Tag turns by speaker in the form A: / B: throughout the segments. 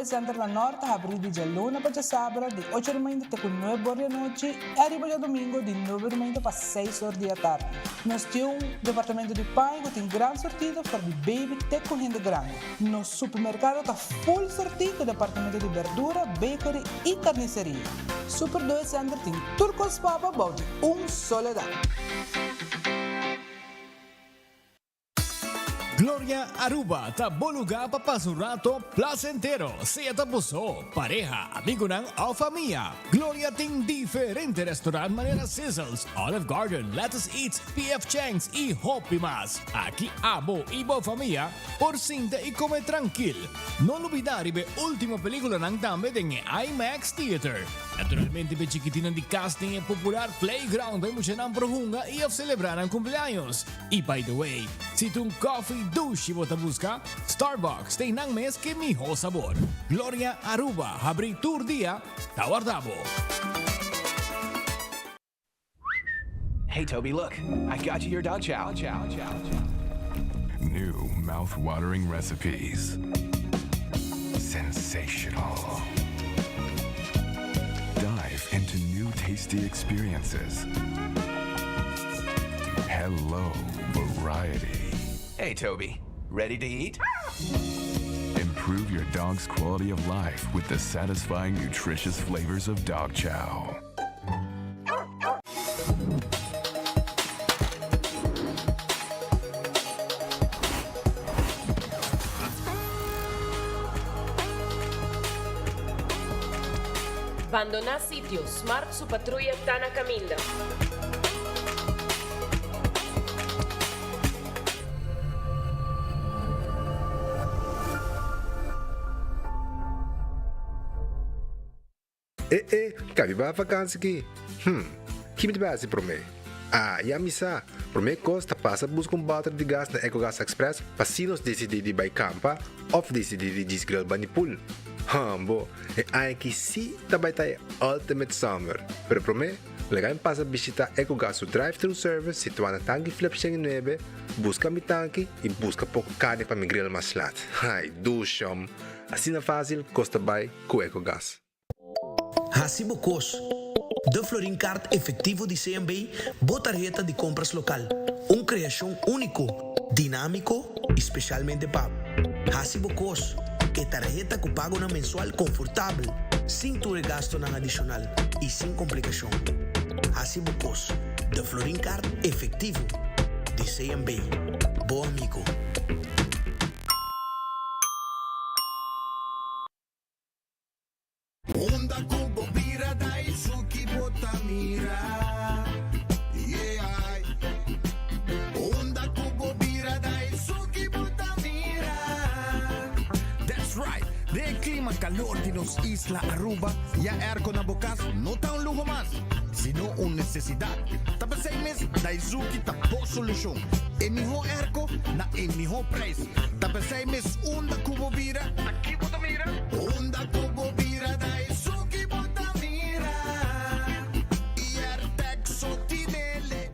A: Doe Center na Nort ta habrí di djaluna pa djasabra di ocho or mainta te ku nuebe or di anochi i ariba djadumingu di nuebe or mainta pa seis or di atardi. Nos tin un departamento di paña ku tin gran sortido for di baby te ku hende grandi. Nos supermerkado ta full sortí ku departamento di berdura, bakery i karniseria. Super Doe Center tin tur kos pa bo bou di un solo dak.
B: Gloria Aruba ta bo lugar pa pasa un rato placentero, sea ta bo so, pareha, amigonan of famia. Gloria tin diferente restaurant manera Sizzles, Olive Garden, Lettuce Eats, PF Chang's y hopi mas. Aki abo y bo famia por sinta y come trankil. No lubida riba e ultimo peliculanan tambe den e IMAX Theater. Naturalmente p'e chikitinnan di cas tin e popular playground pa e muchanan por hunga y of celebra nan cumpleaños. Y by the way, si ta un coffee dushi bo ta busca, Starbucks ta einan mes ke miho sabor. Gloria Aruba habri tur dia ta warda bo.
C: Hey Toby, look, I got you your dog chow.
D: New mouth-watering recipes. Sensational. Dive into new tasty experiences. Hello, variety.
C: Hey Toby, ready to eat?
D: Improve your dog's quality of life with the satisfying, nutritious flavors of dog chow.
E: Bandoná sitio, Smart su patruya ta na kaminda.
F: E e, ka mi bai vakansi ki? Hm, ki mi ta bai hasi promé? Ah, ya mi sa! Promé kos ta pasa buska un bòter di gas na Ecogas Express pa si nos disidí di bai kampa òf disidí di djis grill bani pool. Hambo, e aña aki sí ta bai ta e ultimate summer! Pero promé, laga mi pasa bishitá Ecogas su drive-thru service situá na Tanki Flip 109, buska mi tanki i buska poko karni pa mi grill mas lat. Ai, dushom! Asina fásil kos ta bai ku Ecogas.
G: Hasi bo kos. De Florin Card efectivo di CMB, bo tarheta di compras local. Un creacion unico, dinamico y specialmente pa bo. Hasi bo kos. E tarheta cu pagonan mensual confortabel, sin tur e gastonan adicional y sin complicacion. Hasi bo kos. De Florin Card efectivo di CMB. Bo amigo.
H: Unda ku bo bira Daisuki bo ta mira Yeah Unda ku bo bira Daisuki bo ta mira
I: That's right! Den e klima kalor di nos isla Aruba, ya airco na bo kas no ta un luho mas, sino un nesesidat. Ta p'esei mes Daizuki ta bo solushon. E mihó airco na e mihó prijs. Ta p'esei mes unda ku bo bira,
H: Aki bo ta mira. Unda ku bo bira ta esun ki bo ta mira. I so tinele.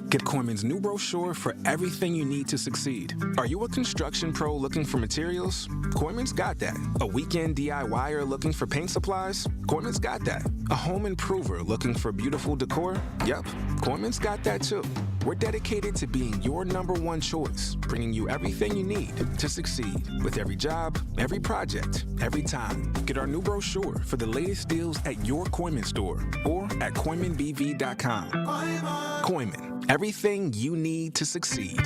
D: Get Kooyman's new brochure for everything you need to succeed. Are you a construction pro looking for materials? Kooyman's got that. A weekend DIYer looking for paint supplies? Kooyman's got that. A home improver looking for beautiful decor? Yep, Kooyman's got that too. We're dedicated to being your number one choice, bringing you everything you need to succeed with every job, every project, every time. Get our new brochure for the latest deals at your Kooyman store or at KooymanBV.com. Kooyman, everything you need to succeed.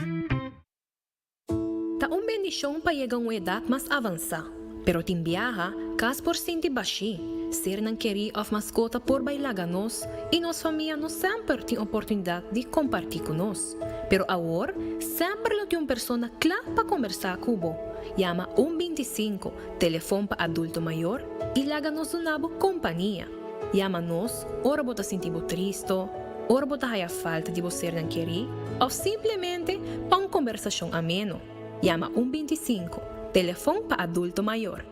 J: Ta un bendishon pa yega un edat mas avansá, pero tin biaha, kas por sinti bashí, sernan kerí òf maskota por bai laga nos i nos famia no semper tin oportunidat di kompartí ku nos. Pero awor, semper lo tin un persona kla pa kombersá ku bo. Yama un 25, telefon pa adulto mayor, i laga nos duna bo kompania. Yama nos ora bo ta sinti bo tristo, ora bo ta haya falta di bo sernan kerí òf simplemente pa un kombersashon ameno. Yama un 25, telefon pa adulto mayor.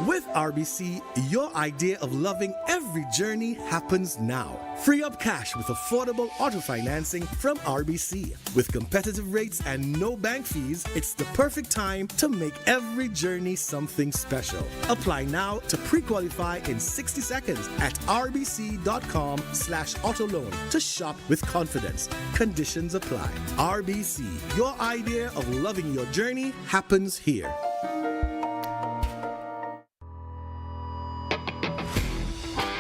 K: With RBC, your idea of loving every journey happens now. Free up cash with affordable auto financing from RBC. With competitive rates and no bank fees, it's the perfect time to make every journey something special. Apply now to pre-qualify in 60 seconds at rbc.com slash autoloan to shop with confidence. Conditions apply. RBC, your idea of loving your journey happens here.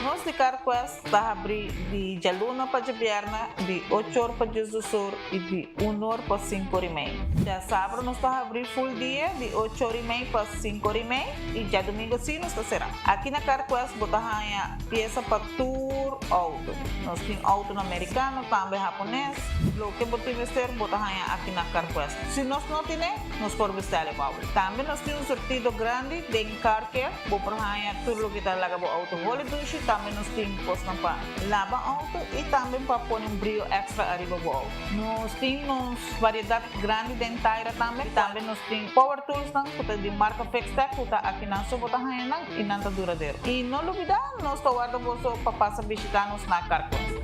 L: Nos di CarQuest ta habri di djaluna pa djabièrnè di ocho or pa diesdos or i di un or pa sinku or i mei. Djasabra nos ta habri full dia di ocho or i mei pa sinku or i mei i djadumingu si nos ta será. Aki na CarQuest bo ta haña piesa pa tur outo. Nos tin outonan merikano tambe hapones. Loke bo tin mester bo ta haña aki na CarQuest. Si nos no tine, nos por bestèl e pa bo. Tambe nos tin un surtido grandi den car care. Bo por haña tur loke ta laga bo outo holi dushi. Tambe nos tin kosnan pa laba outo i tambe pa pone un brio èkstra ariba bo outo. Nos tin nos variedat grandi den taira tambe. Tambe nos tin power toolsnan ku ta di marka Fixtech ku ta akinan so bo ta haña nan i nan ta duradero. I no lubidá nos ta warda boso pa pasa bishitá nos na Carquest.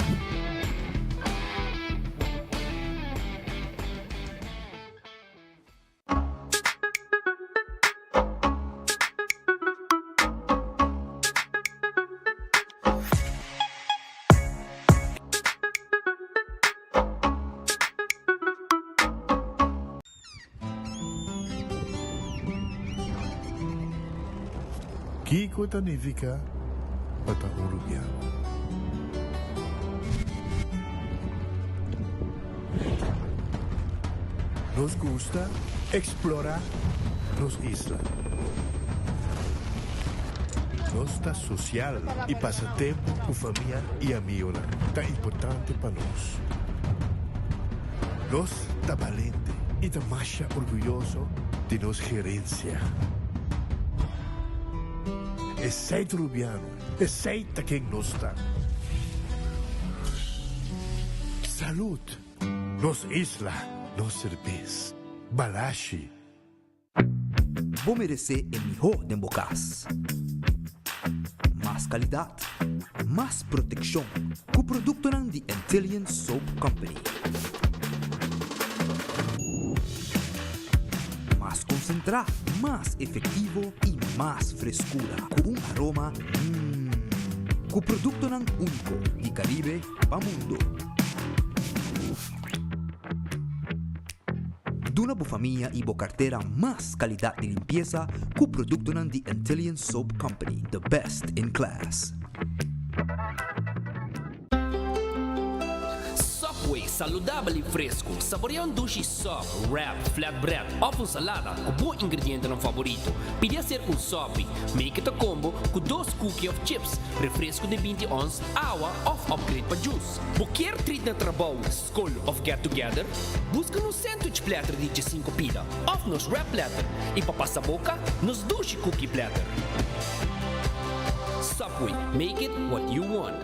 M: Kiko ta nifiká pa ta un rubiano? Nos gusta explora nos isla. Nos ta social y pasa tempo cu famia y amigonan ta importante pa nos. Nos ta balente y ta masha orguyoso di nos gerencia. Esey ta Rubiano, esey ta ken nos ta. Salud! Nos isla, nos serbes. Balashi.
N: Bo meresé e mihó den bo kas. Mas kalidat, mas protekshon ku produktonan di Antillian Soap Company. Mas konsentrá, mas efektivo i mas freskura ku un aroma mmm. Ku produktonan úniko di Karibe pa mundo. Duna bo famia i bo kartera mas kalidat di limpiesa ku produktonan di Antillian Soap Company, the best in class.
O: Subway, saludabel y fresco. Saborea un dushi sub, wrap, flatbread of un salada cu bo ingredientenan favorito. Pidi acerca un sopi. Make it a combo cu dos cookie of chips, refresco di 20 ons, awa of upgrade pa juice. Bo kier treat na trabou, scol of get together? Busca nos sandwich platter di diesinco pida of nos wrap platter y pa pasa boca, nos dushi cookie platter. Subway, make it what you want.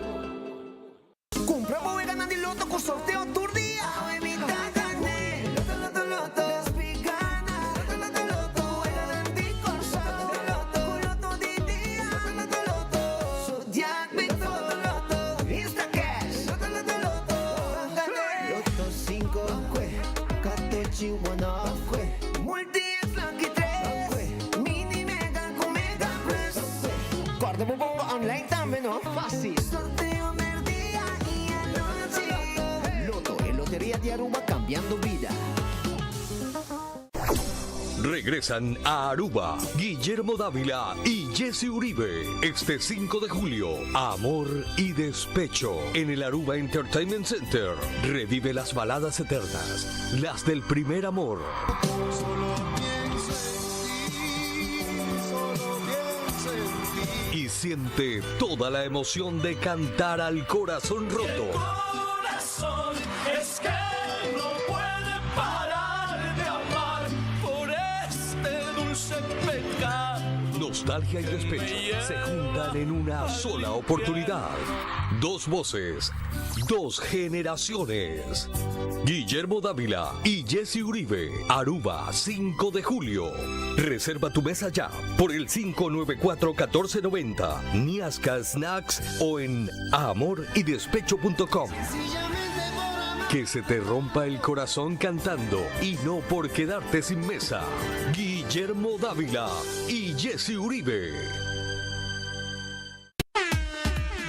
H: Cumpra bo weganan di loto cu sorteo tur dia. Awe mi ta gane. Loto, loto, loto. Despi gana. Loto, loto, loto. Weganan di Corsou. Loto, loto, Cu loto di dia. Loto, loto, loto. Zodiac Big Four. Loto, loto. Instacash. Loto, loto, loto. Ban gane. Loto cinco. Kwe. Katochi one off. Kwe. Multi X Lucky tres. Kwe. Mini Mega cu Mega Plus. Kwe. Corda bo bongo online tambe no. Facil. Sorteo merdia y anochi. Lotto, e loteria di Aruba cambiando bida.
P: Regresan a Aruba Guillermo Dávila y Jesse Uribe este 5 de julio. Amor y Despecho en el Aruba Entertainment Center. Revive las baladas eternas, las del primer amor. Y siente toda la emoción de cantar al corazón roto.
H: Corazón es que no puede parar de amar por este dulce pecado.
P: Nostalgia y despecho se juntan en una sola oportunidad. Dos voces, Dos generaciones. Guillermo Dávila y Jesse Uribe. Aruba, 5 de julio. Reserva tu mesa ya por el 594-1490. Niasca Snacks o en amorydespecho.com. Que se te rompa el corazón cantando y no por quedarte sin mesa. Guillermo Dávila y Jesse Uribe.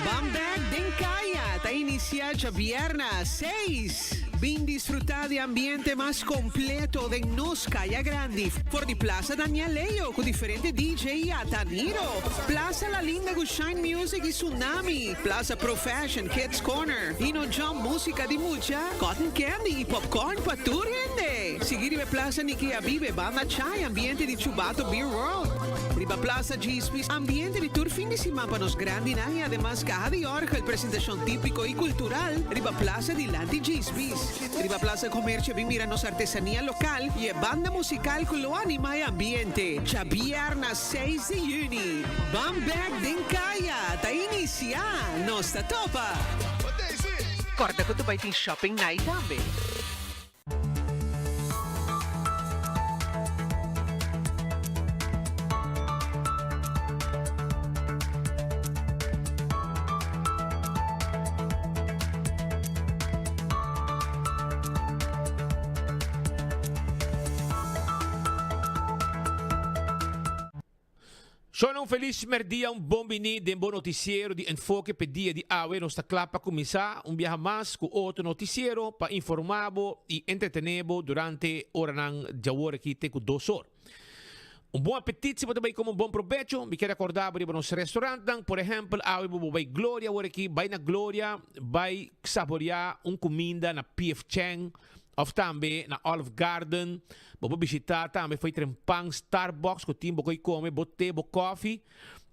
Q: Ban bek den Kaya ta inicia djabièrna seis. Bin disfruta di ambiente mas completo den nos Kaya Grandi for di Plaza Daniel Leo cu diferente DJ y Ataniro, Plaza La Linda cu Shine Music y Tsunami, Plaza Pro Fashion, Kids Corner, Hino Jump musica di mucha, cotton candy y popcorn pa tur hende. Sigui riba e Plaza Nicky Abibe, Banda Chai, ambiente di Chubato Beer World. Riba Plaza Djispi, ambiente di tur fin di siman pa nos grandinan y ademas caha di orgel, presentacion tipico y cultural riba Plaza dilanti Djispis. Riba Plaza Comercio bin mira nos artesania local y e banda musical cu lo anima e ambiente. Djabierna seis di juni, Ban Bek den Caya ta inicia! Nos ta topa!
R: Corda cu ta bay tin shopping night tambe.
S: Shona un felis merdia, un bon bini den bo noticiero di Enfoke p'e dia di awe. Nos ta kla pa kuminsá un biaha mas ku otro noticiero pa informá bo i entretené bo durante oranan djawor aki te ku dos or. Un bon apetit si bo ta bai kome un bon probecho. Mi kier akordá bo riba nos restaurantnan. Por ehèmpel, awe bo bo bai Gloria awor aki, bai na Gloria bai saboriá un kuminda na PF Chang Of tambe na Olive Garden, bo por bishita tambe fo'i Trempan Starbucks ku tin bo koi kome bo te, bo kofi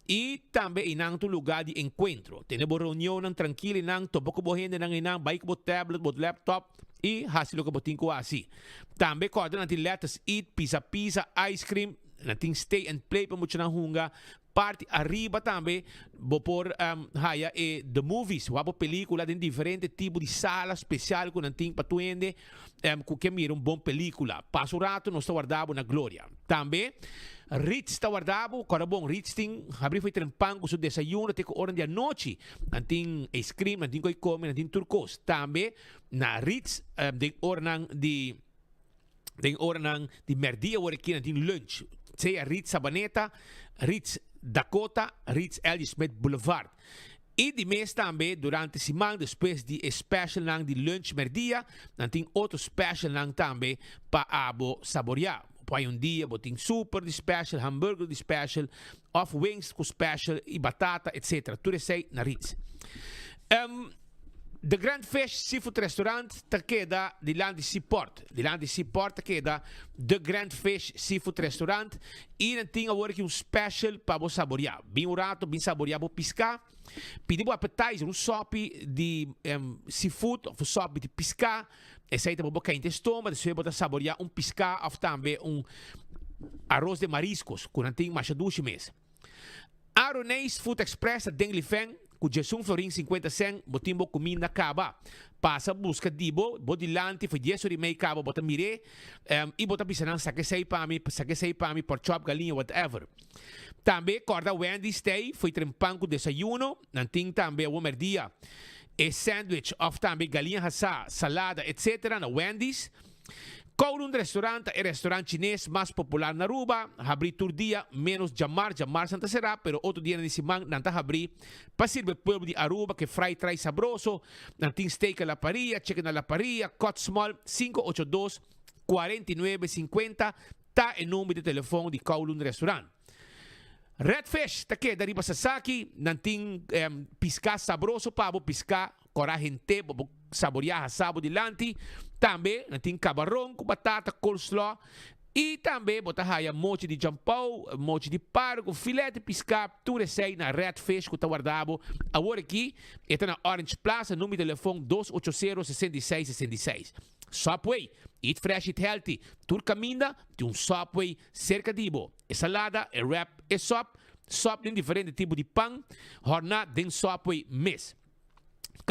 S: i tambe einan ta un luga di enkuentro. Tene bo reunionnan trankil einan, topa ku bo hendenan einan, bai ku bo tablet, bo laptop i hasi loke bo tin ku hasi. Tambe kòrda nan tin Let Us Eat, Pizza Pizza, Ice Cream, nan tin Stay and Play pa muchanan hunga. Parti ariba tambe bo por haya e The Movies, wak bo pelicula den diferente tipo di sala special cu nan tin pa tur hende cu ke mira un bon pelicula. Pasa un rato nos ta warda bo na Gloria. Tambe Ritz ta warda bo, kòrda bon Ritz tin habri fo'i trempan cu su desayuno te cu ora di anochi. Nan tin ice cream, nan tin ko'i come, nan tin tur cos. Tambe na Ritz den oranan di. Den oranan di merdia wor e kinan tin lunch, sea Ritz Sabaneta, Ritz Dakota, Ritz L. Smith Boulevard. I di mes tambe durante siman despues di e specialnan di lunch merdia, nan tin otro specialnan tambe pa abo saboria. Bo por hay un dia bo tin super di special, hamburger di special, of wings cu special y batata etc. Tur esey na Ritz. The Grand Fish Seafood Restaurant ta keda dilanti Seaport. Dilanti Seaport ta keda The Grand Fish Seafood Restaurant y nan tin awor aki un special pa bo saboria. Bin un rato, bin saboria bo pisca. Pidi bo appetizer, un sopi di seafood of un sopi di pisca. Esey ta pa bo cainta e stoma, despues bo ta saboria un pisca of tambe un arroz de mariscos cu nan tin masha dushi mes. Aroneis Food Express ta den Lifen ku djesun florin sinkuenta sen bo tin bo kuminda kaba. Pasa buska di bo, bo dilanti for dies ora i mei kaba bo ta mir'é i bo ta bisa nan saka esei pa mi, saka esei pa mi, pork chop, galiña, whatever. Tambe kòrda Wendy's t'ei fo'i trempan ku desayuno, nan tin tambe awor mèrdia e sandwich òf tambe galiña hasá, salada etc. Na Wendy's. Kowloon Restaurant ta e restaurant chines mas popular na Aruba, habrí tur dia menos djamars, djamars nan ta será, pero otro dianan di siman nan ta habrí pa sirbi e pueblo di Aruba ke fried rice sabroso, nan tin steak a la parrilla, chicken a la parrilla, cut small, sinku ocho dos, kuarenta i nuebe, sinkuenta ta e number di telefon di Kowloon Restaurant. Red Fish ta keda riba Sasaki, nan tin piská sabroso pa bo, piská Kora hente bo por saboreá hasá bo dilanti. Tambe nan tin kabaron ku batata, coleslaw i tambe bo ta haya mochi di jampou, mochi di pargo, filet di piská, tur esei na Red Fish ku ta warda bo awor aki. E ta na Orange Plaza, number di telefon dos ocho sero sesenta i seis sesenta i seis. Subway, eat fresh eat healthy. Tur kaminda tin un Subway serka di bo. E salada, e wrap, e sop, sop den diferente tipo di pan, hòrná den Subway mes.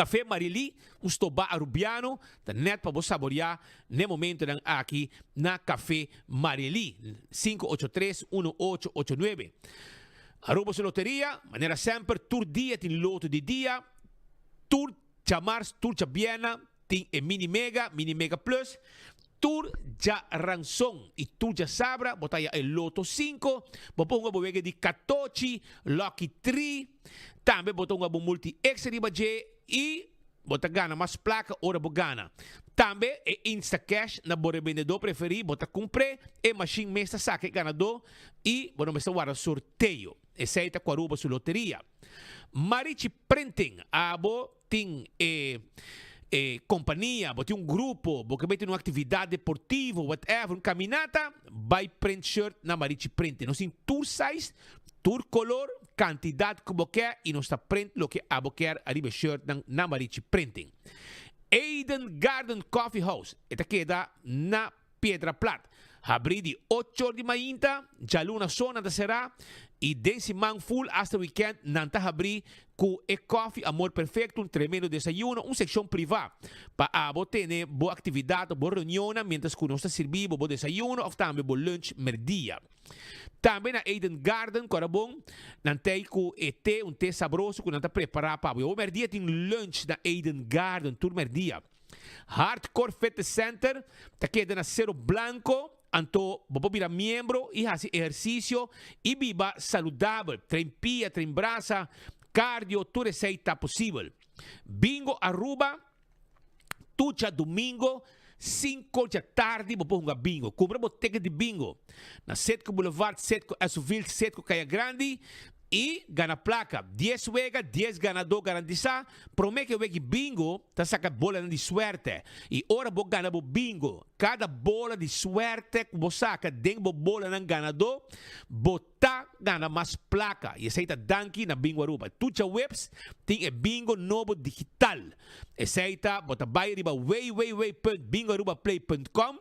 S: Café Marily, un stobá Arubiano, ta net pa bo saboreá n'e momentonan aki na Café Marily, 583 1889. Aruba su loteria, manera semper tur dia tin loto di dia, tur djamars, tur djabièrna tin e Mini Mega, Mini Mega Plus, tur djaranson y tur djasabra bo ta haya e Loto 5, bo por hunga bo wega di katochi, Lucky Tree, tambe bo ta hunga bo Multi X riba dje y bo ta gana mas placa ora bo gana. Tambe e Instacash na bo rebendedor preferi bo ta cumpr'e, e machine mes ta saca e ganador y bo no mester warda sorteo. Esey ta cu Aruba su loteria. Marichi Printing, abo tin e e compania, bo tin un grupo, bo ke bay tin un actividad deportivo, whatever, un caminata, bay print shirt na Marichi Printing. Nos tin tur size, tur color, cantidad cu bo kier y nos ta print loke abo kier ariba e shirtnan na Marichi Printing. Eden Garden Coffee House, e ta keda na Piedra Plat. Habrí di ocho or di mainta, djaluna so nan ta será y den siman full hasta weekend nan ta habrí cu e koffie Amor Perfecto, un tremendo desayuno, un seccion priva pa abo tene bo actividad of bo reunionnan mientras cu nos ta sirbi bo bo desayuno of tambe bo lunch merdia. Tambe na Eden Garden, Corabon, nan t'ey cu e te, un te sabroso cu nan ta prepara pa bo. Y awor merdia tin lunch na Eden Garden tur merdia. Hardcore Fitness Center ta keda na Cerro Blanco, anto bo por bira miembro y haci ehercicio y biba saludabel, train pia, train brasa, cardio, tur esey ta posibel. Bingo Aruba, tur djadomingo cinco djatardi bo por hunga bingo. Cumpra bo ticket di bingo na Citgo Boulevard, Citgo Esoville, Citgo Caya Grandi Y gana placa. Dies wega, dies ganadó garantisa. Prome ke wegi bingo ta saca bolanan di suerte. Y ora bo gana bo bingo, cada bola di suerte cu bo saca den bo bolanan ganadó, bo ta gana mas placa. Y esey ta danki na Bingo Aruba. Tur djaweps tin e bingo nobo digital. Esey ta bo ta bay riba www.bingoarubaplay.com,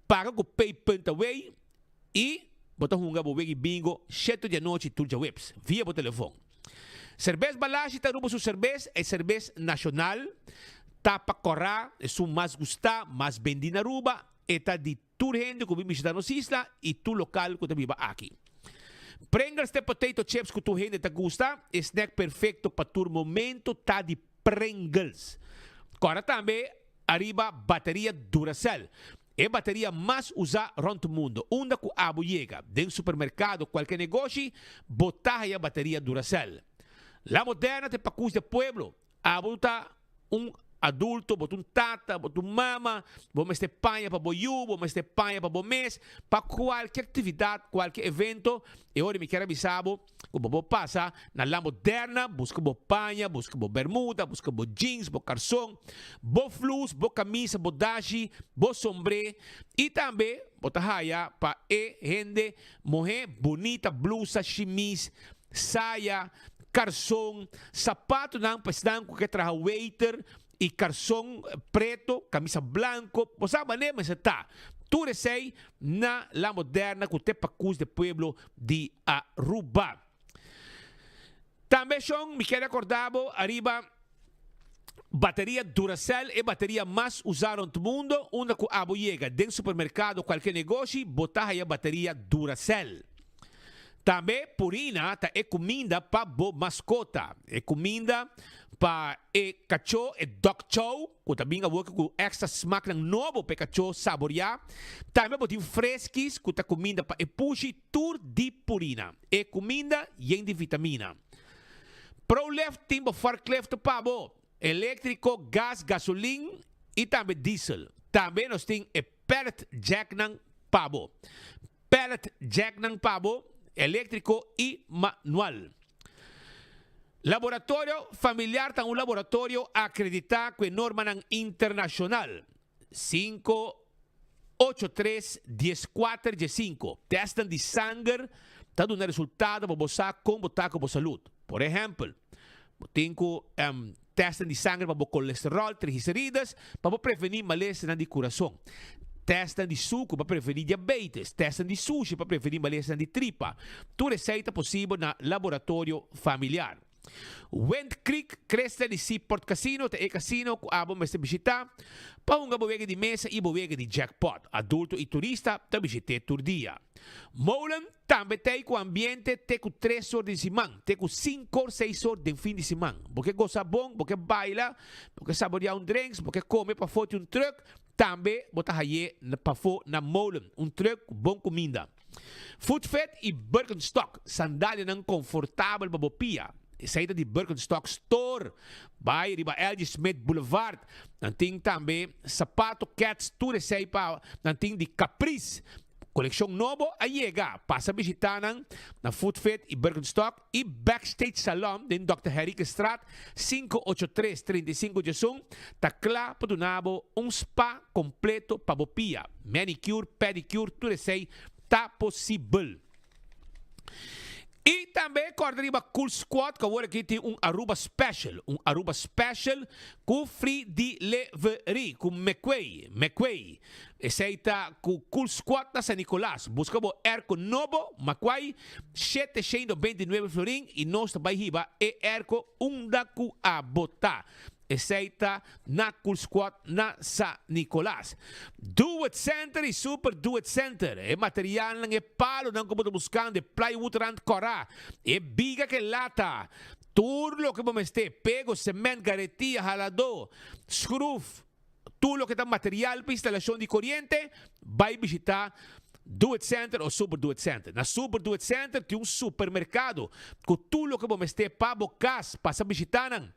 S: paga cu pay punt away, I bo ta hunga bo wegi bingo sheto di anochi tur djaweps via bo telefon. Serbes Balashi ta Aruba su serbes, e serbes nashonal, tapa kòrá, esun mas gustá, mas bendí na Aruba, e ta di tur hende ku bin bishitá nos isla i tur lokal ku ta biba aki. Pringles ta e potato chips ku tur hende ta gusta, e snack perfekto pa tur momento ta di Pringles. Kòrda tambe ariba bateria Duracell. E bateria mas usá rònt mundo. Unda ku abo yega, den supermerkado, kualke negoshi, bo ta haya bateria Duracell. La Moderna ta e pakus di e pueblo. Abo ta un adulto, bo ta un tata, bo ta un mama, bo mester paña pa bo yu, bo mester paña pa bo mes, pa kualke aktividat, kualke evento. E ora mi kier a bisa bo ku bo por pasa na La Moderna, buska bo paña, buska bo bermuda, buska bo jeans, bo karson, bo flus, bo kamisa, bo dashi, bo sombré i tambe bo ta haya pa e hende muhé bunita blusa, shimis, saya, karson, sapatonan pa esnan ku ke traha waiter i karson preto, kamisa blanko, bo sa manera mester ta. Tur esei na La Moderna ku te pakus de pueblo di Aruba. Tambe shon mi kere akorda bo ariba bateria Duracell, e bateria mas usa rond mundo, unda ku abo yega den supermerkado kualke negoshi bo ta haya bateria Duracell. Tambe Purina ta e kuminda pa bo maskota, e kuminda pa e kachó, e dog chow, ku ta bin awoki ku extra smaknan nobo pa e kachó saboriá. Tambe bo tin Friskies ku ta kuminda pa e pushi, tur di Purina, e kuminda yen di vitamina. Prolift tin bo forklift pa bo, eléktriko, gas, gasolin i tambe diesel. Tambe nos tin e pallet jacknan pa bo. Pallet jacknan pa bo, eléktriko i manual. Laboratorio Familiar ta un laboratorio akreditá ku e normanan internashonal, 5 8 3 10 4 10 5. Tèstnan di sanger ta duna resultado pa bo sa kon bo ta ku bo salud. Por ehèmpel, bo tin ku tèstnan di sanger pa bo kolesteròl, triglicerides, pa bo prevení malesanan di kurason. Tèstnan di suku pa prevení diabetes. Tèstnan di sushi pa prevení malesanan di tripa. Tur esei ta posibel na Laboratorio Familiar. Wind Creek Cresta di Seaport Casino ta e casino cu abo mester bishita pa hunga bo wega di mesa y bo wega di jackpot. Adulto y turista ta bishit'é tur dia. Molen tambe ta ei cu ambiente te cu tres or den siman, te cu cinco or seis or den fin di siman. Bo ke gosa bon, bo ke baila, bo ke saborea un drinks, bo ke come pafó di un truck, tambe bo ta hay'é pafó na Molen, un truck cu bon cuminda. Footfit y Birkenstock, sandalianan confortabel pa bo pia. Esey ta di Birkenstock Store. Bay riba LG Smith Boulevard. Nan tin tambe sapato, keds, tur esey pa nan tin di Caprice. Coleccion nobo a yega. Pasa bishita nan na Footfit y Birkenstock y Backstage Salon den Dòkter Henriquezstraat 583 35 diesun ta kla pa duna bo un spa completo pa bo pia. Manicure, pedicure, tur esey ta posibel. Y tambe corda riba Cool Squad cu awor aki tin un Aruba Special, un Aruba Special cu free delivery cu Mekwey, Mekwey. Esey ta cu Cool Squad na San Nicolas. Busca bo airco nobo, Makwai, 729 florin y nos ta bay hiba e airco unda cu abo ta. Esey ta na Cool Squad na Sa Nicolas. Do It Center y Super Do It Center. E materialnan, e palonan cu bo ta buscando, e plywood rand cora, e biga cu e lata, tur loke bo mester, pego, cement, garetia, halador, schroef, tur loke ta material pa instalacion di coriente, bay bishita Do It Center o Super Do It Center. Na Super Do It Center tin un supermercado cu tur loke bo mester pa bo cas. Pasa bishita nan.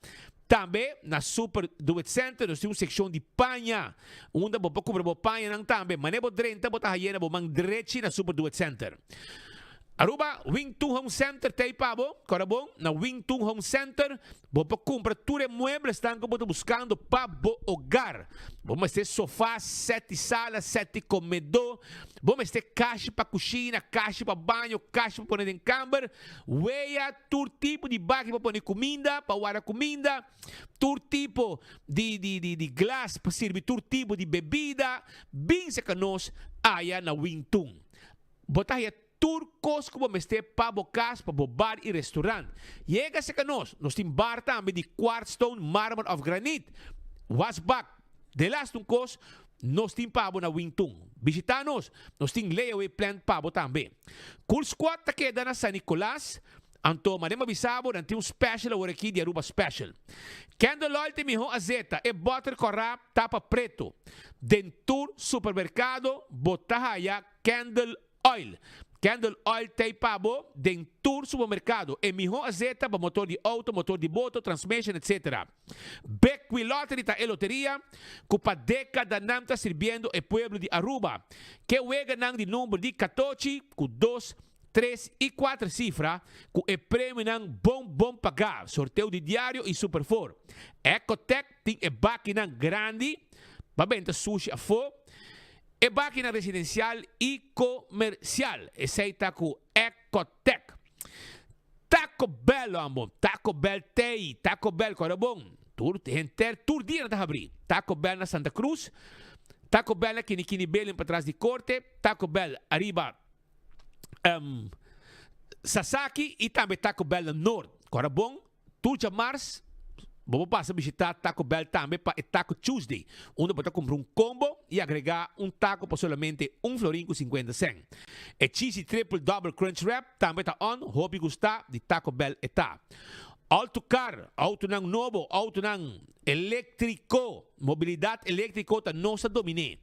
S: Tambe na Super Do It Center nos tin un seccion di paña unda bo por cumpra bo pañanan tambe. Mane bo drenta bo ta haye na bo man drechi na Super Do It Center. Aruba, Wing Tun Home Center ta ei pa bo. Kora bon, na Wing Tun Home Center bo por kumpra tur e mueblesnan ku bo ta buskando pa bo hogar. Bo mester sofa, sèt di sala, sèt di komedó, bo mester kashi pa kushina, kashi pa baño, kashi pa pone den kamber, wea, tur tipo di baki pa pone kuminda, pa warda kuminda, tur tipo di di di di glas pa sirbi tur tipo di bebida. Bin seka nos aya na Wing Tun. Bo ta haya tur kos ku bo mester pa bo kas, pa bo bar i restaurant. Yega serka nos, nos tin bar tambe di quartz stone, marmer òf granit, wasbak. Delaste un kos, nos tin pa bo na Wingtun. Bishita nos, nos tin layaway plan pa bo tambe. Cool Squad ta keda na San Nicolas, Anto manera mi a bisa bo, nan tin un special awor aki di Aruba Special. Candle Oil ta e miho azeta, e boter corá, tapa preto. Den tur supermercado bo ta haya Candle Oil. Candle Oil ta ei pa bo den tur supermercado. E miho azeta pa motor di auto, motor di boto, transmission, etc. Bequi Lottery ta e loteria cu pa decadanan ta sirbiendo e pueblo di Aruba. Ke weganan di number di catochi cu dos tres i kuater sifra ku e premionan bon bon pagá, sorteo di diario i Super Four. Ecotec tin e bakinan grandi pa benta sushi afó, e bakinan residensial i komersial. Esei ta ku Ecotec. Taco Bell lo ambo, Taco Bell tei, Taco Bell kòrda bon, tur henter tur dia nan ta habrí. Taco Bell na Santa Cruz, Taco Bell na Kinikini Building patras di korte, Taco Bell ariba. Sasaki y tambe Taco Bell na Noord. Cora bon, tur djamars bo por pasa bishita Taco Bell tambe pa e Taco Tuesday, unda bo ta cumpra un combo y agrega un taco pa solamente un florin cu cincuenta cent. E Cheesy Triple Double Crunch Wrap tambe ta on, hopi gusta di Taco Bell e ta. Auto Car, autonan nobo, autonan electrico, mobilidad electrico ta nos ta domine.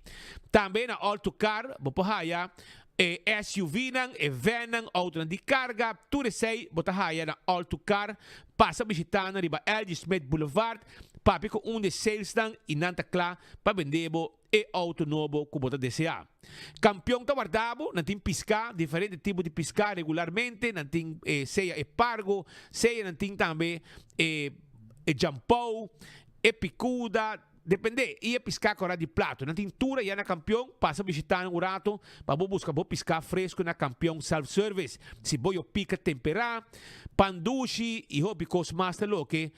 S: Tambe na Auto Car bo por haya E SUVnan, e vannan, autonan di carga, tur esey bo ta haya na All To Car. Pasa bishita nan riba LG Smith Boulevard, papia cu un di e salesnan y nan ta cla pa bende bo e auto nobo cu bo ta desea. Campeon ta warda bo, nan tin pisca, diferente tipo di pisca regularmente, nan tin sea e pargo, sea nan tin tambe e jampou, e picuda, Depende, i e piská kòrá di plato. Nan tin tur ayá na Kampion. Pasa bishitá nan un rato pa bo buska bo piská fresku na Kampion Self Service. Si bo yo pika temperá, pan dushi i hopi kos mas ta loke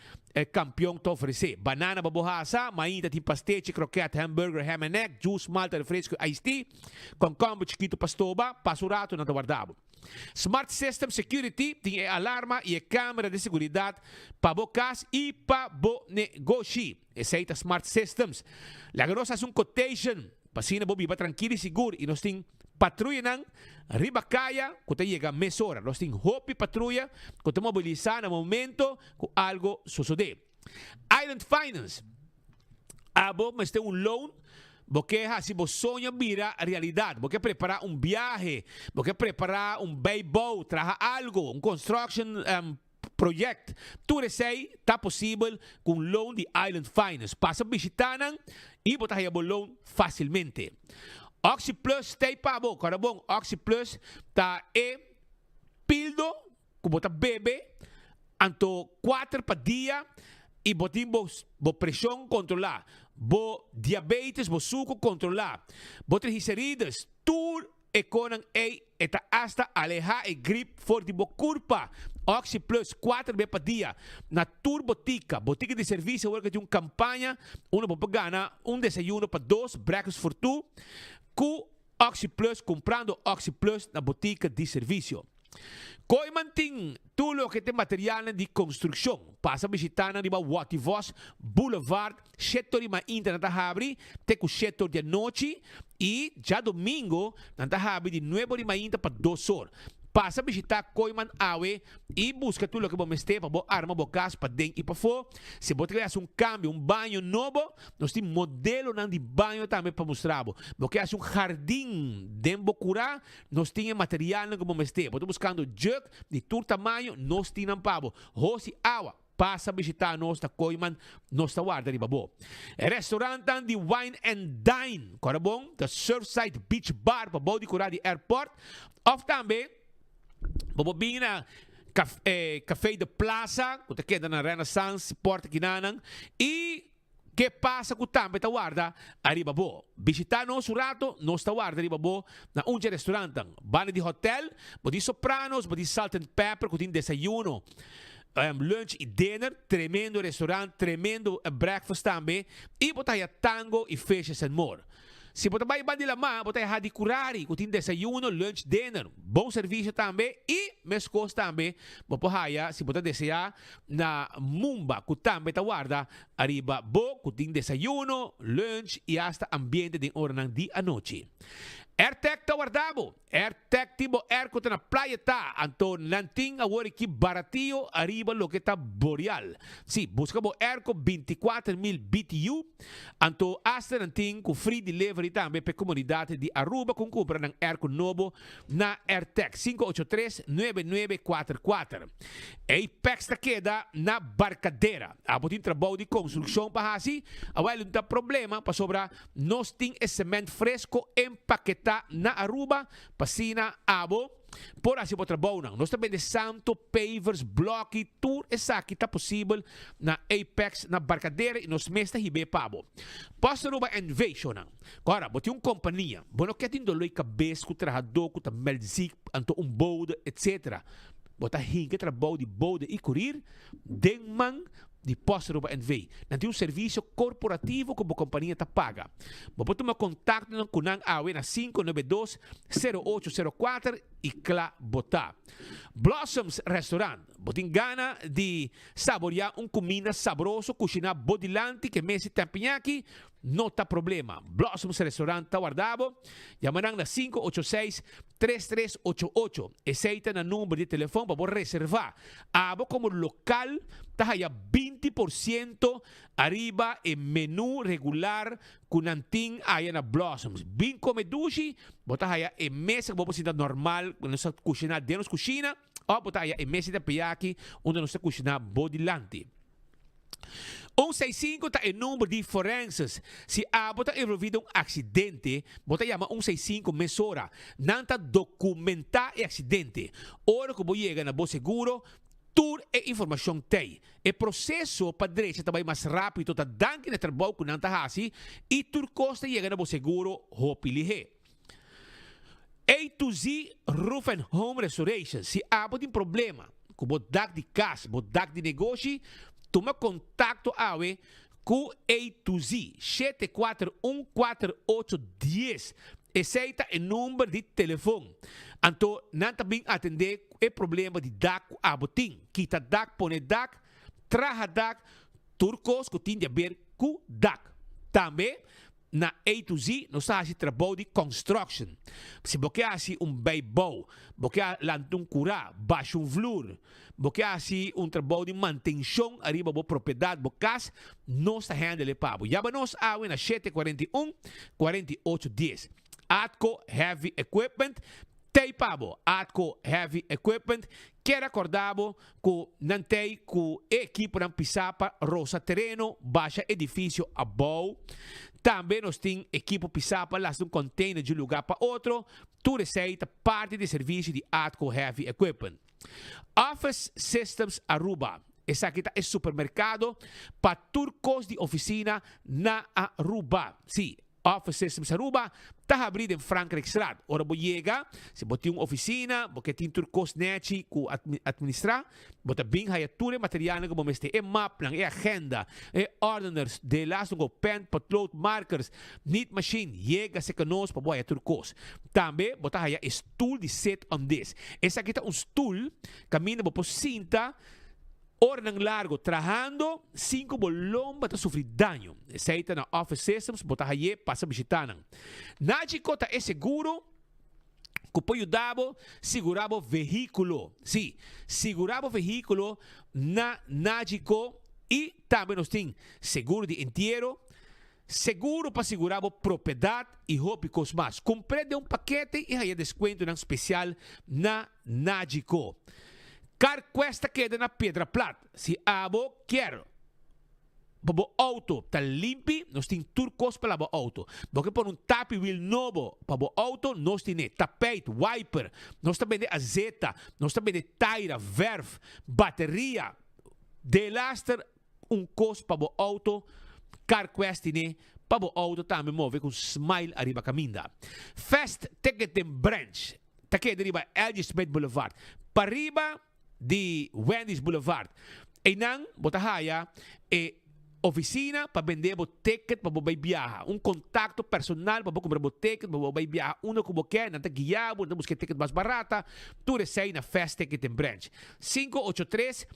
S: Kampion ta ofresé. Banana pa bo hasa, mainta tin pastechi, kroket, hamburger, ham and egg, juice, malta, refresku i iced tea. Kònkòmber chikitu pa stoba. Pasa un rato nan ta warda bo. Smart System Security tin e alarma y e camera di seguridad pa bo cas y pa bo negoshi. Esey ta Smart Systems. Laga nos haci un quotation pa asina bo biba trankil y sigur y nos tin patruyanan riba caya cu ta yega mesora. Nos tin hopi patruya cu ta mobilisa na momento cu algo sosode. Island Finance, Abo mester un loan, bo ke hasi bo soño bira realidad, bo ke prepara un biahe, bo ke prepara un bijbouw, traha algo, un construction project, tur esey ta posibel cu un loan di Island Finance. Pasa bishita nan y bo ta haya bo loan facilmente. Oxi Plus t'ey pa bo, kòrda bon, Oxi Plus ta e pildo ku bo ta bebe anto kuater pa dia i bo tin bo bo preshon kontrolá, bo diabetes, bo suku kontrolá, bo triglicerides, tur e konan ei e ta asta alehá e grip for di bo kurpa. Oxi Plus kuater be pa dia na tur botika. Botika di servisio awor ke tin un kampaña unda bo por gana un desayuno pa dos, breakfast for two, ku Oxi Plus kumprando Oxi Plus na botika di servisio. Kooiman tin tur loke ta e materialnan di konstrukshon. Pasa bishita nan riba Watty Vos Boulevard, shete or di mainta nan ta habri te ku shete or di anochi i djadomingo nan ta habri di nuebe or di mainta pa dos or. Pasa bishita Kooiman awe i buska tur loke bo mester pa bo arma bo kas paden i pafó. Si bo ta kere hasi un kambio, un baño nobo, Nos tin modelonan di baño tambe pa mustra bo. Bo ke hasi un hardin den bo kurá? Nos tin e materialnan ku bo mester. Bo ta buskando jug di tur tamaño? Nos tin nan pa bo. Hos i awa? Pasa bishitá nos na Kooiman, nos ta warda riba bo. E restaurantnan di Wine and Dine, kòrda bon, ta Surfside Beach Bar pa bou di kurá di airport, òf tambe bo por bini na Café de Plaza ku ta keda na Renaissance Porta Kinanan i Ke pasa ku tambe ta warda ariba bo? Bishita nos un rato, nos ta warda riba bo na un dje restaurantnan. Banda di hotel, bo tin Sopranos, bo tin Salt and Pepper ku tin desayuno, lunch i dinner. Tremendo restaurant, tremendo breakfast tambe. I bo ta haya tango i fishes and more. Si bo ta bai banda di lamá, bo ta haya Hadi Curari ku tin desayuno, lunch, dinner. Bon servisio tambe i meskos tambe bo por haya si bo ta deseá na Mumba ku tambe ta warda ariba bo ku tin desayuno, lunch i asta ambiente den oranan di anochi. Airtec ta warda bo! Airtec tin bo airco ta na playa ta, anto nan tin awor aki baratio ariba loke ta Boreal. Si, buska bo airco 24,000 BTU, anto asta nan tin ku free delivery tambe p'e komunidat di Aruba ku kumpra nan airco nobo na Airtec, 583 9944. Apex ta keda na Barcadera. Abo tin trabou di konstrukshon pa hasi? Awel no ta problema pasobra nos tin e sement fresko empaketá na Aruba pa asina abo por hasi bo trabounan. Nos ta bende santo, pavers, bloki, tur esaki ta posibel na Apex na Barcadera i nos mes ta hib'é pa bo. Post Aruba NV. Shownan. Ora bo tin un kompania, bo no ke tin doloi kabes ku trahadó ku ta meld ziek anto un bode etc. Bo ta hinka e trabou di bode i kurir den man di Post Aruba NV. Nan tin un servisio korporativo ku bo kompania ta paga. Bo por tuma kontaktonan ku nan awe na 592 0804 i kla bo ta. Blossoms Restaurant, Bo tin gana di saboreá un kuminda sabroso kushiná bo dilanti ke mesi tempiñaki? No ta problema. Blossoms Restaurant ta warda bo. Yama nan na 586 3388. Esei ta nan number di telefon pa bo reserva. Abo komo lokal ta haya 20% ariba e menu regular ku nan tin aya na Blossoms. Bin kome dushi, bo ta haya e mesa ku bo por sinta normal ku nos ta kushina den nos kushina òf bo ta haya e mesa di teriyaki unda nos ta kushina bo dilanti. Un seis sinku ta e number di forenses. Si abo ta envolvi den un aksidente, bo ta yama un seis sinku mesora. Nan ta dokumentá e aksidente. Ora ku bo yega na bo seguro, tur e informashon t'ei. E proseso pa drecha ta bai mas rápido ta danki na e trabou ku nan ta hasi i tur kos ta yega na bo seguro hopi lihé. A to Z Roof and Home Restoration, Si abo tin problema ku bo dak di kas, bo dak di negoshi, tuma kontakto awe ku A to Z, 741 48 dies. Esei ta e number di telefon. Anto nan ta bin atendé ku e problema di dak ku abo tin. Kita dak, pone dak, traha dak, tur kos ku tin di aber ku dak. Tambe na A to Z nos ta hasi trabou di construction. Si bo ke hasi un bijbouw, bo ke lanta un kurá, basha un vloer, bo ke hasi un trabou di mantenshon ariba bo propiedat, bo kas, nos ta handle e pa bo. Yaba nos awe na 741 48 10. Atco Heavy Equipment tei pa bo. Atco Heavy Equipment kier acorda bo cu nan tei cu e equiponan pisa pa rosa tereno, basha edificio abou. Tambe nos tin equipo pisa pa lastra un container di un lugar pa otro. Tur esey ta parti di e servicio di Atco Heavy Equipment. Office Systems Aruba, Esaki ta e supermercado pa tur cos di oficina na Aruba. Sí, Office Systems Aruba ta habrí den Frankrijkstraat. Ora bo yega, si bo tin un oficina, bo ke tin tur cos nechi cu administra, bo ta bin haya tur e materialnan cu bo mester, e mapnan, e agenda, e ordeners, de laatste go pen, potlood, markers, niet machine, yega serka nos pa bo haya tur cos. Tambe bo ta haya e stoel di sit on this. Esaki ta un stoel kaminda bo por sinta oranan largo trahando sin ku bo lomba ta sufri daño. Esei ta na Office Systems, bo ta hay'é pasa bishitá nan. Nagico ta e seguro ku por yuda bo sigurá bo vehíkulo. Sí, sigurá bo vehíkulo na Nagico i tambe nos tin seguro di entiero, Seguro pa sigurá bo propiedat i hopi kos mas. Kumpr'é den un pakete i haña deskuentonan spesial na Nagico. CarQuest ta keda na Piedra Plat. Si abo kier pa bo outo ta limpi, nos tin tur kos pa laba outo. Bo ke pone un tapi wiel nobo pa bo outo, nos tin'é. Tapijt, wiper, nos ta bende azeta, nos ta bende taira, verf, bateria, delaster. Un kos pa bo auto, CarQuest tine pa bo auto tambe move ku smile ariba kaminda. Fast Ticketing Branch ta keda riba LG Smith Boulevard, pariba di Wendy's Boulevard. Einan bo ta haya e oficina pa bende bo ticket pa bo bai biaha. Un contacto personal pa bo cumpra bo ticket pa bo bai biaha unda cu bo ke. Nan ta guia bo, nan ta busca e ticket mas barata. Tur esey na Fast Ticketing Branch. 583.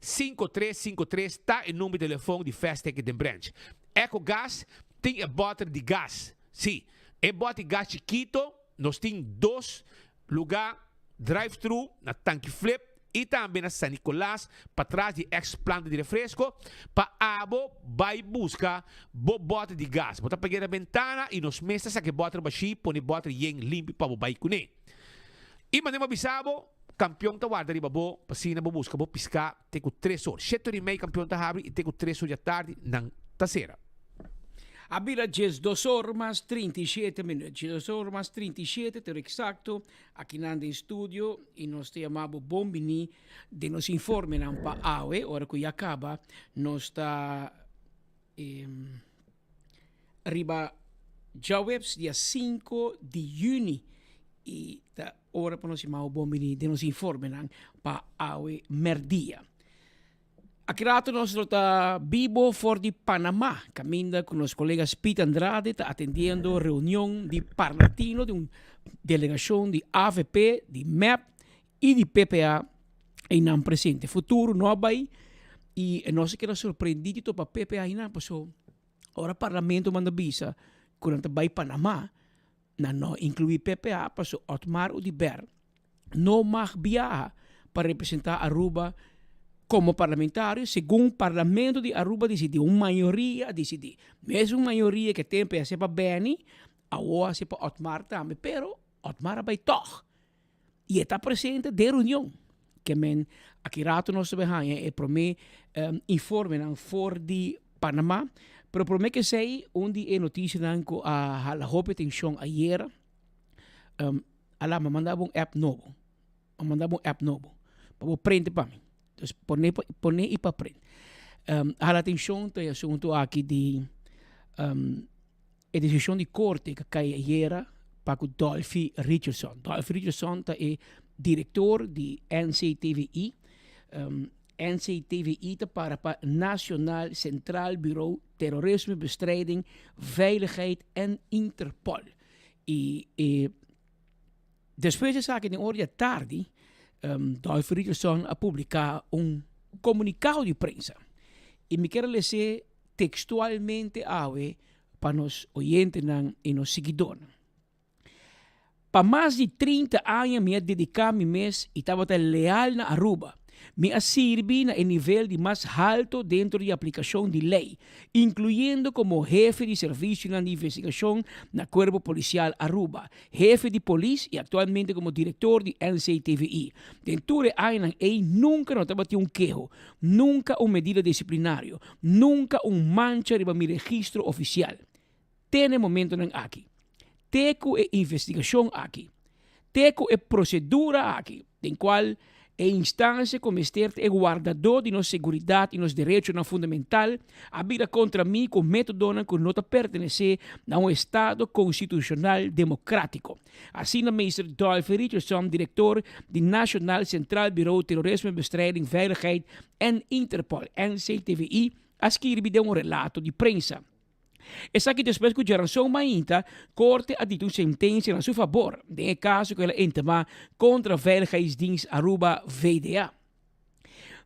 S: 5353 ta e number di telefon di Fast Ticket den Branch. Ecogas tin e boter di gas. Sí, e bot di gas chikito, nos tin dos lugar drive thru na Tanki Flip y tambe na San Nicolas patras di ex planta di refresco pa abo bay busca bo boter di gas. Bo ta pega na bentana y nos mes ta saca e boter bashi pone boter yen limpi pa bo bay cune. Y manera bo a bisa bo, Kampion ta warda riba bo pa asina bo buska bo piská te ku tres or. Shete or i mei kampion ta habri i te ku tres or di atardi nan ta sera.
T: A bira diesdos or mas 37 minuut. Diesdos or mas 37, pero eksakto, akinan den studio i nos ta yama bo bon biní den nos informenan pa awe. Ora ku ya kaba nos ta riba djaweps dia sinku di yüni i ta ora pa nos yama bo bon bini den nos informenan pa awe mèrdia. Aki rato nos lo ta bibo for di Panama kaminda ku nos kolega Speed Andrade ta atendiendo reunion di Parlatino di un delegashon di avp, di mep i di PPA einan presente. Futuro no a bai i nos a keda sorprendí di topa PPA einan paso ora parlamento manda bisa ku nan ta bai Panama nan no inkluí PPA paso Otmar Oduber no mag biaha pa representá Aruba komo parlamentario segun parlamento di Aruba disidí, un mayoria a disidí. Mesun mayoria ke tempo e hasié pa Benny awor a hasié pa Otmar tambe pero Otmar a bai tòg. I e ta presente den reunion. Ke men aki rato nos ta bay haña e prome informenan for di Panama. Pero prome ke esei un di e noticianan ku a hala hopi atencion ayera, ala mi a manda bo un app nobo, mi a manda bo un app nobo pa bo prende pa mi. Dus pone pone i pa prende. A hala atencion ta e asunto aki di E desishon di korte ku kai ayera pa ku Dolfi Richardson. Dolfi Richardson ta e direktor di NCTVI. NCTVI ta para pa Nationaal Centraal Bureau Terrorisme Bestrijding, Veiligheid en Interpol. I e despues di esaki den ora di atardi Dolphy Richardson a publiká un komunikado di prensa i mi kier a les'é tekstualmente awe pa nos oyentenan i nos siguidónan. Pa mas di 30 aña mi a dediká mi mes i tabata leal na Aruba. Mi a sirbi na e nivel di mas halto dentro di aplikashon di lei, inkluyendo komo hefe di servisionan di investigashon na Kuerpo Polisial Aruba, hefe di polis i aktualmente komo direktor di NCTVI. Den tur e añanan ei nunka no tabatin un keho, nunka un medida disiplinario, nunka un mancha riba mi registro ofisial. Te na e momentonan aki. Te ku e investigashon aki. Te ku e prosedura aki, den kual e instansia ku mester ta e wardadó di nos seguridat i nos derechonan fundamental a bira kontra mi ku métodonan ku no ta pertenesé na un estado konstitushonal demokrátiko. Asina Meester Dolphy Richardson, direktor di Nationaal Centraal Bureau Terrorismebestrijding, Veiligheid en Interpol, NCTVI, a skirbi den un relato di prensa. Esaki despues ku djaranson mainta korte a dikta un sentensia na su fabor den e kaso ku el a entamá kontra Veiligheidsdienst Aruba, VDA.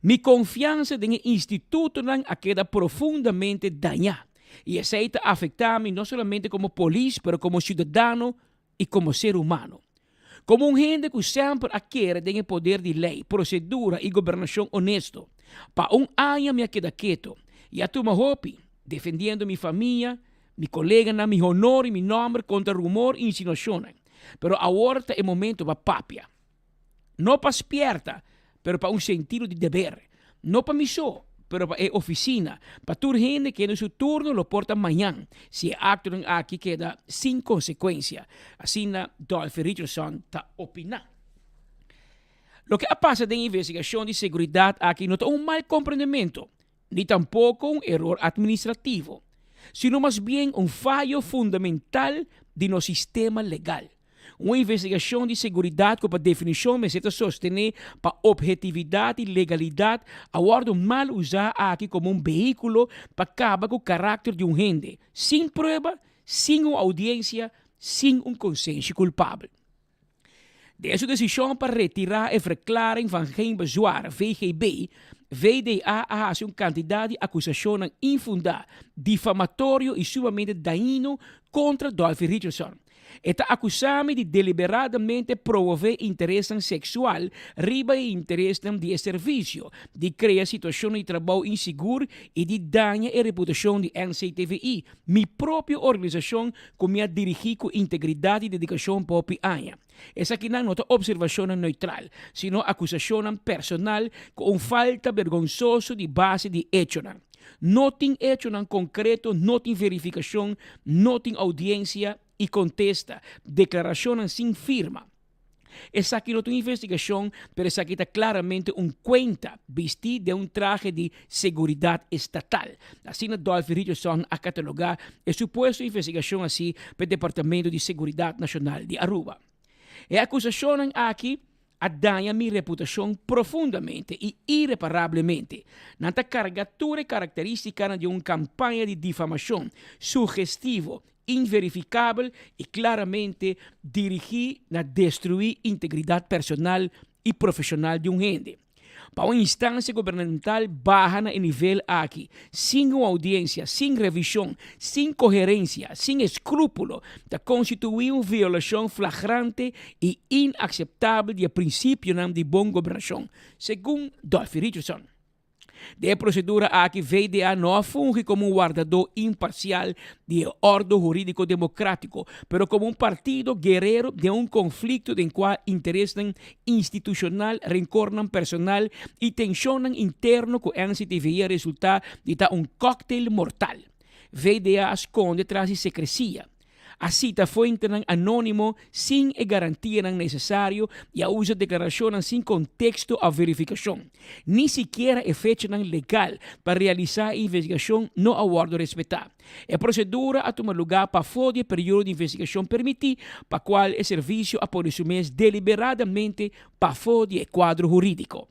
T: Mi konfiansa den e institutonan a keda profundamente dañá i esei ta afektá mi no solamente komo polis pero komo siudadano i komo ser humano. Komo un hende ku semper a kere den e poder di lei, prosedura i gobernashon onesto, pa un aña mi a keda keto i a tuma hopi, defendiendo mi famia, mi koleganan, mi honor i mi nòmber kontra rumor i insinuashonnan. Pero awor ta e momento pa papia. No pa spierta, pero pa un sentido di deber. No pa mi so, pero pa e oficina, pa tur hende kende su turno lo por ta mañan, si e actonan aki keda sin consecuencia, asina Dolphy Richardson ta opina. Loke a pasa den e investigacion di seguridad aki no ta un mal comprendemento, ni tampoco un eror administrativo, sino mas bien un fayo fundamental di nos sistema legal. Un investigashon di seguridat ku pa definishon mester ta sostené pa ophetividat i legalidat a wòrdu mal usá aki komo un behíkulo pa kaba ku karakter di un hende, sin prueba, sin un oudiensia, sin un konsenshi kulpabel. Den su desishon pa retirá e Verklaring van Geen Bezwaar, VGB, VDA a hasi un kantidat di akusashonnan infundá, difamatorio i sumamente dañino kontra Dolphy Richardson. E ta akusá mi di deliberadamente promové interesnan seksual riba e interesnan di e servisio, di krea situashonnan di trabou insigur i di daña e reputashon di NCTVI, mi propio organisashon ku mi a dirigí ku integridat i dedikashon pa hopi aña. Esakinan no ta opservashonnan neutral, sino akusashonnan personal ku un falta bergonsoso di base di echonan. No tin echonan konkreto, no tin verifikashon, no tin oudiensia i kontesta, deklarashonnan sin firma. Esaki no ta un investigashon, pero esaki ta klaramente un kuenta bistí den un trahe di seguridat estatal. Asina Dolphy Richardson a katalogá e supuesto investigashon así pa e Departamento di Seguridat Nashonal di Aruba. E akusashonnan aki a daña mi reputashon profundamente i ireparablemente. Nan ta karga tur e karakterístikanan di un kampaña di difamashon sugestivo, inverifikabel i klaramente dirigí na destruí integridat personal i profeshonal di un hende. Pa un instansia gubernamental baha na e nivel aki, sin un oudiensia, sin revishon, sin koherensia, sin eskrúpulo, ta konstituí un violashon flagrante i inakseptabel di e prinsipionan di bon gobernashon, segun Dolphy Richardson. Den e prosedura aki VDA no a fungi komo un wardadó imparsial di e òrdu hurídiko demokrátiko, pero komo un partido guerero den un konflikto den kua interesnan institushonal, renkornan personal i tenshonnan interno ku NCTV a resultá di ta un kòktel mortal. VDA a skonde tras di sekresia. A sita fuentenan anónimo sin e garantianan nesesario i a usa deklarashonnan sin konteksto òf verifikashon. Ni sikiera e fechanan legal pa realisá e investigashon no a wòrdu respetá. E prosedura a tuma lugá pafó di e periodo di investigashon permití, pa kual e servisio a pone su mes deliberadamente pafó di e kuadro hurídiko.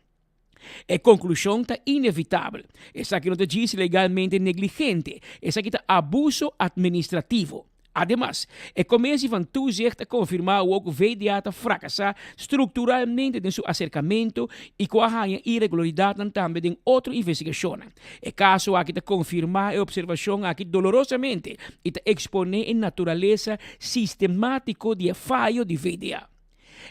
T: E konklushon ta inevitabel, esaki no ta djis legalmente negligente, esaki ta abuso atministrativo. Ademas, e Commissie van Toezicht a confirma awor cu VDA ta fracasa structuralmente den su acercamento y cu a haña irregularidadnan tambe den otro investigacionnan. E caso aki ta confirma e observacion aki dolorosamente y ta expone e naturalesa sistematico di e fayo di VDA.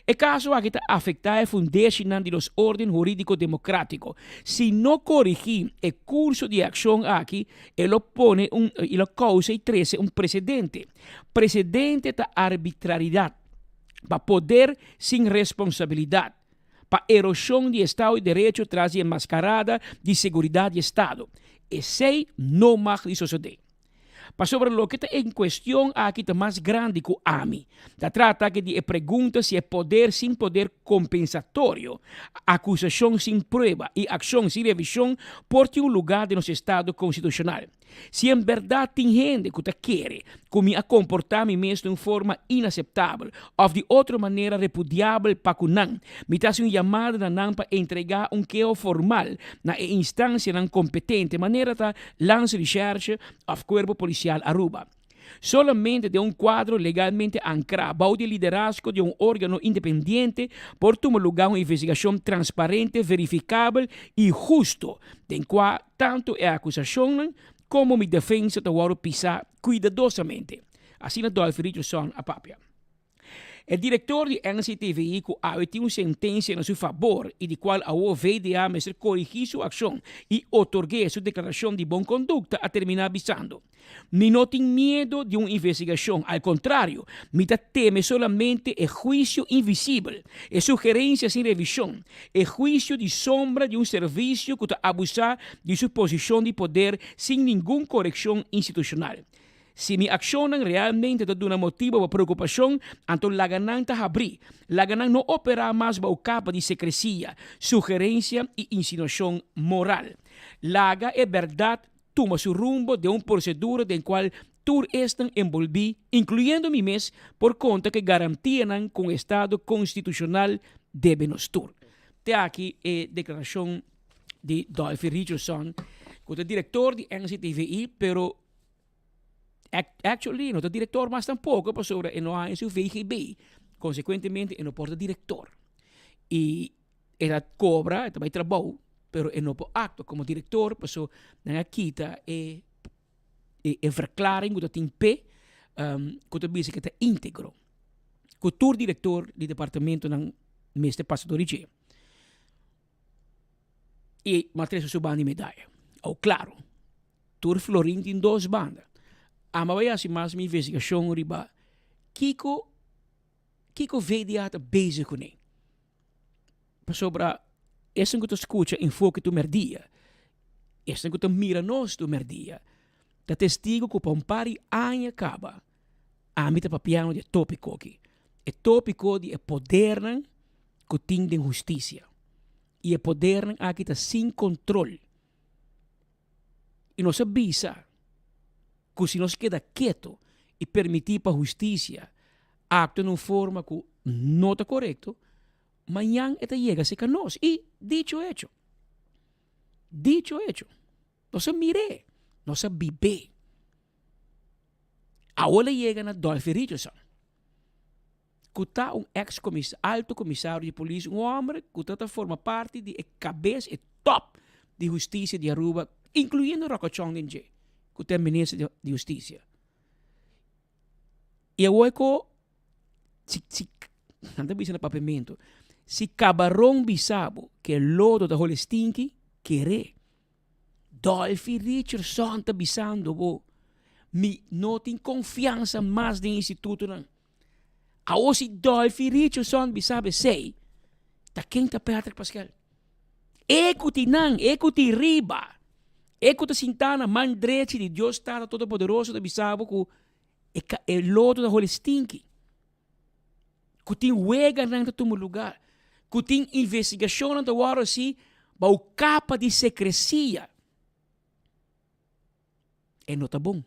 T: E kaso aki ta afektá e fundeshinan di nos órden hurídiko demokrátiko. Si no korigí e kurso di e akshon aki, e lo pone un i lo kousa i trese un presedente. Presedente ta arbitraridat, pa poder sin responsabilidat, pa eroshon di estado di derecho tras di e maskarada di seguridat di estado. Esei no mag di sosodé. Pasobra loke ta en kuestion aki ta mas grandi ku ami. Ta trata aki di e pregunta si e poder sin poder kompensatorio, akusashon sin prueba i akshon sin revishon por tin un lugá den nos estado konstitushonal. Si en bèrdat tin hende ku ta kere ku mi a komportá mi mes den un forma inaseptabel òf di otro manera repudiabel pa ku nan, mi ta hasi un yamada na nan pa entregá un keho formal na e instansianan kompetente, manera ta Landsrecherche of Cuerpo Policial Aruba. Solamente den un cuadro legalmente ancra bou di liderazgo di un organo independiente por tuma luga un investigacion transparente, verificabel y husto, den cua tanto e acusacionnan como mi defensa ta wordo pisa cuidadosamente. Asina Dolphy Richardson a papia. E direktor di NCTVI ku awe tin un sentensia na su fabor i di kual awo VDA mester korigí su akshon i otorg'é su deklarashon di bon kondukta a terminá bisando, Mi no tin miedo di un investigashon, al kontrario, mi ta teme solamente e huisio invisibel, e sugerensia sin revishon, e huisio di sombra di un servisio ku ta abusá di su posishon di poder sin ningun korekshon institushonal. Si mi akshonnan realmente ta duna motibu pa preokupashon, anto laga nan ta habrí. Laga nan no operá mas bou kapa di sekresia, sugerensia i insinuashon moral. Laga e bèrdat tuma su rumbo den un prosedura den kual tur esnan enbolbí, inkluyendo mi mes, por konta ku e garantianan ku un estado konstitushonal debe nos tur. Te aki e deklarashon di Dolphy Richardson, ku ta direktor di NCTVI, pero Actually, no ta director mas tampoco, pasobra e no haña su VGB. Consecuentemente, e no por ta director. Y e ta cobra, e ta bay trabou, pero e no por actua como director, paso nan a kita e, e, e verklaring cu ta tin p'e, um, cu ta bisa cu e ta integro. Cu tur director di departamentonan mester pasa door di dje. Y m'a trece su banda di medaya. Au claro, tur florin tin dos banda. Amba bai haci mas mi investigacion riba kico kico VDA ta bezig cune. Pasobra esun cu ta scucha Enfoke tur merdia, esun cu ta mira nos tur merdia, ta testigo cu pa un par di aña caba ami ta papiando di e topico aki. E topico di e podernan cu tin den husticia. Y e podernan aki ta sin control. Y nos a bisa cu si nos keda keto y permiti pa husticia actua na un forma cu no ta corecto, mañan e ta yega cerca nos. Y dicho hecho, dicho hecho, nos a mir'é, nos a bib'é. Awor el a yega na Dolphy Richardson. Ku ta un ex alto komisario di polis, un homber ku ta ta forma parti di e kabes, e top di hustisia di Aruba, inkluyendo Rocco Chong den dje, ku ta e minister di hustisia. I awor ku si si nan ta bisa na papiamentu, si kabaron bisa bo ku e lodo ta holi stinki, kere. Dolphy Richardson ta bisando bo, mi no tin konfiansa mas den institutonan. Awor si Dolphy Richardson bisa bo esei, ta ken ta Patrick Pascal? E ku tin nan, e ku tin riba, e ku ta sintá na man drechi di Dios Tata Todopoderoso ta bisa bo ku e e lodo ta holi stinki. Ku tin weganan ta tuma lugar, ku tin investigashonnan ta wòrdu hasi bou kapa di sekresia. E no ta bon.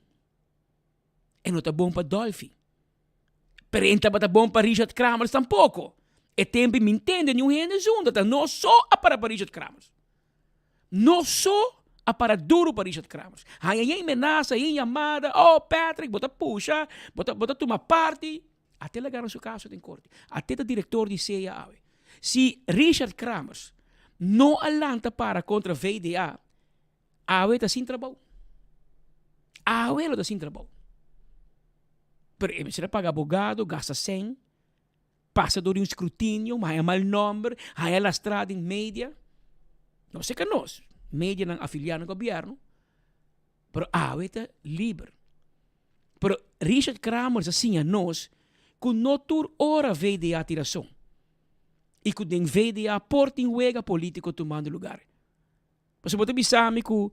T: E no ta bon pa Dolfi. Pero e no tabata bon pa Richard Kramers tampoko. E tempu mi ntende niun hende zunda ta nos so a para pa Richard Kramers. Nos so. A para duro pa Richard Kramers. Haña yen menasa, yen yamada, oh Patrick, bo ta pusha, bo ta bo ta tuma parti. Ate el a gana su kaso den korte. Ate ta direktor di sea awe. Si Richard Kramers no a lanta para kontra VDA, awe ta sin trabou. Awe lo ta sin trabou. Pero e mester a paga abogado, gasta sèn, pasa dor di un skrutinio, haña mal nòmber, haña lastrá den media. No seka nos, medianan afiliá na gobièrnu, pero awe ta liber. Pero Richard Kramers a siña nos ku no tur ora VDA tin rason i ku den VDA por tin wega polítiko tumando lugar. Pasobra bo ta bisa mi ku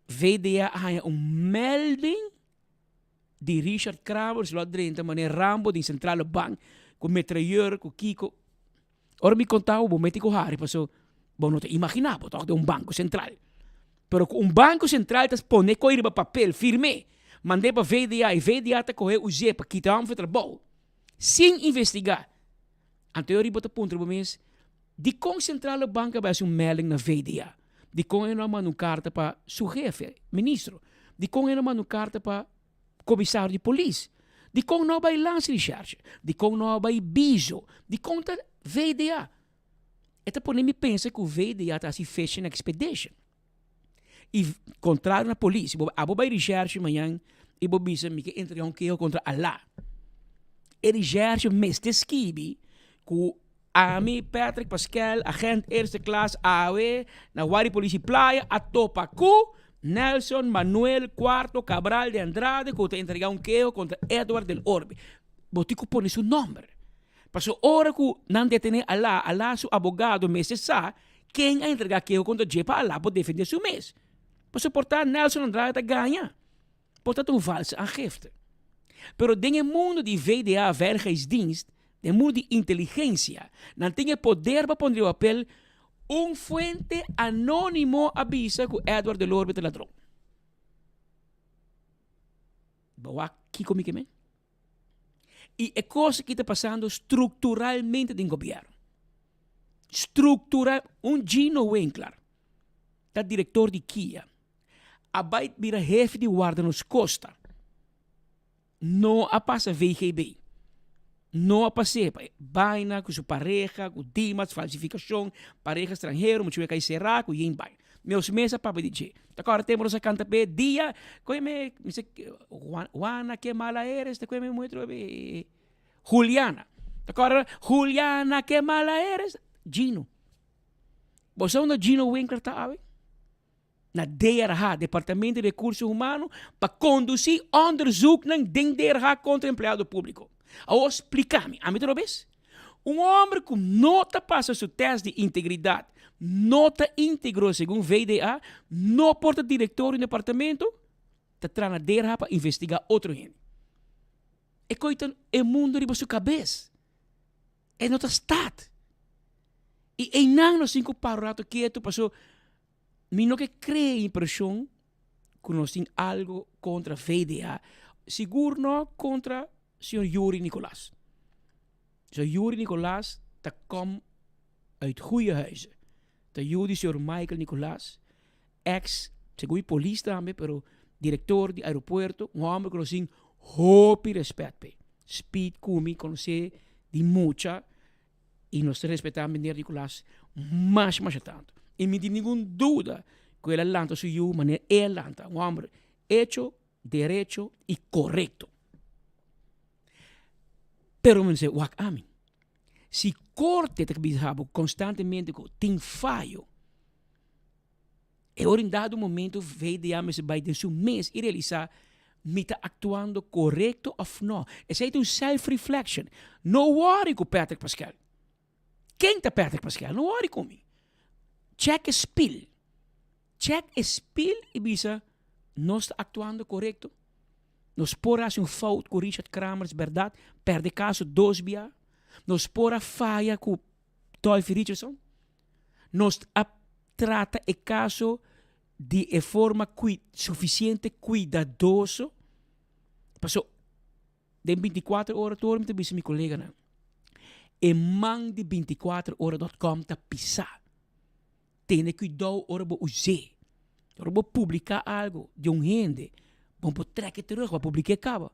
T: VDA a haña un melding di Richard Kramers lo a drenta manera Rambo den Centrale Bank ku metrayeur ku kiko. Ora mi konta bo, bo meti ku hari paso bo no ta imaginá bo tok den un banko sentral. Pero ku un banko sentral ta pone koi riba papel, firm'é, mand'é pa VDA i VDA ta kohe us'é pa kita hòm for trabou sin investigá. Anto e ora bo ta puntra bo mes, dikon Centrale Bank a bai hasi un melding na VDA? Dikon e no a manda un karta pa su hefe, ministro? Dikon e no a manda un karta pa komisario di polis? Dikon no a bai Landsrecherche? Dikon no a bai Bizo? Dikon ta VDA? E ta pone mi pensa ku VDA ta hasi fishing expedition. I kontrario na polis, bo abo bai recherche mañan i bo bisa mi ke entrega un keho kontra Alá. E recherche mester skibi ku ami, Patrick Paskel, agent eerste klas awe na Wari Polisie Playa a topa ku Nelson Manuel Cuarto Cabral de Andrade ku ta entrega un keho kontra Edward del Orbe. Bo tin ku pone su nomber. Pasobra ora ku nan detene Alá, Alá su abogado mester sa Ken a entregá keho kontra dje pa Alá por defendé su mes? Pasobra por ta Nelson Andrade ta gaña. Por ta ta un valse aangifte. Pero den e mundu di VDA, Veiligheidsdienst, den mundu di inteligensia, nan tin e poder pa pone riba papel, un fuente anónimo a bisa ku Edward Delorme ta ladron. Bo wak kiko mi ke men? I e kos aki ta pasando strukturalmente den gobièrnu. Struktural, un Gino Winkler ta direktor di kia, a bai bira hefe di warda nos kosta, no a pasa VGB, no a pas'é pa e baina ku su pareha, ku Dimas, falsifikashon, pareha stranhero, muchu e kai será ku yen bai. Meus mes a papia di dje. Ta kòrda tempu nos a kanta p'e dia koe me mi se Juana ke mala eres ta koe me muestra Juliana. Ta kòrda Juliana ke mala eres Gino. Bo sa unda Gino Winkler ta awe? Na DRH, Departamento di Rekurso Humano, pa kondusí ònderzoeknan den DRH kontra empleado públiko. Awor splika mi, ami ta robes? Un hòmber ku no ta pasa su tèst di integridat, no ta íntegro segun VDA, no por ta direktor di un departamento, ta traha na DRH pa investigá otro hende. E koe ta e mundu riba su kabes. E no ta stat. I einan nos tin ku para un rato ketu paso mi no ke krea e impreshon ku nos tin algo kontra VDA, sigur no kontra Señor Yuri Nicolaas. Señor Yuri Nicolaas ta kom uit goeie huize. Ta yu di señor Michael Nicolaas, ex, segun mi polis tambe, pero director di aeropuerto, un homber ku nos tin hopi respet p'e. Speed ku mi konosé di mucha i nos ta respetá meneer Nicolaas masha masha tantu. I mi tin ningun duda ku el a lanta su yu manera e a lanta, un homber hecho derecho y corecto. Pero mi dice, wak ami, si corte ta bisa bo constantemente cu tin fayo, e ora in dado momento VDA mester bay den su mes y realisa mi ta actuando corecto of no. Esey ta un self reflection. No worry cu Patrick Pascal. Ken ta Patrick Pascal? No worry cu mi. Check e spiel. Check e spiel y bisa nos ta actuando corecto? Nos por haci un fout cu Richard Kramers berdad, perde caso dos bia? Nos por a faya cu Dolphy Richardson? Nos a trata e caso di e forma suficiente cuidadoso? Paso Den bintikuater ora tur mi ta bisa mi koleganan, e man di bintikuater ora dot com ta pisá. Tene kuidou ora bo us'é. Ora bo publica algo di un hende, bo por trek e terug, bo a publica e caba.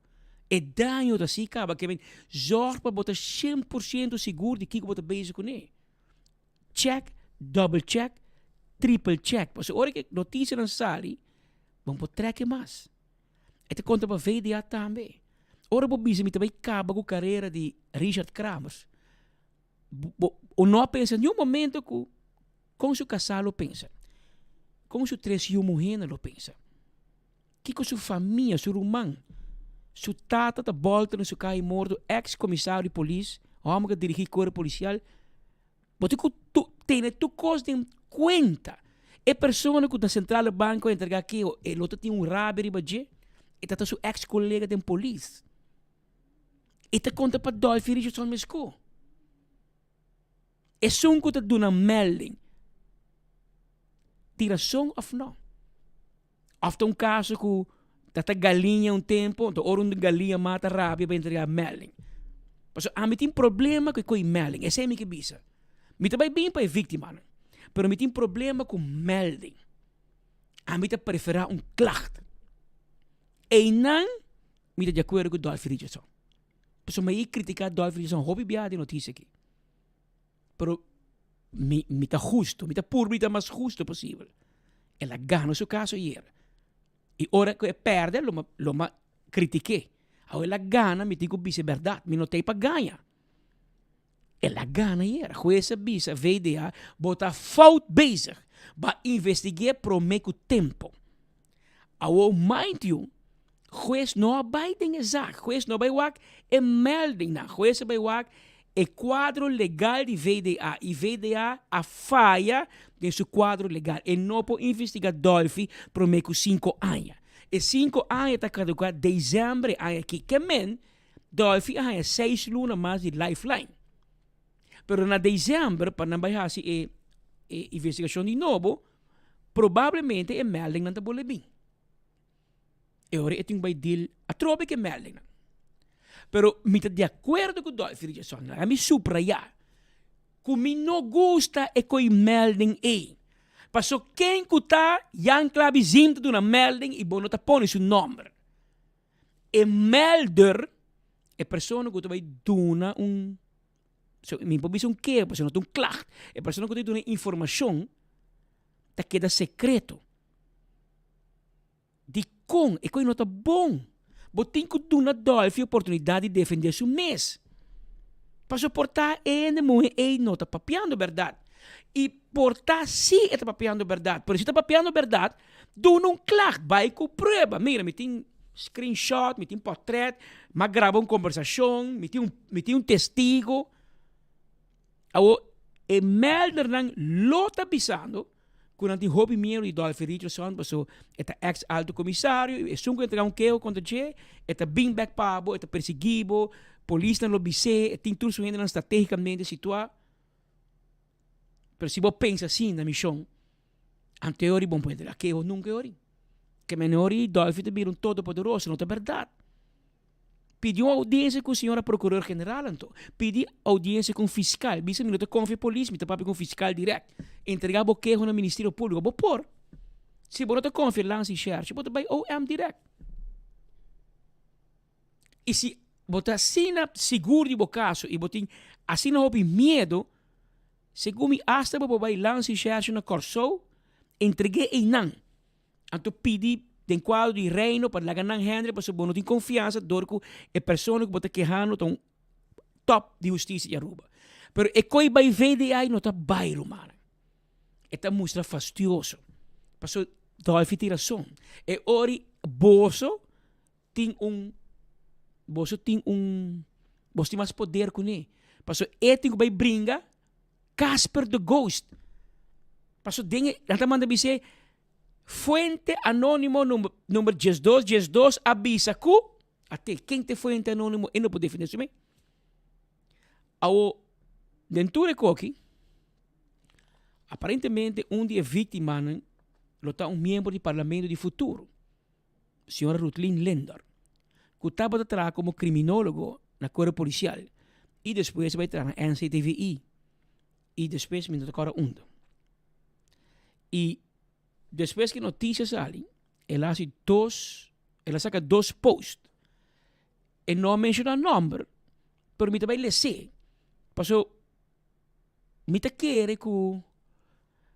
T: E daño ta si caba, ke men zorg pa bo ta 100% sigur di kiko bo ta bezig cune. Check, double check, triple check. Pasobra ora ke noticianan sali, bo por trek e mas. E ta konta pa VDA tambe. Ora bo bisa mi ta bai kaba ku karera di Richard Kramers, bo no a pensa niun momento ku kon su kasá lo pensa, kon su tres yu muhénan lo pensa, kiko su famia, su ruman, su tata ta bòlta na su kaha i morto, eks komisario di polis, hòmber ku a dirigí kuerpo polisial. Bo tin ku tene tur kos den kuenta. E persona ku ta Centrale Banko a entregá keho, e lo ta tin un rabia riba dje. E ta ta su eks kolega den polis. E ta konta pa Dolphy Richardson meskó. Esun ku ta duna melding, tin rason òf no? Òf ta un kaso ku ta ta galiña un tempu, anto ora un galiña mata rabia pa entregá melding. Pasobra ami tin problema ku e ko'i melding, esei mi ke bisa. Mi ta bai bin pa e víktimanan, pero mi tin problema ku melding. Ami ta preferá un klacht. Einan mi ta di akuerdo ku Dolphy Richardson. Pasobra mi a kritiká Dolphy Richardson hopi biaha den notisia aki. Pero mi, mi ta husto, mi ta purba di ta mas husto posibel. El a gana su caso ayer. Y ora cu e perde, lo mi, lo mi critiqué. Awe el a gana, mi tin cu bisa e berdad. Mi no ta ey pa gaña. El a gana ayer. Huez a bisa VDA, bo ta fout bezig. Bo a investigué prome cu tempo. Awo, mind you, Hues no a bai den e zaak. Hues no a bai wak e meldingnan. Hues a bai wak e kuadro legal di VDA i VDA a faya den su kuadro legal. E no por investiga Dolfi prome ku sinku aña. E sinku aña ta kaduká desèmber e aña aki. Ke men, Dolfi a haña seis luna mas di lifeline. Pero na desèmber pa nan bai hasi e e investigashon di nobo, probablemente e meldingnan ta bolbe bin. E ora e tin bai deal atrobe ku e meldingnan. Pero mi ta di akuerdo ku Dolphy Richardson. Laga mi subrayá ku mi no gusta e koi melding ei. Paso ken ku ta Jan Klabizin ta duna melding i bo no ta pone su nòmber. E melder, e persona ku ta bai duna un, so mi por bisa un keho pasobra no ta un klacht, e persona ku ta duna informashon ta keda sekreto. Dikon e koi no ta bon? Bo tin ku duna Dolphy oportunidat di defendé su mes. Pasobra por ta e hende muhé ei no ta papiando bèrdat. I por ta sí e ta papiando bèrdat, pero si ta papiando bèrdat, duna un klag, bai ku prueba. Mira, mi tin screenshot, mi tin pòtrèt, m'a graba un kombersashon, mi tin un mi tin un testigo. Awor, e mèldernan lo ta bisando ku nan tin hopi miedu di Dolphy Richardson paso e ta ex alto komisario i esun ku entrega un keho kontra dje e ta bin bek pa bo, e ta persiguí bo, polisnan lo bis'é, e tin tur su hendenan stratégikamente situá. Pero si bo pensa asin na mishon, anto e ora bo no por entrega keho nunka e ora. Ke men e ora Dolphy ta bira un todopoderoso, no ta bèrdat. Pidi un audiencia cu señora procureur general anto. Pidi audiencia cu un fiscal. Bisa mi no ta confia polis, mi ta papia cu un fiscal direct. Entrega bo keho na Ministerio Publico. Bo por. Si bo no ta confia Landsrecherche, bo ta bay OM direct. Y si bo ta asina sigur di bo caso y bo tin asina hopi miedo, segun mi hasta bo por bay Landsrecherche na Corsou, entregue eynan. Anto pidi den kuadro di Reino pa laga nan hende pasobra bo no tin konfiansa dor ku e persona ku bo ta kehando ta un top di hustisia di Aruba. Pero e koi bai VDA no ta bai rumannan. E ta mustra fastioso. Pasobra Dolfi tin rason. E ori boso tin un boso tin un boso tin mas poder kuné. Pasobra e tin ku bai bringa Casper the Ghost. Pasobra den e nan ta manda bis'é fuente anonimo number number diesdos diesdos a bisa ku ate ken ta e fuente anonimo e no por defende su mes. Awo den tur e koki aparentemente un di e víktimanan lo ta un miembro di parlamento di futuro. Señora Rutlin Lindor, cu tabata traha como criminologo na Cuerpo Policial y despues a bay traha na NCTVI y despues mi no ta acorda unda. Y. Despues ku e notisia sali, el a hasi dos, el a saka dos post. E no a menshoná nòmber, pero mi ta bai les'é. Paso mi ta kere ku,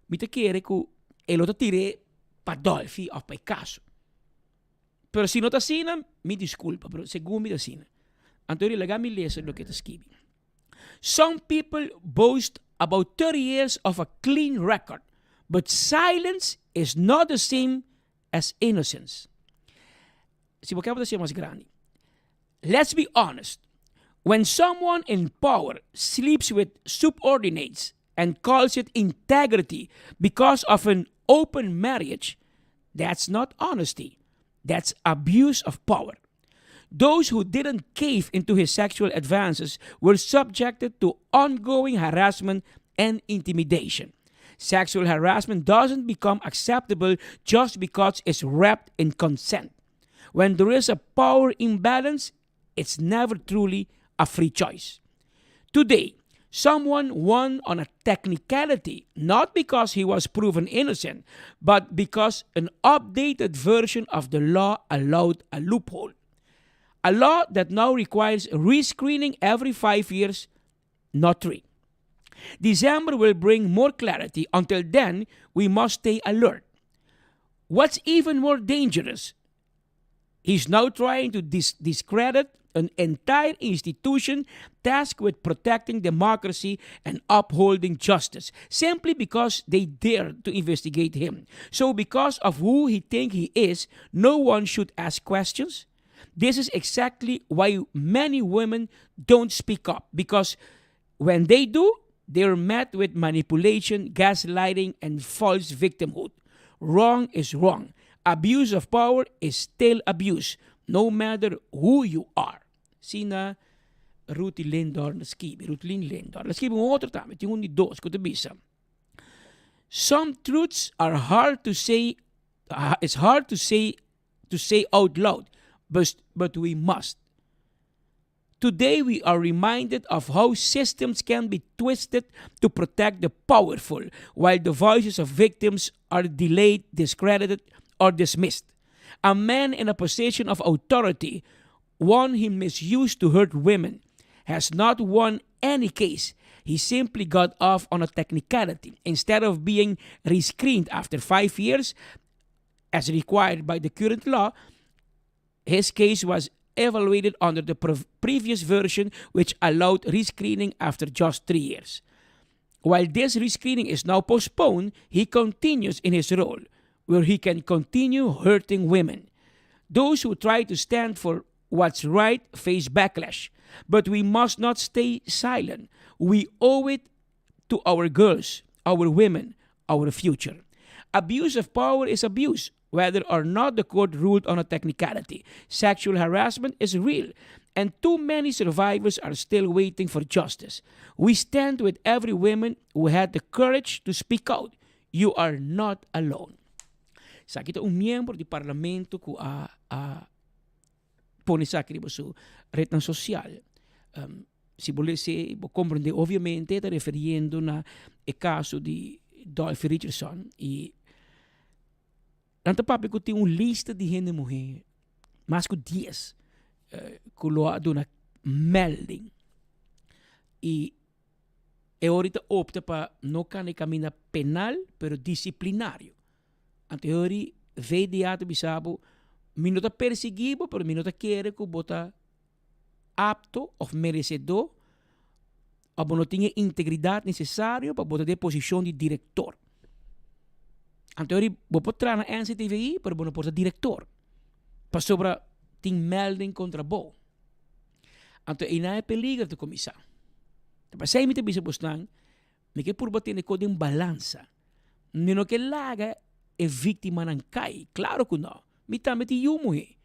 T: mi ta kere ku e lo ta tir'é pa Dolfi òf pa e kaso. Pero si no ta asina, mi diskulpa, pero segun mi ta asina. Anto laga mi lesa loke e ta skibi. Some people boast about 30 years of a clean record, but silence is not the same as innocence. Si bo kaba ta mas grandi. Let's be honest. When someone in power sleeps with subordinates and calls it integrity because of an open marriage, that's not honesty. That's abuse of power. Those who didn't cave into his sexual advances were subjected to ongoing harassment and intimidation. Sexual harassment doesn't become acceptable just because it's wrapped in consent. When there is a power imbalance, it's never truly a free choice. Today, someone won on a technicality, not because he was proven innocent, but because an updated version of the law allowed a loophole. A law that now requires rescreening every 5 years, not 3. December will bring more clarity. Until then, we must stay alert. What's even more dangerous, he's now trying to discredit an entire institution tasked with protecting democracy and upholding justice simply because they dared to investigate him. So because of who he think he is, no one should ask questions. This is exactly why many women don't speak up, because when they do, they're met with manipulation, gaslighting, and false victimhood. Wrong is wrong. Abuse of power is still abuse, no matter who you are. Asina Ruthie Lindor a skibi, Ruth Lindor. El a skibi un otro tambe, tin un di dos, ku ta bisa. Some truths are hard to say, it's hard to say out loud, but we must. Today we are reminded of how systems can be twisted to protect the powerful, while the voices of victims are delayed, discredited, or dismissed. A man in a position of authority, one he misused to hurt women, has not won any case. He simply got off on a technicality. Instead of being rescreened after 5 years, as required by the current law, his case was evaluated under the previous version, which allowed rescreening after just 3 years. While this rescreening is now postponed, he continues in his role, where he can continue hurting women. Those who try to stand for what's right face backlash. But we must not stay silent. We owe it to our girls, our women, our future. Abuse of power is abuse, whether or not the court ruled on a technicality. Sexual harassment is real, and too many survivors are still waiting for justice. We stand with every woman who had the courage to speak out. You are not alone. Esaki ta un miembro di parlamento ku a pone esaki riba su ret sosial. Si bo si bo komprondé, obviamente ta refiriendo na e kaso di Dolphy Richardson i nan ta papia ku tin un lista di hende muhé, mas ku 10, ku lo a duna melding. I e ora ta opta pa no kana kaminda penal, pero disiplinario. Anto e VDA ta bisa bo, mi no ta persiguí bo, pero mi no ta kere ku bo ta apto òf meresedó òf no tin e integridat nesesario pa bo ta den posishon di direktor. Anto bo por traha na NCTVI, pero bo no por ta direktor. Pasobra tin melding kontra bo. Anto einan e peliger ta kuminsá. P'esei mi ta bisa bosnan, mi ke purba tene kos den balansa. Mi no ke laga e víktimanan kai. Klaro ku no. Mi tambe tin yu muhé.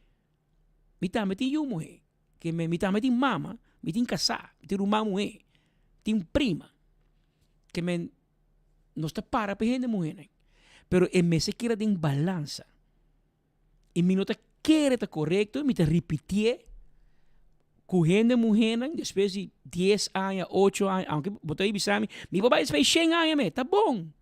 T: Mi tambe tin yu muhé. Ke mi, mi tambe tin mama, mi tin kasá, mi tin ruman muhé, tin prima. Ke men nos ta para pa hende muhénan. Pero e mester keda den balansa. I mi no ta kere ta korekto, mi ta ripitié ku hende muhénan despues di 10 aña, 8 aña, aunke bo ta bisa mi, mi por bai despues 100 aña me, ta bon.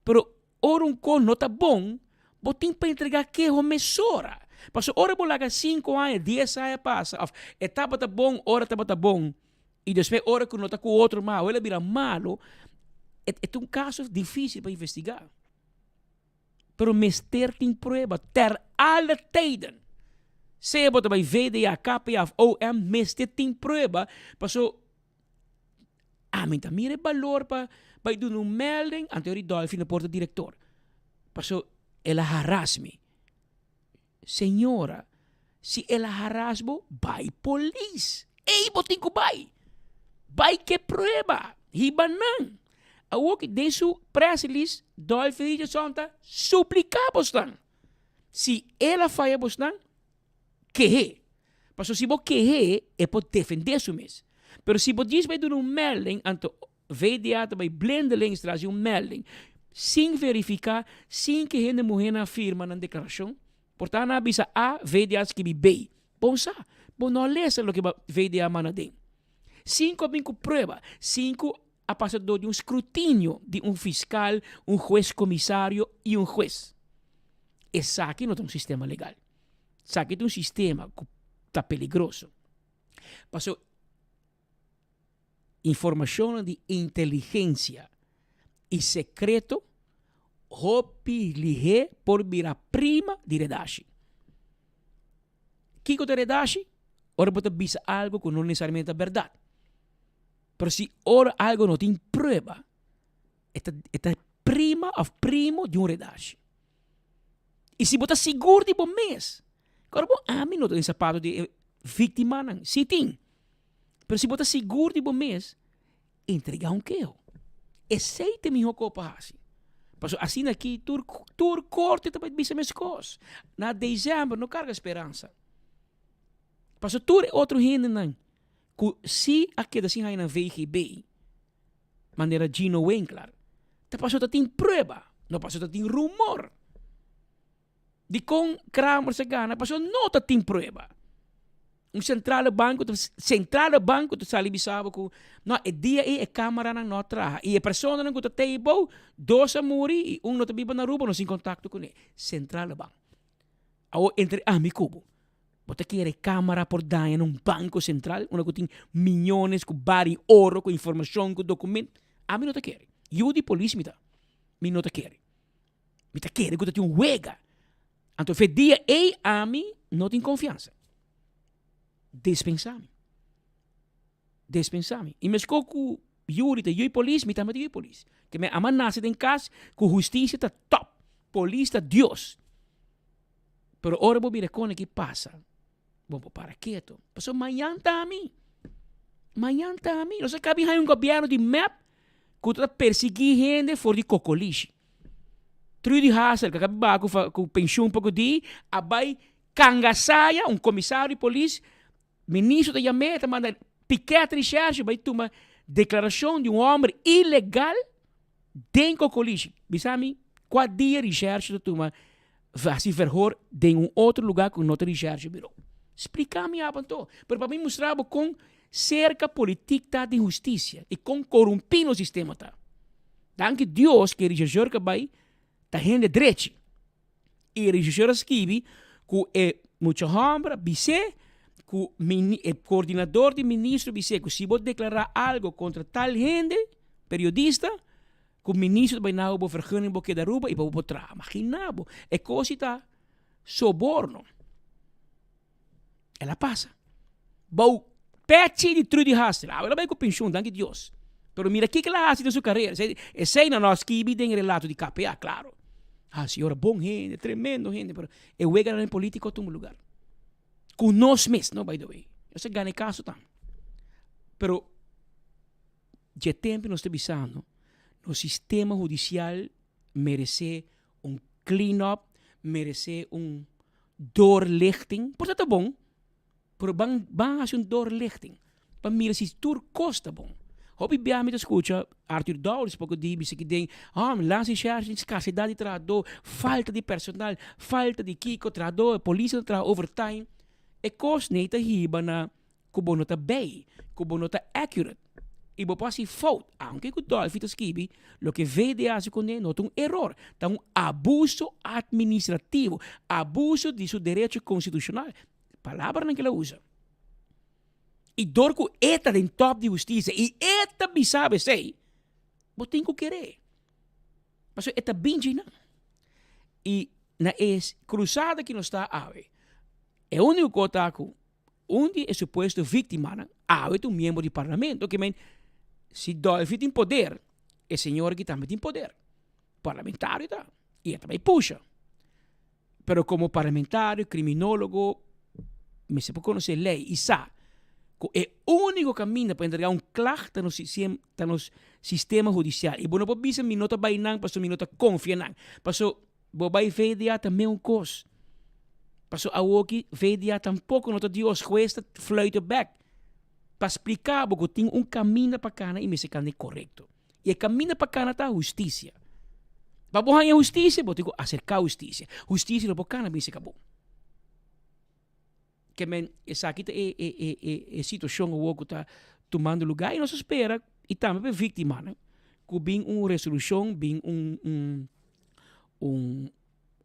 T: Pero Ora un kos no ta bon, bo tin pa entregá keho mesora. Pasobra ora bo laga sinku aña, dies aña pasa òf e tabata bon ora tabata bon i despues ora ku no ta ku otro mas el a bira malu, e ta un kaso difísil pa investigá. Pero mester tin prueba ter alle tijden. Sea bo ta bai VDA, KPA of OM mester tin prueba paso Ami ta mira e balor pa bai duna un melding, anto e Ridolfi na por ta director. Paso el a haras mi. Señora, si el a haras bo, bai polis. Ey bo tin cu bai. Bai ke prueba. Hiba nan. Awor ki den su press release, Dolfi Richardson ta suplica bosnan. Si el a faya bosnan, keh'é. Pasobra si bo keh'é, e por defendé su mes. Pero si bo djis bai duna un melding, anto VDA ta bai blindelings tras di un melding, sin verifiká, sin ku e hende muhénan a firma nan deklarashon. Por ta nan a bisa A, VDA a skibi B. Bon sa, bo no a lesa loke VDA manda den. Sin ku a bin ku prueba, sin ku a pasa dor di un skrutinio di un fiskal, un hues komisario i un hues. Esaki no ta un sistema legal. Esaki ta un sistema ku ta peligroso. Pasobra informashonnan di inteligensia i sekreto hopi lihé por bira prima di redashi. Kiko ta redashi? Ora bo ta bisa algu ku no nesesariamente ta bèrdat. Pero si ora algu no tin prueba, e ta e ta prima òf primo di un redashi. I si bo ta sigur di bo mes, kòrda bo ami no ta den sapato di e víktimanan, si tin, pero si bo ta sigur di bo mes, entregá un keho. Esei ta e mihó kos pa hasi. Pasobra asina aki tur tur korte ta bai bisa meskos. Na desèmber no karga speransa. Pasobra tur e otro hendenan ku si a keda sin haña nan VGB, manera Gino Winklar, ta pasobra ta tin prueba, no pasobra ta tin rumor. Dikon Kramer sa gana? Pasobra no ta tin prueba. Un sentrale banko ta sentrale banko ta sali bisa bo ku no e dia ei e kameranan no a traha i e personanan ku ta tei bou dos a muri i un no ta biba na Aruba no sin kontakto kuné. Sentrale bank. Awor entre ami ku bo, bo ta kere camera por daña na un banco central unda cu tin miyones cu bari oro cu informacion cu documento? Ami no ta kere. Yu di polis mi ta. Mi no ta kere. Mi ta kere cu ta tin un wega. Anto fe dia ey ami no tin confiansa. Despensa mi. Despensa mi. Y mesco cu Yuri ta yu polis, mi tambe ta yu polis. Ke mi ama nace den cas cu husticia ta top. Polis ta Dios. Pero ora bo mira con aki pasa, bo por para keto. Pasobra mañan ta ami. Mañan ta ami. Nos a cabi haña un gobierno di mep cu ta persigui hende for di cocolishi. Trudy Hassel, cu a cabi baha cu cu pensioen poco di, a bay cangasaya un comisario di polis Ministro ta yam'é, ta manda piket recherche bai tuma declaracion di un homber ilegal den Cocolishi. Bisa mi cua dia recherche ta tuma haci verhoor den un otro lugar cu no ta recherche bureau. Splica mi abo anto. Pero pa mi mustra bo con cerca politic ta den husticia y con corumpi nos sistema ta. Danki Dios cu e rechercheur cu a bai ta hende drechi. E regisseur a skibi ku e mucha hòmber a bis'é ku e koordinador di ministro bis'é ku si bo deklará algo kontra tal hende, periodista, ku ministro ta bai na bo vergunning bo keda Aruba i pa bo por traha. Maginá bo, e kos si ta soborno. El a pasa. Bou pechi di Trudy Hassel. Awe el a bai ku penshun, danki Dios. Pero mira kiko el a hasi den su karera. Esei nan no a skibi den e relato di KPA, klaro. Ah, señora, bon hende, tremendo hende, pero e weganan den politico a tuma lugar. Ku nos mes, no, by the way. Nos a gana e kaso tambe. Pero dje tempo nos ta bisando, nos sistema hudisial meresé un clean up, meresé un doorlichting, por ta ta bon, pero ban ban hasi un doorlichting pa mira si tur kos ta bon. Hopi bia mi ta skucha Arthur Dowers poko di bisa ki den, oh, lansa i shèrshe tin skarsedat di trahadó, falta di personal, falta di kiko, trahadó, polis ta traha overtime. E kos nei ta hiba na ku bo no ta bei, ku bo no ta accurate. I bo por hasi fout, aunke ku Dolfi ta skibi, loke VDA hasi kuné no ta un eror, ta un abuso administrativo, abuso di su derecho konstitushonal. Palabranan ku el a usa. I dor ku e ta den top di hustisia i e ta bisa bo esei, bo tin ku ker'é. Pasobra e ta bin djinan. I na e krusada ki nos ta awe, e úniko kos ta ku Un di e supuesto víktimanan awe ta un miembro di parlamento, ke men si Dolfi tin poder, e señor aki tambe tin poder. Parlamentario ta, i e ta bai pusha. Pero komo parlamentario, kriminólogo, mester por konosé lei i sa ku e úniko kaminda pa entregá un klag ta nos ta nos sistema hudisial. I bo no por bisa mi no ta bai nan pasobra mi no ta konfia nan. Pasobra Bo bai VDA ta meun kos. Paso awoki VDA tampoko no ta Dios, hues ta fluiten bek pa splika bo ku tin un kaminda pa kana i mester kana e korekto. I e kaminda pa kana ta hustisia. Pa bo haña hustisia bo tin ku aserka hustisia. Hustisia no por kana bin serka bo. Ke men esaki ta e e e e e situashon awor ku ta tumando lugá i nos a spera i tambe pa e víktimanan ku bin un resolushon, bin un un un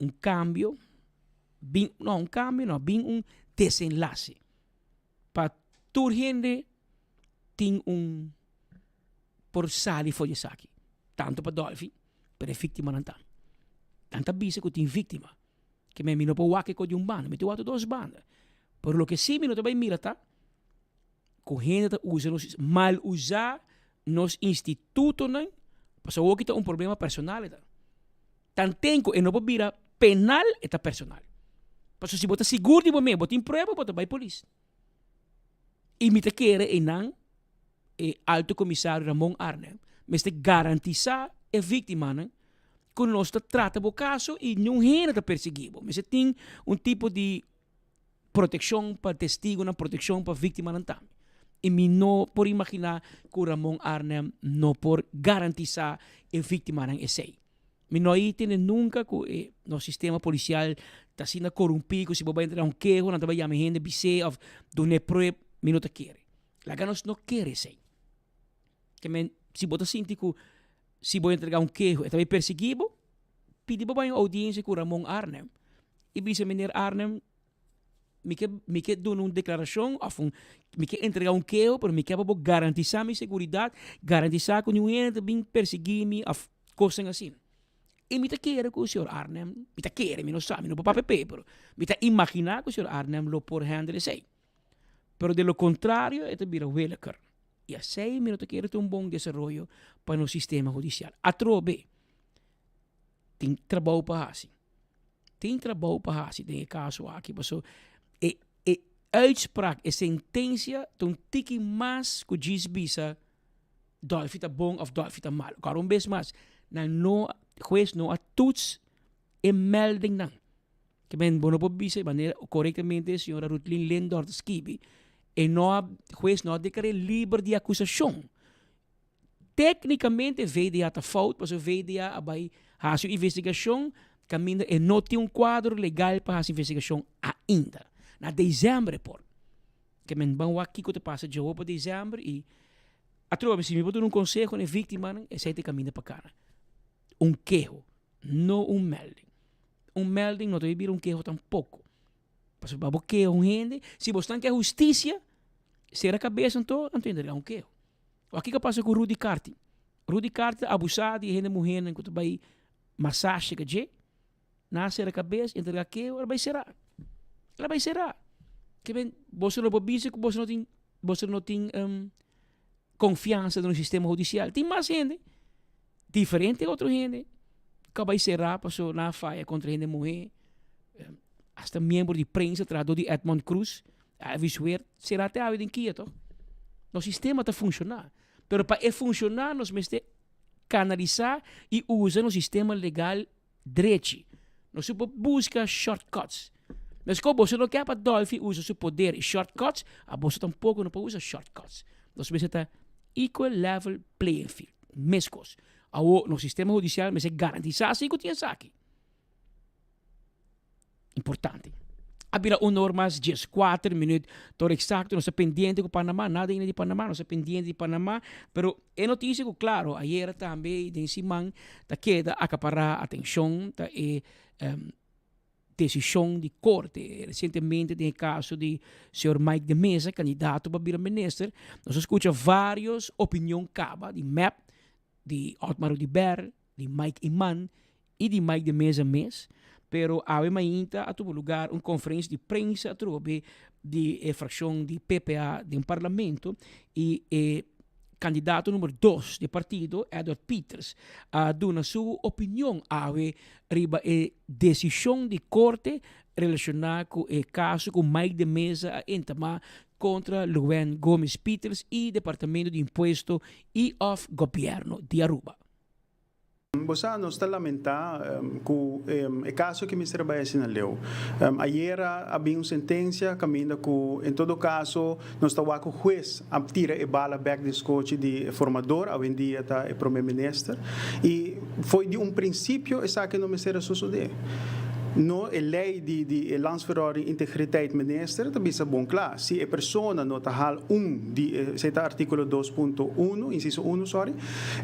T: un kambio, bin no un kambio no, bin un desenlase pa tur hende tin un por sali for di esaki, tantu pa Dolfi pero e víktimanan tambe. Nan ta bisa ku tin víktima. Ke men mi no por wak e kos di un banda, mi ta wak dos banda. Pero loke si mi no ta bai mira ta ku hende ta usa nos, mal usa nos institutonan, pasobra awoki ta un problema personal e ta. Tanten ku e no por bira penal e ta personal. Pasobra si bo ta sigur di bo mes, bo tin prueba, bo ta bai polis. I mi ta kere einan e Alto Comisario Ramon Arnhem mester garantisa e victimanan cu nos ta trata bo caso y niun hende ta persegui bo. Mester tin un tipo di proteccion pa testigonan, proteccion pa victimanan tambe. Y mi no por imagina cu Ramon Arnhem no por garantisa e victimanan esey. Mi no a tende nunca cu e nos sistema policial ta asina corumpi cu si bo bay entra un keho nan ta bay yama e hende bis'é of dun'é prueb, mi no ta kere. Laga nos no kere esey. Ke men si bo ta sinti cu si bo entrega un keho e ta bay persigui bo, pidi bo bay un audiencia cu Ramon Arnhem y bisa meneer Arnhem mi ke mi ke duna un deklarashon òf un mi ke entregá un keho pero mi ke pa bo garantisá mi seguridat, garantisá ku niun hende ta bin persiguí mi òf kosnan asina. I mi ta kere ku señor Arnhem, mi ta kere, mi no sa, mi no por papia p'e, pero mi ta imaginá ku señor Arnhem lo por handle esei. Pero de lo kontrario e ta bira willeker. I esei mi no ta kere ta un bon desaroyo pa nos sistema hudisial. Atrobe tin trabou pa hasi. Tin trabou pa hasi den e kaso aki paso e e uitspraak, e sentensia ta un tiki mas ku djis bisa Dolfi ta bon of Dolfi ta malo. Kòrda un bes mas, nan no, hues no a toets e meldingnan. Ke men bo no por bisa manera korektamente señora Rutlin Lindor ta skibi, e no a, hues no a deklar'é liber di akusashon. Téknikamente VDA ta fout pasobra VDA a bai hasi un investigashon kaminda e no tin un kuadro legal pa hasi investigashon ainda. Na desèmber e por. Ke men ban wak kiko ta pasa djawo pa desèmber i atrobe si mi por duna un konseho na e víktimanan esei ta e kaminda pa kana. Un keho, no un melding. Un melding no ta bira un keho tampoko. Pasobra pa bo keha un hende, si bo stan ke hustisia, sera kabes anto, anto entrega un keho. Wak kiko a pasa ku Rudy Carty? Rudy Carty ta abusá di e hende muhénan ku ta bai masashe ka dje. Nan a sera kabes, entregá keho, el a bai será. El a bai será. Ke men, boso no por bisa ku boso no tin, boso no tin konfiansa den nos sistema hudisial. Tin mas hende, diferente otro hende, ku a bai será pasobra nan a faya kontra hende muhé. Asta miembro di prensa, trahadó di Edmond Croes, Elvis Weert, será te awe den kia toch? Nos sistema ta funshoná, pero pa e funshoná nos mester kanalisá i usa nos sistema legal drechi. Nos no por buska shortcuts. Meskos boso no ke pa Dolfi usa su poder i shortcuts, a boso tampoko no por usa shortcuts. Nos mester ta equal level playing field, meskos. Awor nos sistema hudisial mester garantisá si ku tin esaki. Importante. A bira un or mas dieskuater minuut tor eksakto. Nos ta pendiente ku Panama, nada ainda di Panama, nos ta pendiente di Panama. Pero e notisia ku klaro ayera tambe i den siman ta keda akapará atenshon ta e desishon di korte. Resientemente den e kaso di señor Mike de Meza, kandidato pa bira minister, nos a skucha vários opinion kaba di mep, di Otmar Oduber, di Mike Eman i di Mike de Meza mes, pero awe mainta a tuba lugar un conferencia di prensa atrobe di e fraccion di PPA den parlamento i e candidato numero dos di partido, Edward Pieters, a duna su opinion awe riba e decision di corte relaciona cu e caso cu Mike de Meza a entama contra Luann Gomez Pieters i Departamento di Impuesto i of Gobierno di Aruba.
U: Bo sa, nos ta lamentá ku e kaso aki mester a bai asina leu. Ayera a bin un sentensia kaminda ku en todo kaso nos ta wak ku hues a tira e bala bèk den skochi di e formador, awendia ta e prome minister, i foi di un prinsipio esaki no mester a sosodé. No, e lei di di e Landsverordening Integriteit Minister ta bisa bon kla, si e persona no ta hal un di e, esei ta artíkulo dos punto uno, insiso uno, sorry,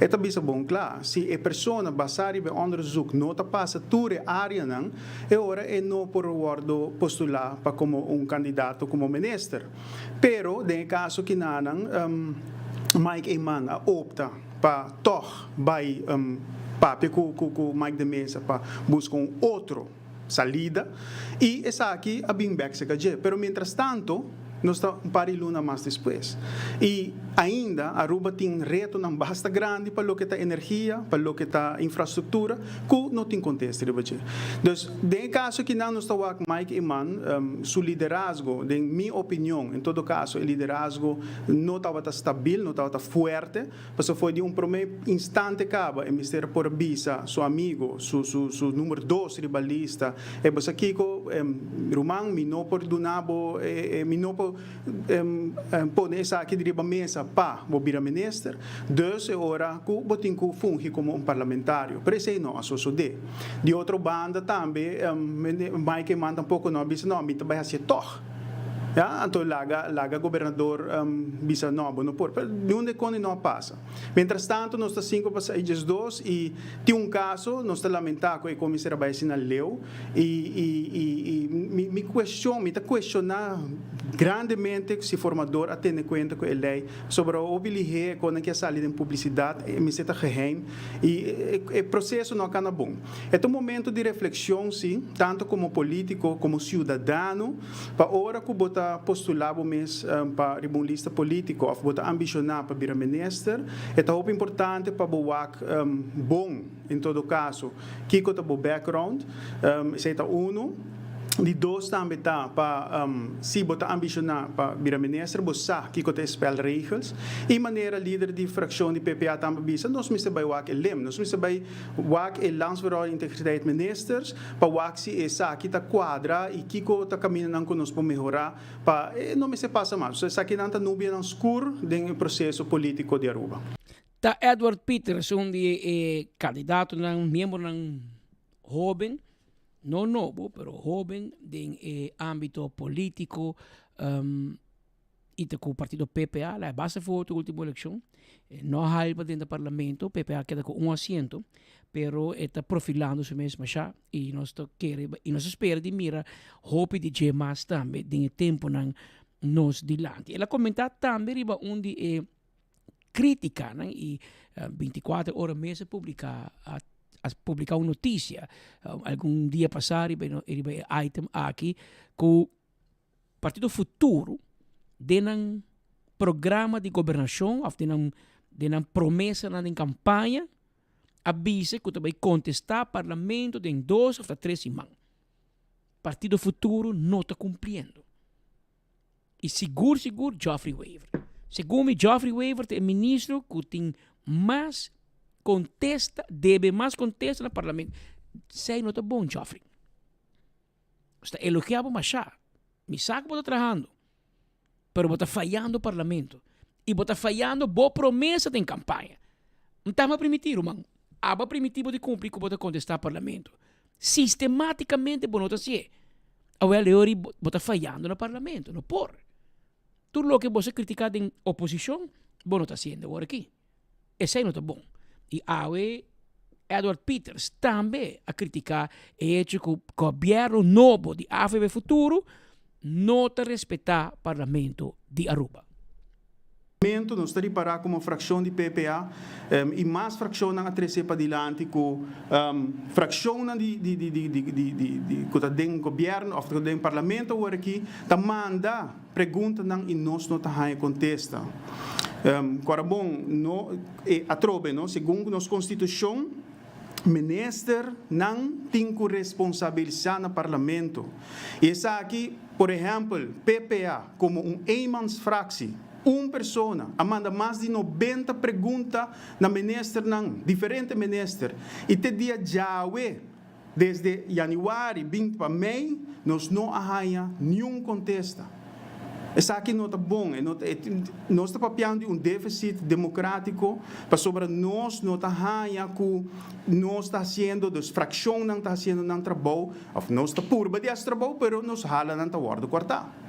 U: e ta bisa bon kla, si e persona basá riba e onderzoek no ta pasa tur e áreanan, e ora e no por wòrdu postulá pa komo un kandidato komo minister. Pero den e kaso kinanan, Mike Eman a opta pa tòg bai papia ku Mike de Meza pa buska un otro salida i esaki a bin bèk serka dje. Pero mientrastanto nos ta un par di luna mas despues i ainda Aruba tin retonan basta grandi pa loke ta energia, pa loke ta infrastruktura ku no tin kontesta riba dje. Dus den e kaso akinan nos ta wak Mike Eman su liderazgo, den mi opinion en todo kaso e liderazgo no tabata stabil, no tabata fuerte. Pasobra for di un promé instante kaba e mester por a bisa su amigo, su su su number dos riba lista, e bo sa kiko, ruman, mi no por duna bo e e mi no por pone esaki riba mesa pa bo bira minister, dus e ora ku bo tin ku fungi komo un parlamentario. Pero esei no a sosodé. Di otro banda tambe Mike Eman tampoko no a bisa, no, mi ta bai hasié tòg. Ya, anto laga laga gobernador bisa no, bo no por. Pero niun de koni no a pasa. Mientras tanto nos ta sinku pa seis diesdos i tin un kaso, nos ta lamentá ku e komiser a bai asina leu i i i i mi mi kuestion, mi ta kuestioná grandemente si formador a tene kuenta ku e lei pasobra hopi lihé e konan ke a sali den publisidat e mester ta geheim i e proseso no a kana bon. E ta un momento di reflexion, si, tanto como politico, como ciudadano, pa ora cu bo ta postula bo mes pa riba un lista politico of bo ta ambiciona pa bira minister, e ta hopi importante pa bo wak bon, en todo caso, kico ta bo background, esey ta uno. Di dos tambe ta pa si bo ta ambiciona pa bira minister, bo sa kico ta e spelregels. Y manera lider di fraccion di PPA tambe bisa, nos mester bay wak e lem, nos mester bay Wak e Landsverordening Integriteit Ministers pa wak si esaki ta kuadra i kiko ta kamindanan ku nos por mehorá pa e no mester pasa mas. So esakinan ta nubianan skur den e proseso polítiko di Aruba.
T: Ta Edward Pieters, un di e kandidatonan, miembronan hóben, no nobo, pero hóben den e ámbito polítiko, y ta cu partido PPA la e base voto ultimo eleccion no a hal pa dentro parlamento PPA keda cu un asiento pero e ta profilando su mes masha y nos ta kere y nos ta spera di mira hopi di dje mas tambe den e temponan nos dilanti. El a comenta tambe riba un di e criticanan y 24 ora mes a publica a publica un noticia algun dia pasa riba riba e item aki cu Partido Futuro den nan programa di gobernacion of den nan den nan promesanan den campaña a bisa cu ta bay contesta parlamento den dos of ta tres siman. Partido Futuro no ta cumpliendo. Y sigur sigur Geoffrey Wever. Segun mi Geoffrey Wever ta e ministro cu tin mas contesta, debe mas contesta na parlamento. Esey no ta bon Geoffrey. Nos ta elogia bo mashá. Mi sa ku bo ta trahando, pero bo ta fayando parlamento i bo ta fayando bo promesa den kampaña. N tama primití, ruman. Abo a primití bo di kumpli ku bo ta kontestá parlamento. Sistematikamente bo no ta hasié. Awel e ora bo ta fayando na parlamento, no por. Tur loke boso a critica den oposicion, bo no ta haciendo awor aki. Esey no ta bon. Y awe Edward Pieters tambe a critica e hecho cu gobierno nobo di AVB Futuro no ta respeta parlamento di Aruba.
U: Parlamento, nos ta ripará komo frakshon di PPA i mas frakshonnan a trese padilanti ku frakshonnan di di di di di di di ku ta den gobièrnu òf ku ta den parlamento awor aki ta manda preguntanan i nos no ta haña kontesta. Kora bon, no e atrobe no segun nos konstitushon ministernan tin ku responsabilisá na parlamento i esaki por ehèmpel PPA komo un eenmansfractie. Un persona a manda mas di 90 pregunta na ministernan, diferente minister, i te dia djawe, desde yanüari binti pa mei, nos no a haña niun kontesta. Esaki no ta bon, e no ta, nos ta papiando di un deficit democratico pasobra nos no ta haña ku nos ta hasiendo, dus frakshonnan ta hasiendo nan trabou, òf nos ta purba di hasi trabou, pero nos halanan ta wòrdu kòrtá.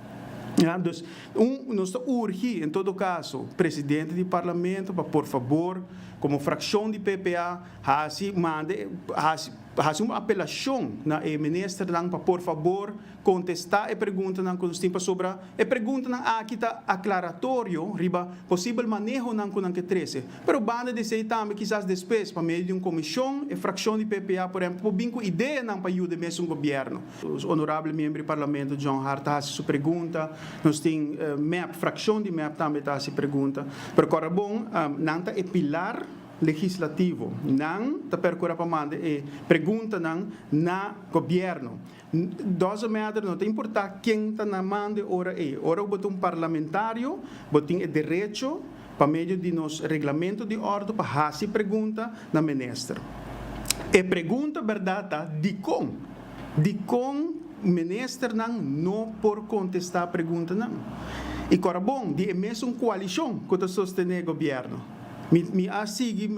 U: Ya, dus un, nos ta urgi en todo caso presidente di parlamento pa por fabor como fraccion di PPA haci manda haci haci un apelacion na e ministernan pa por fabor contesta e preguntanan cu nos tin pasobra e preguntanan aki ta aclaratorio riba posibel manehonan cu nan ke trece. Pero banda di esey tambe kisas despues pa medio di un comision e fraccion di PPA por ehempel por bin cu ideanan pa yuda e mesun gobierno. Honorable miembro di Parlamento John Hart ta hasi su pregunta, nos tin mep, fraccion di mep tambe ta hasi pregunta. Pero kòrda bon, nan ta e pilar legislativo, nan ta percura pa manda e preguntanan na gobierno. Doesn't matter, no ta importa ken ta na manda e ora ei. Ora ku bo ta un parlamentario, bo tin e derecho pa medio di nos reglamento di ordo pa hasi pregunta na minister. E pregunta berdad ta dikon? Dikon ministernan no por kontestá preguntanan? I kòrda bon, di e mesun koalishon ku ta sostené gobièrnu. Mi mi a sigui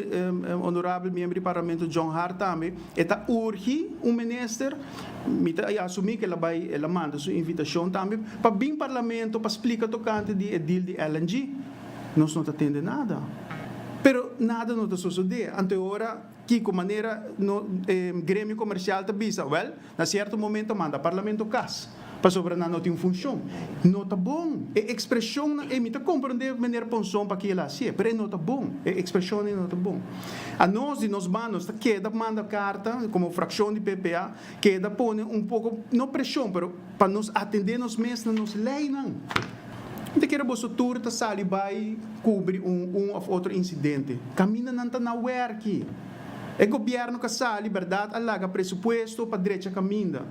U: honorabel miembro di parlamento John Hart tambe, e ta urgi un minister, mi ta asumí ku el a bai, el a manda su invitashon tambe, pa bin parlamento pa splika tokante di e deal di LNG. Nos no ta tende nada. Pero nada no ta sosodé. Anto e ora Kiko manera no e gremio komersial ta bisa? Wèl, na sierto momento manda parlamento kas, pasobra nan no tin funshon. No ta bon. E ekspreshonnan ei, mi ta komprondé meneer Ponson paki el a hasié, pero e no ta bon. E ekspreshon ei no ta bon. Anos di nos banda nos ta keda manda karta komo frakshon di PPA, keda pone un poko, no preshon, pero pa nos atendé nos mes na nos leinan. Mi ta kere boso tur ta sali bai kubri un un of otro insidente. Kaminda nan ta na wèrki. E gobièrnu ka sali bèrdat a laga presupuesto pa drecha kaminda.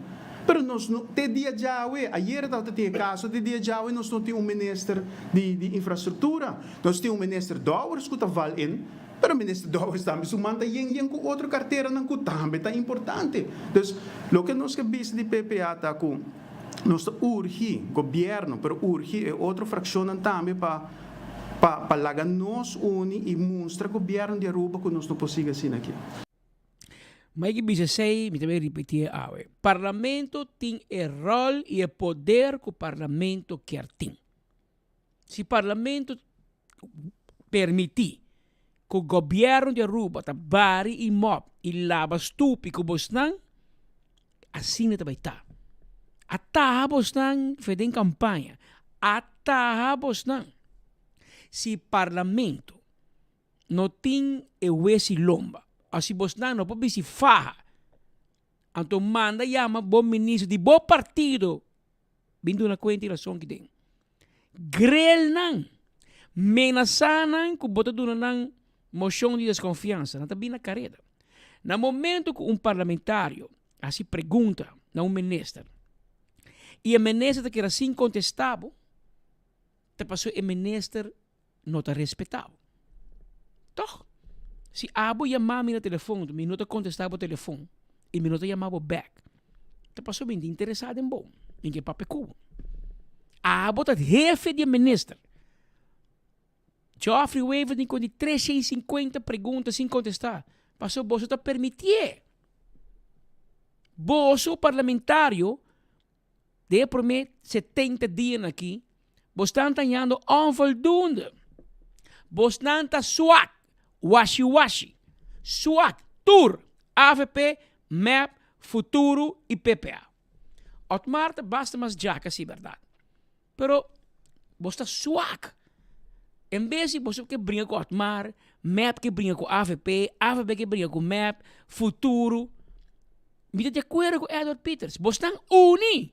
U: Pero nos no, te dia djawe, ayera tabata tin e kaso, te dia djawe nos no tin un minister di di infrastruktura. Nos tin un minister Dowers ku ta val in, pero minister Dowers tambe su man ta yen yen ku otro karteranan ku tambe ta importante. Dus, loke nos ke bisa di PPA ta ku. Nos ta urgi gobierno, pero urgi e otro fraccionnan tambe pa pa pa laga nos uni y mustra gobierno di Aruba cu nos no por sigui asina aki.
T: Mike bisa esey, mi ta bay ripiti e awe. Parlamento tin e rol y e poder cu Parlamento kier tin. Si Parlamento permiti cu gobierno di Aruba ta bari y mop y laba stupi cu bosnan, asina ta bay ta. A taha bosnan fe den campaña, a taha bosnan. Si Parlamento no tin e wesi lomba, of si bosnan no por bisti faha, anto manda yama bo minister di bo partido Bin duna kuenta i rason ki den. Grel nan. Menasá nan ku bo ta duna nan moshon di deskonfiansa. Nan ta bin na kareda. Na momento ku un parlamentario hasi pregunta na un minister i e minister ta keda sin kontestá bo, ta pasobra e minister no ta respetá bo. Tòg? Si abo yama mi na telefon, mi no ta kontestá bo telefon i mi no ta yama bo bèk, ta pasobra mi no ta interesá den bo, mi ke papia ku bo. Abo ta hefe di e minister. Geoffrey Wever tin kon di 350 pregunta sin kontestá, pasobra boso ta permitié. Boso parlamentario. Den e promé 70 dianan aki, bosnan ta hañando onvoldoende. Bosnan ta swak, washi washi. Swak, tur, avp, mep, Futuro y PPA. Otmar ta basta mas djaka si berdad. Pero bos ta swak. En bes di boso ke bringa ku Otmar, mep ke bringa ku avp, avp ke bringa ku mep, Futuro. Mi ta di akuerdo ku Edward Pieters. Bosnan uni!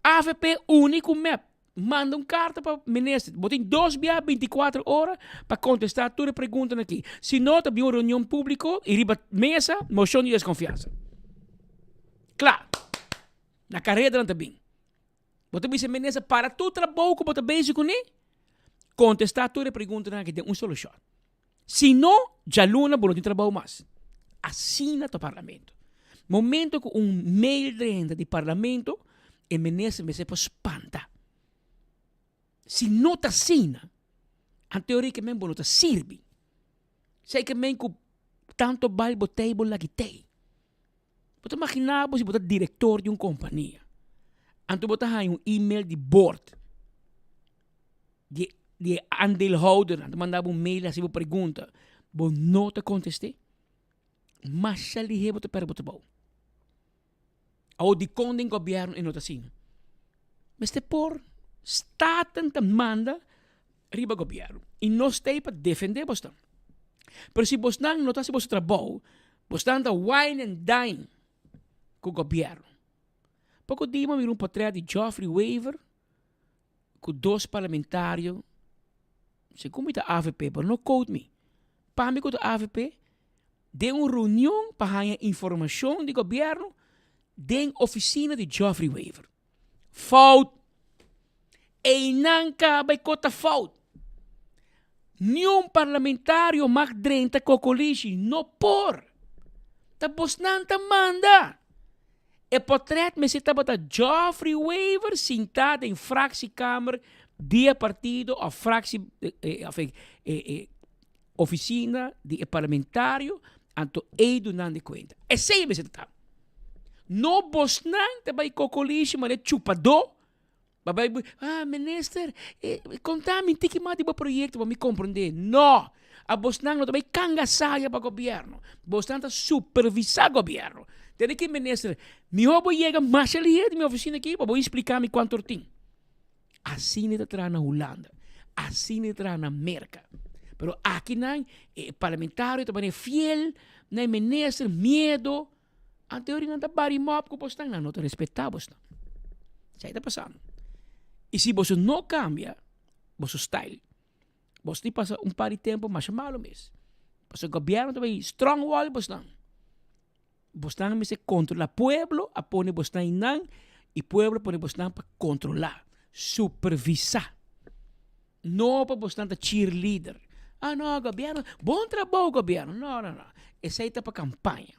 T: Avp uni ku mep. Manda un karta pa minister. Bo tin dos bia 24 ora pa kontestá tur e preguntanan aki. Si no, ta bin un reunion públiko i riba mesa moshon di deskonfiansa. Kla. Na kareda nan ta bin. Bo ta bisa minister para tur trabou ku bo ta bezig kuné, kontestá tur e preguntanan aki den un solo shòt. Si no, djaluna bo no tin trabou mas. Asina ta parlamento. Momento ku un mail drenta di parlamento, e minister mester por spanta. Si no ta asina, anto e men bo no ta sirbi. Esei ke men ku tanto bal bo tei bo lagi tei. Bo ta imagina bo si bo ta direktor di un kompania, anto bo ta haña un email di board di di e aandeelhoudernan ta manda bo un mail hasi bo pregunta, bo no ta kontest'é, masha lihé bo ta pèrdè bo trabou. Awor dikon den gobièrnu e no ta asina? Mester por Staten ta manda riba gobièrnu i nos ta ei pa defendé bosnan. Pero si bosnan no ta hasi boso trabou, bosnan ta wine and dine ku gobièrnu. Poko dia mi a mira un potrèt di Geoffrey Wever ku dos parlamentario, segun mi ta avp, pero no quote mi, pa mi ku ta avp, den un reunion pa haña informashon di gobièrnu den ofisina di Geoffrey Wever. Fout! Einan kaba e kota fout! Niun parlamentario mag drenta kokolishi, no por! Ta bosnan ta manda! E potret mester tabata Geoffrey Wever sintá den fractiekamer di e partido of fractie of e e oficina di e parlamentario anto ey dunan di cuenta. Esey mester ta. No bosnan ta bay cocolishi manera chupadó pa bay ah minister conta mi tiki mas di bo proyecto pa mi comprende. No! A bosnan no ta bay kanga saya pa gobierno. Bosnan ta supervisa gobierno. Tene ki minister, miho bo yega masha lihe di mi oficina aki pa bo explica mi cuanto tin. Asina e ta traha na Hulanda, asina e ta traha na Merka. Pero akinan e parlamentario ta manera fiel na e minister, miedo. Anto e nan ta bari mòp ku bosnan, nan no ta respetá bosnan. Esei ta pasando. I si boso no kambia boso style, boso tin pasa un par di tempu masha malu mes. Pasobra gobièrnu ta bai strong wall bosnan. Bosnan mester kontrolá. Pueblo a pone bosnan einan i pueblo a pone bosnan pa kontrolá, supervisá. No pa bosnan ta cheerleader. Ah no, gobièrnu, bon trabou gobièrnu. No, no, no. Esei ta pa kampaña.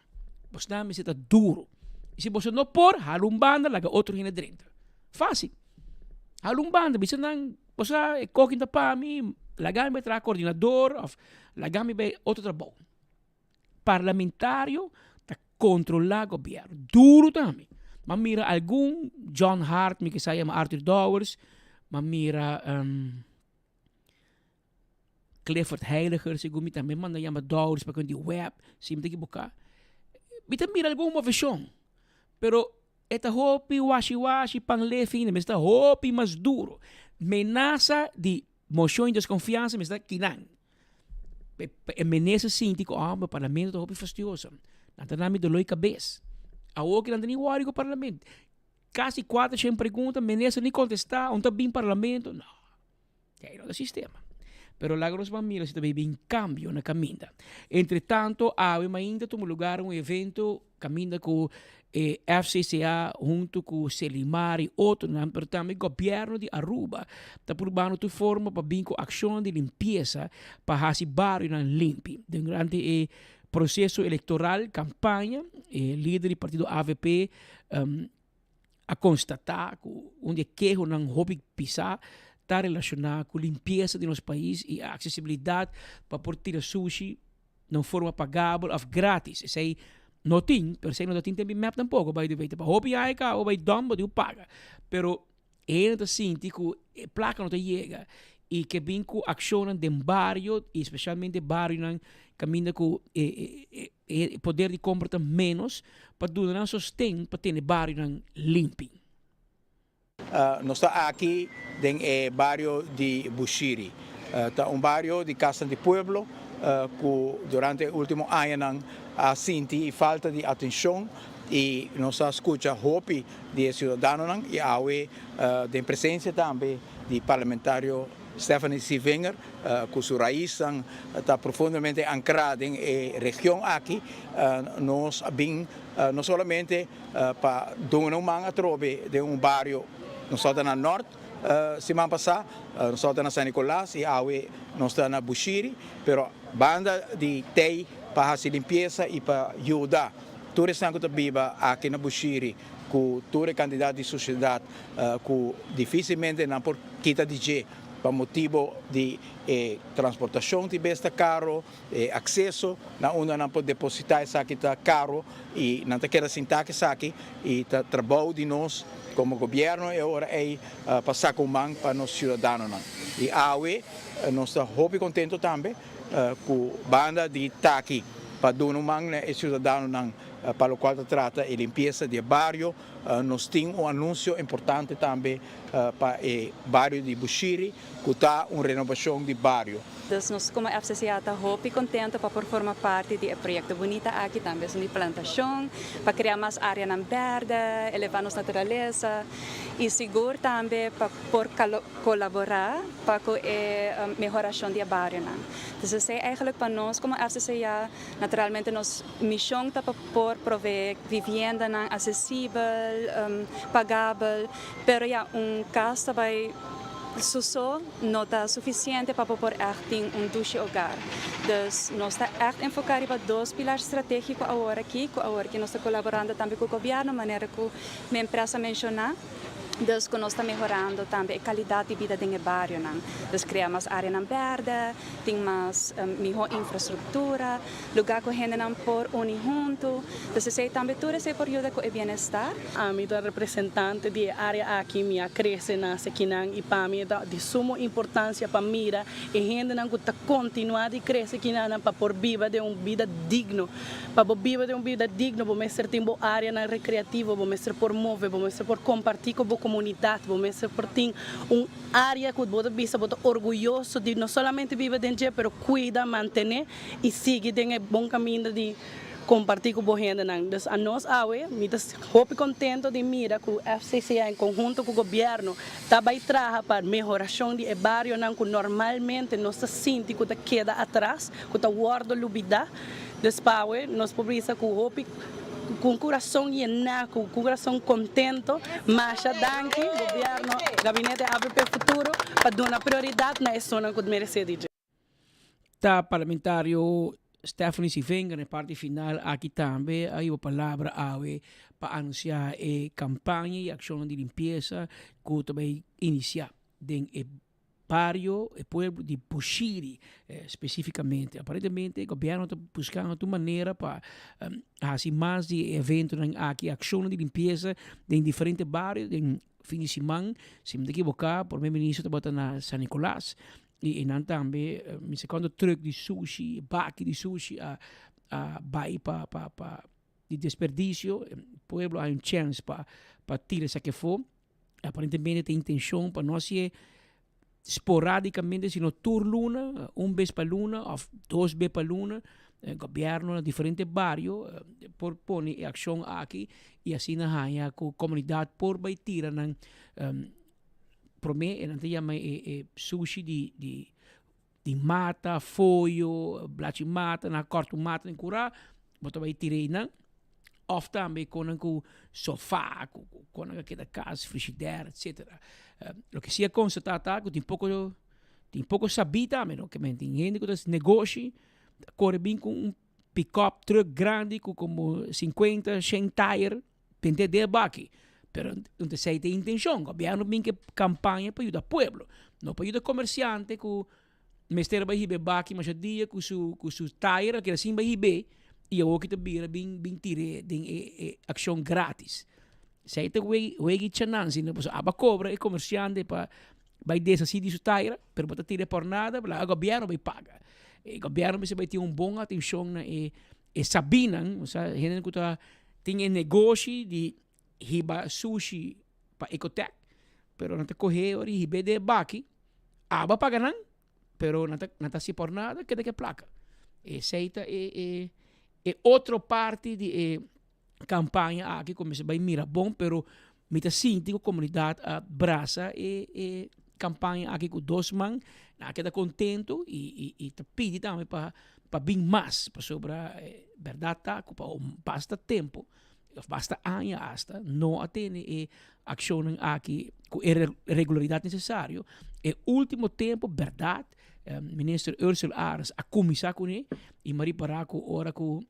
T: Bosnan mester ta duru. I si boso no por, hala un banda laga otro hende drenta. Fásil. Hala un banda, bisa nan, bo sa e kokin ta pa mi, laga mi bai traha koordinador òf laga mi bai otro trabou. Parlamentario ta controla gobierno. Duro tambe. M'a mira algun, John Hart, mi kisa yama Arthur Dowers, m'a mira um, Clifford Heiliger, segun mi tambe manda yama Dowers pa di web, si mi ta ekiboká. Mi ta mira algun moveshon, pero e ta hopi washi washi, pan lefi ainda, mester ta hopi mas duro. Menasa di moshon di deskonfiansa mester ta kinan. E minister sinti ku oh, mi parlamento ta hopi fastioso. Nan ta nami dolor di kabes. Awor ki nan ta ni wòri ku parlamento. Kasi 400 pregunta, minister ni kontestá, un ta bin parlamento. No. Ei no ta sistema. Pero laga nos ban mira si ta bay bin kambio na kaminda. Entre tanto, awe mainta tuma lugar un evento Caminda cu e FCCA hunto cu Celimar y otronan, pero tambe gobierno di Aruba ta purbando tur forma pa bin cu accionnan di limpieza pa haci barionan limpi. Durante e proceso electoral, campaña, e lider di partido avp a constata cu un di e kehonan hopi pisa ta relaciona cu limpieza di nos pais y accesibilidad pa por tira sushi na un forma pagabel of gratis. Esey. No tin, pero esei no ta tin tempi mep tampoco, by the way. Ta pa hopi aña caba bo bay dom bo tin cu paga. Pero hende ta sinti cu e placa no ta yega y ke bin cu accionnan den bario y especialmente barionan caminda cu e e poder di compra ta menos pa duna nan sosten pa tene barionan limpi.
A: Nos ta aki den e bario di Bushiri. Ta un bario di Casnan di Pueblo cu durante e ultimo añanan a sinti falta di atencion y nos a scucha hopi di e ciudadanonan y awe den presencia tambe di Parlamentario Stephanie Sievinger cu su raiznan ta profundamente ancra den e region aki, nos a bin no solamente pa duna un man atrobe den un bario. Nos tabata na Nort siman pasá, nos tabata na San Nicolas y awe nos ta na Bushiri, pero banda di tei pa haci limpieza y pa yuda tur esnan cu ta biba aki na Bushiri cu tur e cantidad di suciedad cu dificilmente nan por kita di dje pa motibo di e transportacion tin bes ta caro. E akseso na unda nan por depositá esaki ta karo i nan ta keda sin tak esaki i ta trabou di nos komo gobièrnu e ora ei pa saka un man pa nos siudadanonan. I awe nos ta hopi kontentu tambe ku banda di taki pa duna un man na e siudadanonan pa lokual ta trata e limpiesa di e bario. Nos tin un anunsio importante tambe pa e bario di Bushiri ku ta un renobashon di bario.
V: Dus nos komo FCCA ta hopi kontento pa por forma parti di e proyekto bunita aki tambe esun di plantashon pa krea mas areanan bèrdè, elevá nos naturalesa i sigur tambe pa por kolaborá pa ku e mehorashon di e barionan. Dus esei eigenlijk pa nos komo FCCA naturalmente nos mishon ta pa por proveé viviendanan asesibel, pagabel, pero ya un kas ta bai su so no ta sufisiente pa bo por ègt tin un dushi hogar. Dus nos ta ègt enfoká riba dos pilar stratégiko awor aki, ku awor aki nos ta kolaborando tambe ku gobièrnu manera ku mi empresa menshoná. Dus ku nos ta mehorando tambe e kalidat di bida den e barionan. Dus krea mas áreanan bèrdè, tin mas mihó infrastruktura, lugá ku hendenan por uni huntu. Dus esei tambe tur esei por yuda ku e bienestar.
W: Ami ta representante di e área aki, mi a krese na sekinan i pa mi e ta di sumo importansia pa mira e hendenan ku ta kontinuá di krese kinanan pa por biba den un bida digno. Pa bo biba den un bida digno bo mester tin bo áreanan rekreativo, bo mester por move, bo mester por kompartí ku bo komunidat, bo mester por tin un área ku bo ta bisa bo ta orguyoso di no solamente biba den dje pero kuida, mantené i sigui den e bon kaminda di kompartí ku bo hendenan. Dus anos awe mi ta hopi kontento di mira ku FCCA en konhunto ku gobièrnu ta bai traha pa mehorashon di e barionan ku normalmente nos ta sinti ku ta keda atras, ku ta wòrdu lubidá. Dus pawe nos por bisa ku hopi ku un kurason yená, ku un kurason kontento, masha danki gobièrnu, gabinete avp Futuro pa duna prioridat na esunnan ku meresé di dje.
T: Ta parlamentario Stephanie Sivenga na e parti final aki tambe a hiba palabra awe pa anunsiá e kampaña i akshonnan di limpiesa ku ta bai inisiá den e bario, e pueblo di Bushiri spesifikamente. Aparentemente e gobièrnu ta buskando tur manera pa hasi mas di e eventonan aki, akshonnan di limpiesa den diferente bario den fin di siman. Si mi ta ekiboká, prome minister tabata na San Nicolas i einan tambe mi sa kuantu trùk di sushi, baki di sushi a a bai pa pa pa di desperdisio. Pueblo a hay un chèns pa pa tira esaki afó. Aparentemente ta intencion pa no hacié sporadicamente sino tur luna, un bes pa luna of dos bes pa luna, gobierno na diferente bario por pone e accion aki y asina haya cu comunidad por bay tira nan prome e nan ta yama e sushi di di di mata, foyo, blachi mata, nan a kòrta un mata den kurá, bo ta bai tira einan. Òf tambe konan ku sofá, ku konan a keda kas, frishidèr, etsetera. Loke si a konstatá ta ku tin poko tin poko sabí tambe no, ke men tin hende ku ta hasi negoshi, ta kore bin ku un pikòp trùk grandi ku komo sinkuenta, shen tayer. Tende de baki. Pero no ta esei ta e intencion. Gobierno bin ke campaña pa yuda pueblo. No pa yuda comerciante cu mester bai hiba e baki masha dia cu su cu su tire a keda sin bai hib'e. I awor ki ta bira bin bin tir'é den e e akshon gratis. Esei ta wei wegi chanansi no pasobra aba kobra e komersiante pa bai deshasí di su taira pero bo ta tir'é por nada laga gobièrnu bai paga. E gobièrnu mester bai tin un bon atenshon na e e sabinan osea hendenan ku ta tin e negoshi di hiba sushi pa Ecotec pero nan ta kohe ora i hib'é den e baki aba paga nan Pero nan ta, nan ta hasi por nada, keda ke plaka. Esei ta e, e, e otro parti di e kampaña aki ku mester bai mira bon, pero mi ta sinti ku komunidat a brasa e, e kampaña aki ku dos man. Nan a keda kontentu i, i, i ta pidi tambe pa, pa bin mas, pasobra bèrdat ta ku pa un basta tempu òf basta aña asta no a tene e akshonnan aki ku e regularidat nesesario. E último tempu bèrdat minister Ursell Arends a kuminsá kuné i mi a ripará ku ora ku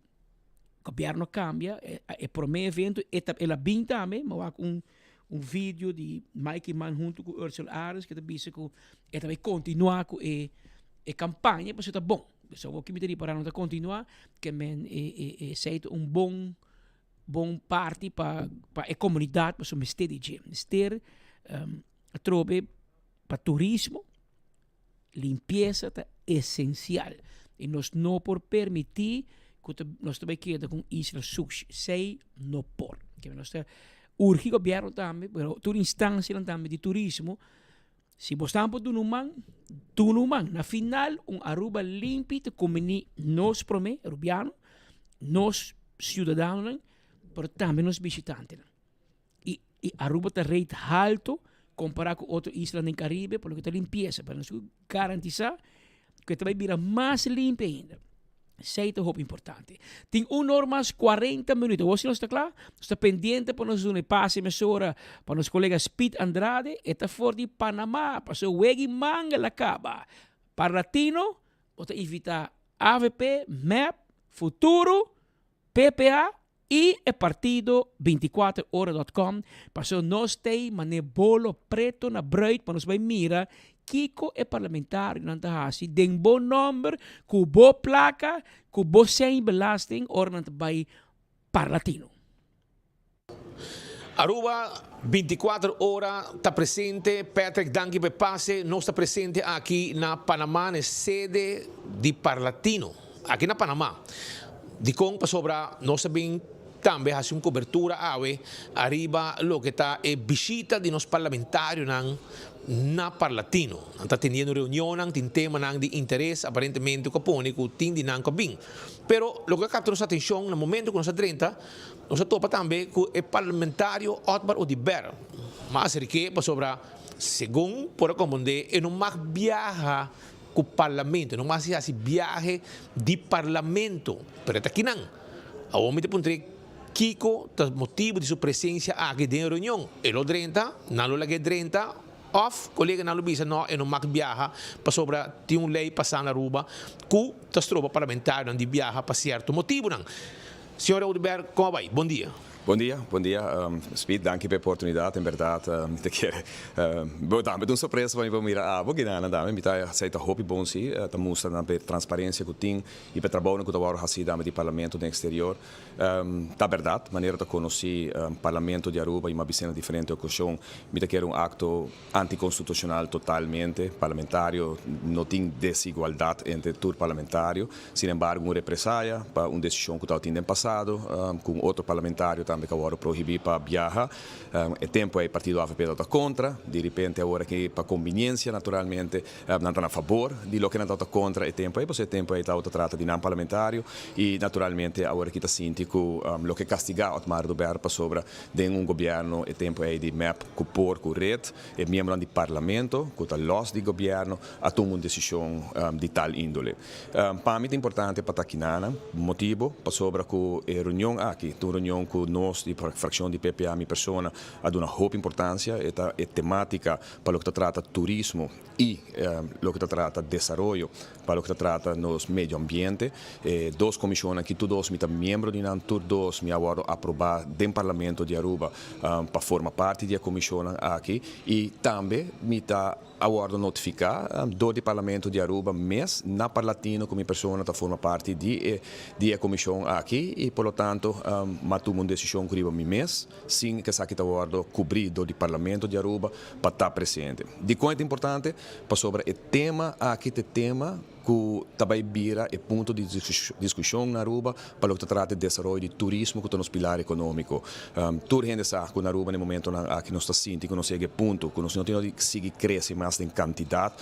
T: gobièrnu a kambia e promé evento e ta el a bin tambe mi a wak un un video di Mike Eman huntu ku Ursell Arends ku ta bisa ku e ta bai kontinuá ku e e kampaña pasobra ta bon. So awor ki mi ta ripará no ta kontinuá ke men e e esei ta un bon bon parti pa pa e komunidat pasobra mester di dje. Mester atrobe pa turismo limpiesa ta esensial i nos no por permití ku ta nos ta bai keda ku un isla sushi. Esei no por. Ke nos ta urgi gobièrnu tambe pero tur instansianan tambe di turismo si bo stan por duna un man, duna un man. Na final un Aruba limpi ta kumbiní nos promé, Arubiano, nos siudadanonan, pero tambe nos bishitantenan. I i Aruba ta rate halto kompará ku otro islanan den Karibe por loke ta limpiesa, pero nos ku garantisá ku e ta bai bira mas limpi ainda. Esei ta hopi importante. Tin un or mas 40 minuut. Awor si nos ta kla, nos ta pendiente pa nos duna e pase mesora pa nos kolega Speed Andrade. E ta for di Panama, pasobra wega i manga la kaba. Parlatino, bo ta invitá avp, mep, Futuro, PPA I e partido 24 ora dot com paso nos tei mane bolo preto na bruid pa nos bai mira kiko e parlamentarionan ta hasi den bo nomber ku bo plaka ku bo sein belasting ora nan ta bai Parlatino.
S: Aruba 24 ora ta presente Patrick danki pa e pase nos ta presente aki na Panama na e sede di Parlatino aki na Panama dikon pasobra nos a bin tambe hasi un kobertura awe ariba loke ta e bishita di nos parlamentarionan na Parlatino nan ta teniendo reunionnan tin temanan di interes aparentemente ku a pone ku tin di nan ku a bin pero loke a kapta nos atenshon na momento ku nos a drenta Nos a topa tambe cu e parlamentario Otmar Oduber. Mas rike pasobra segun por a comprende e no mag biaha cu parlamento, e no mag haci biahe di parlamento, pero e ta kinan. Awor mi ta puntra kico ta motibo di su presencia aki den e reunion. E lo drenta? Nan lo laga e drenta? Of coleganan lo bisa no e no mag biaha pasobra tin un ley pasa na Aruba cu ta stroba parlamentarionan di biaha pa cierto motibonan. Señor Oduber, kon a bai? Bon dia.
B: Bon dia, bon dia Speed, danki pa e oportunidat, en bèrdat mi ta kere bo tambe ta un sorpresa pa mi pa mira abo gidana tambe, mi ta esei ta hopi bon si, ta mustra nan pa e transparencia ku tin i pa e trabounan ku ta wòrdu hasi tambe di Parlamento den exterior. Ta bèrdat, manera ta konosí Parlamento di Aruba i mi a bis'é na diferente okashon, mi ta kere un akto anticonstitucional totalmente, parlamentario no tin desigualdad entre tur parlamentario, sin embargo un represaya pa un decision cu tabatin den pasado cu un otro parlamentario tambe cu a wordo prohibi pa biaha, e tempo ey partido avp tabata contra, di ripente awor aki pa conveniencia naturalmente nan ta na fabor di loke nan tabata contra e tempo ey, pasobra e tempo ey tabata trata di nan parlamentario y naturalmente awor aki ta sinti cu loke castiga Otmar Oduber pasobra Den un gobierno e tempo ey di mep cu por cu red, e miembronan di parlamento cu ta los di gobierno a tuma un decision di tal indole. Pa mi ta importante pa ta kinanan, motibo pasobra cu e reunion aki ta un reunion cu nos di fraccion di PPA mi persona a duna hopi importancia, e ta e tematica pa loke ta trata turismo y loke ta trata desaroyo pa loke ta trata nos medio ambiente. E dos comisionnan aki tur dos mi ta miembro di nan, tur dos mi a wordo aproba den Parlamento di Aruba pa forma parti di e comisionnan aki y tambe mi ta. a wordo notifica door di Parlamento di Aruba mes na Parlatino cu mi persona ta forma parti di e di e comision aki y por lo tanto m'a tuma un decision cu riba mi mes sin cu esaki ta wordo cubri door di Parlamento di Aruba pa ta presente. Dicon e ta importante? Pasobra e tema aki ta e tema ku ta bai bira e punto di diskushon na Aruba pa loke ta trata e desaroyo di turismo ku ta nos pilar ekonómiko. Tur hende sa ku na Aruba na e momentonan aki nos ta sinti ku nos yega e punto ku nos no tin di sigui krese mas den kantidat.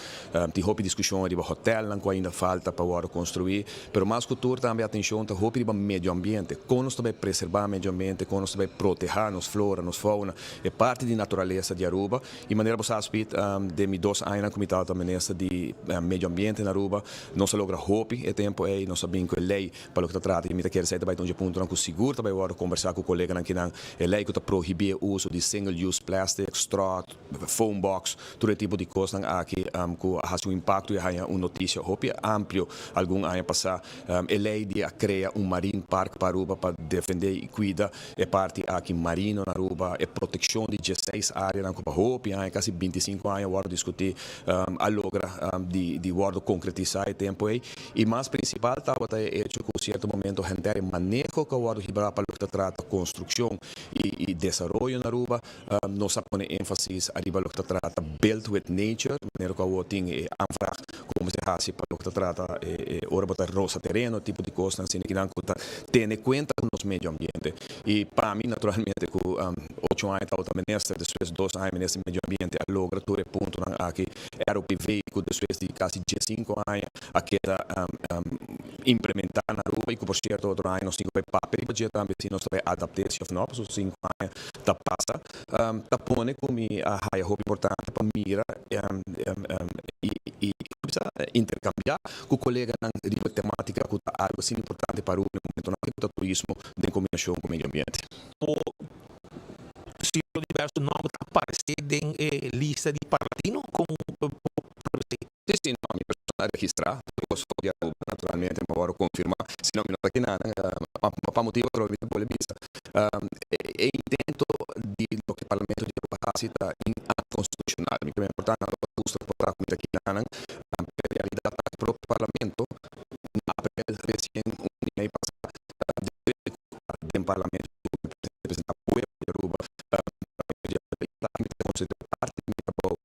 B: Tin hopi diskushon riba hotèlnan ku ainda falta pa wòrdu konstruí, pero mas ku tur tambe atenshon ta hopi riba medio ambiente, kon nos ta bai preserbá medio ambiente, kon nos ta bai protehá nos flora, nos fauna, e parti di naturalesa di Aruba. Y manera bo sa Speed, den mi dos añanan cu mi tabata minister di Medio Ambiente na Aruba, nos a logra hopi e tempo ey, nos a bin cu e ley pa loke ta trata y mi ta kere sa e ta bay ta un dje puntonan cu sigur ta bay wordo combersa cu coleganan kinan, e ley cu ta prohibi e uso di single use plastic, straw, foam box, tur e tipo di cosnan aki cu a haci un impacto y a haya un noticia hopi amplio algun aña pasa. E ley di a crea un marine park pa Aruba pa defende y cuida E parti aki marino na Aruba, e proteccion di dieseis areanan cu pa hopi aña, casi binticinco aña wordo discuti, a logra di di wordo concretisa e tempo ey. Y mas principal tabata e hecho cu cierto momento henter e maneho cu a wordo hibra pa loke ta trata construccion y y desaroyo na Aruba, nos a pone enfasis ariba loke ta trata build with nature, manera cu awo tin e aanvraag cu mester haci pa loke ta trata e ora bo ta rosa tereno, tipo di cosnan asina kinan cu ta tene cuenta cu nos medio ambiente. Y pa mi naturalmente cu ocho aña tabata minister, despues dos aña minister di medio ambiente a logra tur e puntonan aki, ROPV cu despues di casi diescinco aña a keda implementa na Aruba y cu por cierto otro aña nos tin cu bay papia riba dje tambe si nos ta bay adapte si of no, pasobra cinco aña ta pasa ta pone cu mi a haya hopi importante pa mira y cuminsa intercambia cu coleganan riba tematica cu ta algo asina importante pa Aruba na e momentonan aki cu ta turismo den combinacion cu medio ambiente.
C: Por cierto diverso nomber ta aparece den e lista di Parlatino con por esey?
B: Si, si, no, mi persona a registra tur cos for di Aruba, naturalmente mi a worde confirma, si no mi no ta kina pa motibo otro mi ta bolbe bisa. E intento di loke Parlamento di Aruba haci ta inconstitucional, mi ta por ta nan lo gusta por ta cu mi ta kina nan, pero en realidad ta e propio Parlamento na april recien un dia pasa den Parlamento representa pueblo di Aruba, mi ta considera parti di mi trabou.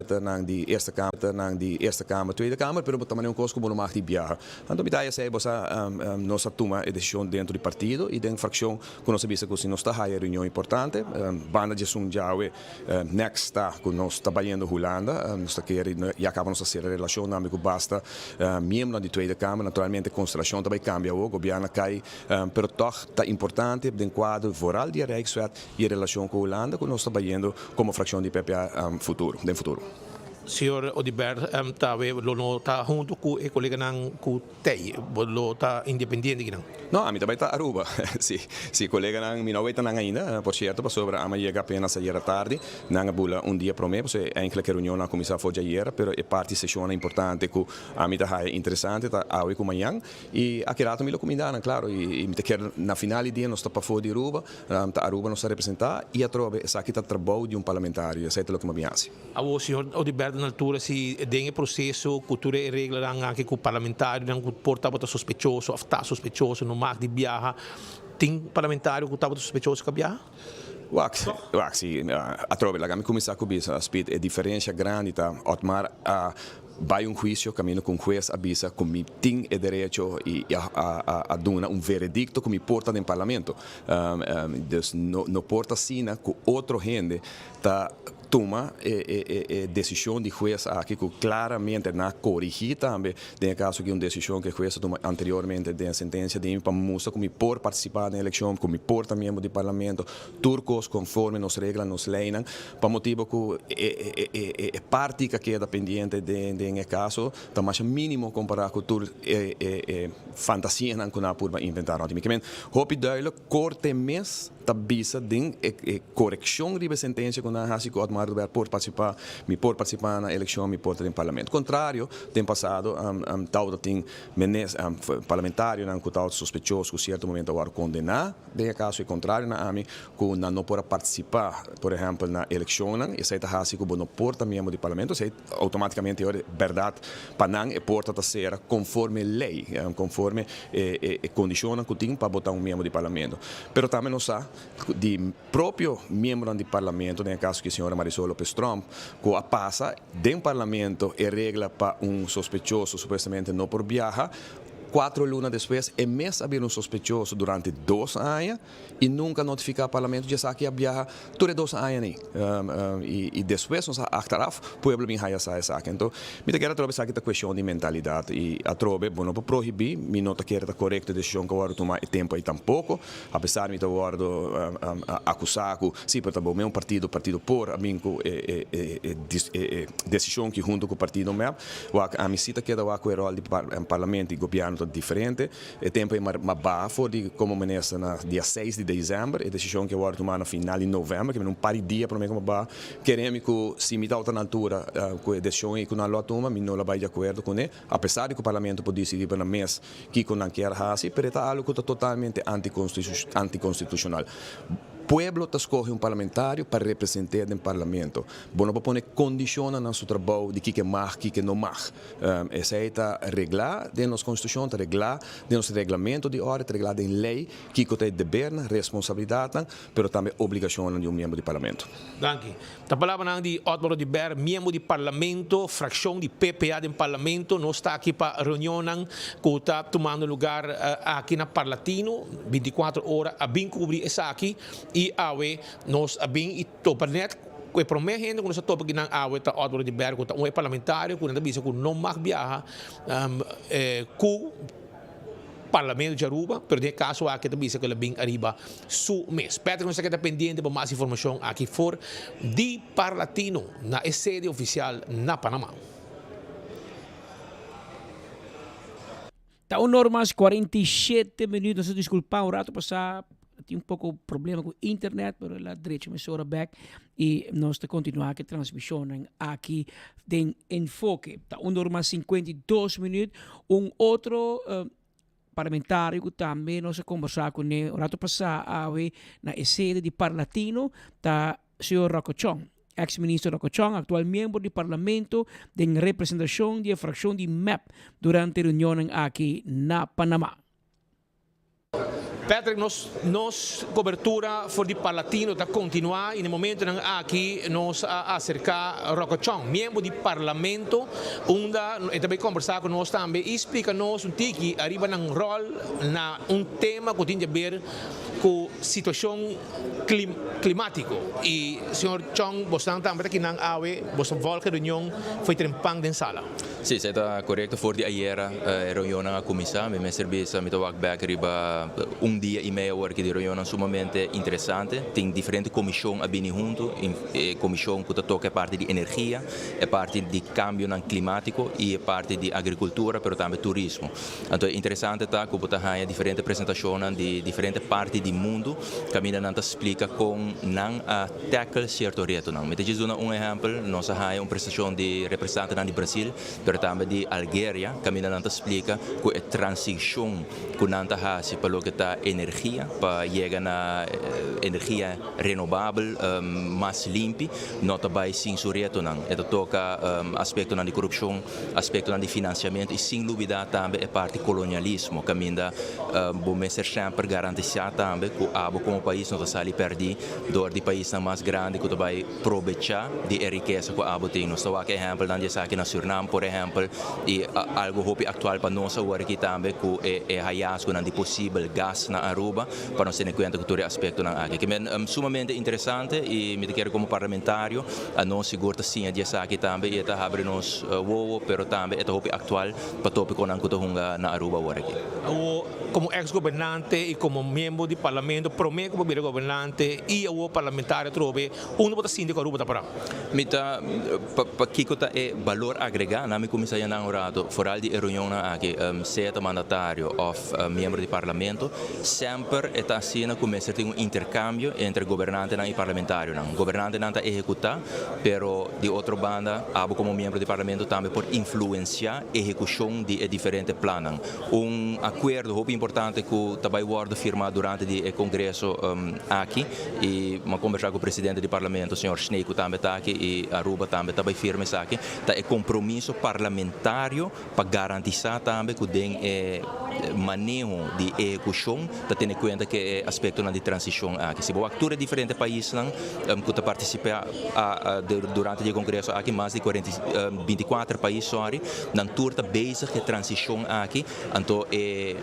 B: Nan di Eerste Kamer, nan di Eerste Kamer, Tweede Kamer, pero bo ta mane un kos ku bo no mag di biaha. Anto mi ta haya esei bo sa nos a tuma e desishon dentro di partido i den frakshon ku nos a bisa ku si nos ta haya reunion importante, banda djesun djawe next ta ku nos ta bayendo Hulanda, nos ta kere ya kaba nos ta sera relashonnan ku basta miembronan di Tweede Kamer, naturalmente konstelashon ta bai kambia awor, gobièrnu a kai, pero tòg ta importante den kuadro vooral di e Rijkswet i e relashon ku Hulanda ku nos ta bayendo komo frakshon di PPA futuro, den futuro.
C: Señor Oduber ta we lo no ta hunto ku e koleganan ku tei, bo lo ta independiente kinan?
B: No, ami ta bai ta Aruba. Si, si koleganan, mi no weta nan ainda, por cierto, pasobra ami a yega apenas ayera tardi. Nan a bula un dia prome, pasobra eigenlijk e reunionnan a kuminsá for djayer, pero e parti seshonnan importante ku ami ta haya interesante ta awe ku mañan. I aki rato mi lo kuminda nan, klaro, i mi ta kier na final di dia nos ta pafó di Aruba, ta Aruba nos ta representá i atrobe esaki ta trabou di un parlamentario i esei ta loke mi a bin hasi.
C: Awor señor Oduber na altura si den e proseso ku tur e reglanan aki ku parlamentarionan ku por tabata sospechoso òf ta sospechoso no mag di biaha, tin parlamentario ku tabata sospechoso ku a biaha?
B: Wak, wak, si atrobe laga mi kuminsá ku bisa Speed e diferensha grandi ta Otmar a Bai un huisio kaminda ku un hues a bisa ku mi tin e derecho i a duna un veredikto ku mi por ta den parlamento. Dus no por ta asina ku otro hende ta Tuma e desishon di hues aki ku klaramente nan a korigí tambe den e kaso aki un desishon ku e hues a tuma anteriormente den sentensia di mi pa mustra ku mi por partisipá den elekshon, ku mi por ta miembro di parlamento, tur kos konforme nos regla, nos leinan, pa motibu ku e parti ku a keda pendiente den e kaso ta masha mínimo kompará ku tur e fantasianan ku nan a purba inventá rònt di mi. Ke men hopi duidelijk, korte mes. Ta bisa den e korekshon riba e sentensia ku nan a hasi ku Otmar Oduber por partisipá, mi por partisipá na elekshon, mi por ta den parlamento. Kontrario, den pasado tabata tin menes parlamentarionan ku tabata sospechoso ku sierto momento a wòrdu kondená den e kaso e kontrario na ami ku nan no por a partisipá por ehèmpel na elekshonnan. Esei ta hasi ku bo no por ta miembro di parlamento, esei outomátikamente e ora bèrdat pa nan e porta ta sera konforme lei, konforme e kondishonnan ku tin pa bo ta un miembro di parlamento. Pero tambe nos sa di propio miembronan di parlamento, den e kaso aki señora Marisol Lopez Tromp, ku a pasa den parlamento e regla pa un sospechoso supuestamente no por biaha, cuatro luna despues e mes a bira un sospechoso durante dos aña y nunca notifica parlamento dje esaki a biaha tur e dos aña ni. Y despues nos a achteraf pueblo bin haya sa esaki. Anto mi ta kere atrobe esaki ta cuestion di mentalidad y atrobe bo no por prohibi, mi no ta kere ta corecto e decision cu a wordo tuma e tempo ey tampoco, apesar mi ta wordo acusa cu si pero ta bo mes un partido, partido por a bin cu e decision aki hunto cu partido mep. Wak ami si ta keda wak ku e ròl di parlamento i gobièrnu ta diferente. E tempu ei m'a baha for di komo minister na dia seis di desèmber. E desishon ke wòrdu tumá na final di novèmber, ke mi un par di dia promé ku m'a baha. Kere mi ku si mi tabata na altura ku e desishon ei ku nan lo a tuma, mi no lo bai di akuerdo kuné, apesar di ku parlamento por disidí pa nan mes kiko nan kier hasi, pero e ta algu ku ta totalmente antikonstitushonal. Pueblo ta skohe un parlamentario pa represent'é den parlamento. Bo no por pone kondishonnan na su trabou di kiko e mag, kiko e no mag. Esei ta reglá den nos konstitushon, ta reglá den nos reglamento di orde, ta reglá den lei kiko ta e debernan, responsabilidatnan, pero tambe obligashonnan di un miembro di parlamento.
C: Danki. Ta palabranan di Otmar Oduber, miembro di Parlamento, fraccion di PPA den Parlamento. Nos ta aki pa reunionnan cu ta tumando lugar aki na Parlatino, binticuatro ora a bin cubri esaki y awe nos a bin y topa net cu e prome hende cu nos a topa akinan awe ta Otmar Oduber cu ta un e parlamentario cu nan ta bisa cu no mag biaha cu Parlamento di Aruba, pero den e caso aki ta bisa cu el a bin ariba su mes. Patrick nos ta keda pendiente pa mas informacion aki for di Parlatino na e sede oficial na Panama.
T: Ta un or mas 47 minuut, nos ta disculpa un rato pasa tin un poco problema cu internet, pero el a drecha mesora bek y nos ta continua cu e transmisionnan aki den Enfoke. Ta un or mas 52 minuut, un otro parlamentario cu tambe nos a conversa cune un rato pasa awe na e sede di Parlatino ta señor Rocco Chong. Ex minister Rocco Chong, actual miembro di Parlamento den representacion di e fraccion di mep durante reunionnan aki na Panama.
C: Patrick, nos nos cobertura for di Parlatino ta continua y na e momentonan aki nos a acerca Rocco Chong, miembro di Parlamento, unda e ta bay conversa cu nos tambe y splica nos un tiki ariba nan rol na un tema cu tin di haber cu situacion climatico. Y señor Chong, bosnan tambe ta kinan awe, boso volg e reunion fo'i trempan den sala.
E: Sí, esei ta korekto. For di ayera e reunionnan a kuminsá. Mi mester bisa mi ta wak bèk riba un dia i mei awor aki di reunionnan sumamente interesante. Tin diferente komishon a bini huntu, e komishon ku ta toka e parti di energia, e parti di kambionan klimátiko i e parti di agrikultura pero tambe turismo. Anto e interesante ta ku bo ta haña diferente presentashonnan di diferente parti di mundu kaminda nan ta splika kon nan a tackle sierto retonan. Mi ta djis duna un ehèmpel, nos a haña un presentashon di representantenan di Brasil pero tambe di Algeria kaminda nan ta splika ku e transishon ku nan ta hasi pa loke ta energia pa yega na energia renobabel mas limpi no ta bai sin su retonan. E ta toka aspektonan di korupshon, aspektonan di finansiamentu i sin lubidá tambe e parti kolonialismo kaminda bo mester semper garantisá tambe ku abo komo pais no ta sali pèrdí dor di paisnan mas grandi ku ta bai probechá di e rikesa ku abo tin. Nos ta wak ehèmpelnan di esaki na Sürnam por ehèmpel. ehèmpel i algu hopi aktual pa nos awor aki tambe ku e hayasgonan di posibel gas na Aruba pa nos tene kuenta ku tur e aspektonan aki. Ke men sumamente interesante i mi ta kere komo parlamentario anos sigur ta siña di esaki tambe i e ta habri nos wowo pero tambe e ta hopi aktual pa topikonan ku ta hunga na Aruba awor aki.
C: Awor komo eks gobernante i komo miembro di parlamento prome ku bo bira gobernante i awor parlamentario atrobe unda bo ta sinti ku Aruba ta pará?
E: Mi ta pa kiko ta e balor agregá? Nan mi kuminsá yanan un rato, foral di e reunionnan aki, sea ta mandatario òf miembro di parlamento, semper e ta asina ku mester tin un interkambio entre gobernantenan i parlamentarionan. Gobernantenan ta ehekutá, pero di otro banda abo komo miembro di parlamento tambe por influensiá ehekushon di e diferente plannan. Un akuerdo hopi importante ku ta bai wòrdu firmá durante di e kongreso aki i mi a kombersá ku presidente di parlamento señor Sneek ku tambe ta aki i Aruba tambe ta bai firma esaki, ta e kompromiso parlamentario pa garantisá tambe ku den e maneho di ehekushon ta tene kuenta ku e aspektonan di transishon aki. Si bo wak tur e diferente paisnan ku ta partisipá durante di e kongreso aki, mas di kuarenta i binti kuater pais sòri, nan tur ta bezig ku e transishon aki, anto e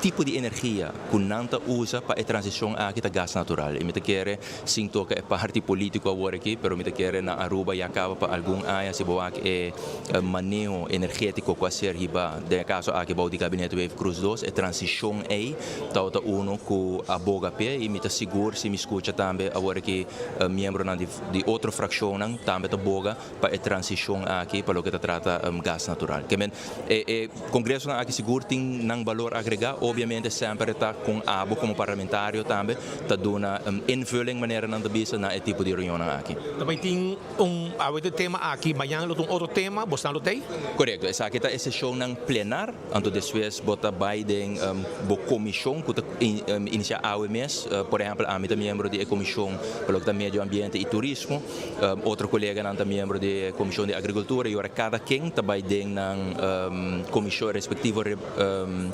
E: tipo di energia ku nan ta usa pa e transishon aki ta gas natural. I mi ta kere, sin toka e parti polítiko awor aki, pero mi ta kere na Aruba ya kaba pa algun aña si bo wak e maneho energétiko ku a ser hibá den e kaso aki bou di Gabinete Wever-Croes dos, e transishon ei tabata unu ku a boga p'e i mi ta sigur si mi skucha tambe awor aki miembronan di otro frakshonnan tambe ta boga pa e transishon aki pa loke ta trata gas natural. Ke men e e kongresonan aki sigur tin nan balor agregá, obviamente semper e ta kon abo komo parlamentario tambe ta duna invulling manera nan ta bisa na e tipo di reunionnan aki.
C: Ta bai tin un awe ta e tema aki, mañana lo ta un otro tema, bosnan lo t'ei?
E: Korekto, esaki ta e seshonnan plenar, anto despues bo ta bai den bo komishon ku ta inisiá awe mes, por ehèmpel ami ta miembro di e komishon pa loke ta medio ambiente i turismo, Otro koleganan ta miembro di e Komishon di Agrikultura i ora kada ken ta bai den nan komishon, respektivo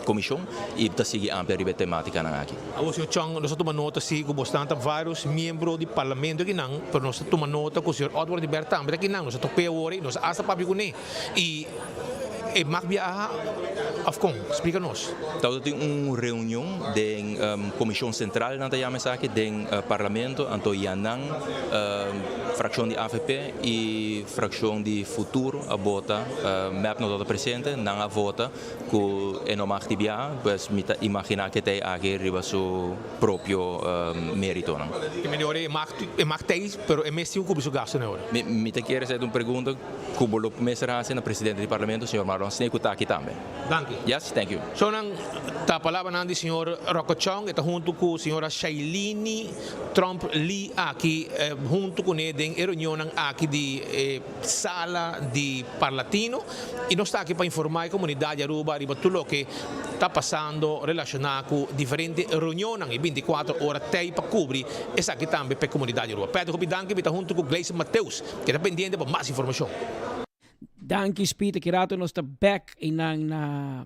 E: komishon i ta sigui amplia riba e tematikanan aki.
C: Awor señor Chong, nos a tuma nota si ku bosnan ta varios miembro di parlamento akinan, pero nos ta tuma nota ku señor Otmar Oduber tambe ta akinan, nos a top'é awor ei, nos a hasta papia kuné i e mag biaha of kon? Splika nos.
E: Tabata tin un reunion den Komishon Sentral nan ta yama esaki den Parlamento, anto ya nan frakshon di avp i frakshon di Futuro a bota, mep no tabata presente, nan a vota ku e no mag di biaha, pues mi ta imaginá ke ta e aki riba su propio meritonan.
C: E mester e mag e mag ta ei, pero e mes tin ku kubri su gastunan e ora.
E: Mi ta kere hasi un pregunta ku bo lo mester hasi na presidente di Parlamento, señor Marlon Snake, ku ta aki tambe.
C: Danki.
E: Yes, thank you.
C: Sonan ta palabranan di señor Rocco Chong, e ta huntu ku señora Shailini Tromp Lee aki huntu kuné den e reunionnan aki di e sala di Parlatino i nos ta aki pa informá e komunidat di Aruba riba tur loke ta pasando relashoná ku diferente reunionnan i bintikuater ora tei pa kubri esaki tambe pa e komunidat di Aruba. Pedro hopi danki, mi ta huntu ku Gleison Mateus keda pendiente pa mas informashon.
T: Danki Speed, aki rato nos ta back einan na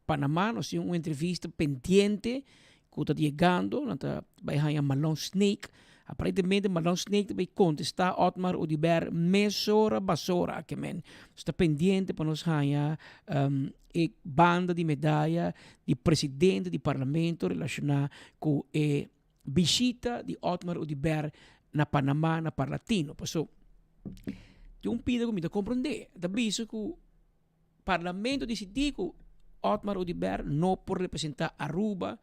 T: Panama, nos tin un entrevista pendiente ku ta yegando, nan ta bai haña Marlon Snake, aparentemente Marlon Snake ta bai kontestá Otmar Oduber mesora basora ke men. Nos ta pendiente pa nos haña e banda di medaya di presidente di parlamento relashoná ku e bishita di Otmar Oduber na Panama na Parlatino. Paso tin un pida ku mi ta komprondé, ta bisa ku Parlamento disidí ku Otmar Oduber no por representá Aruba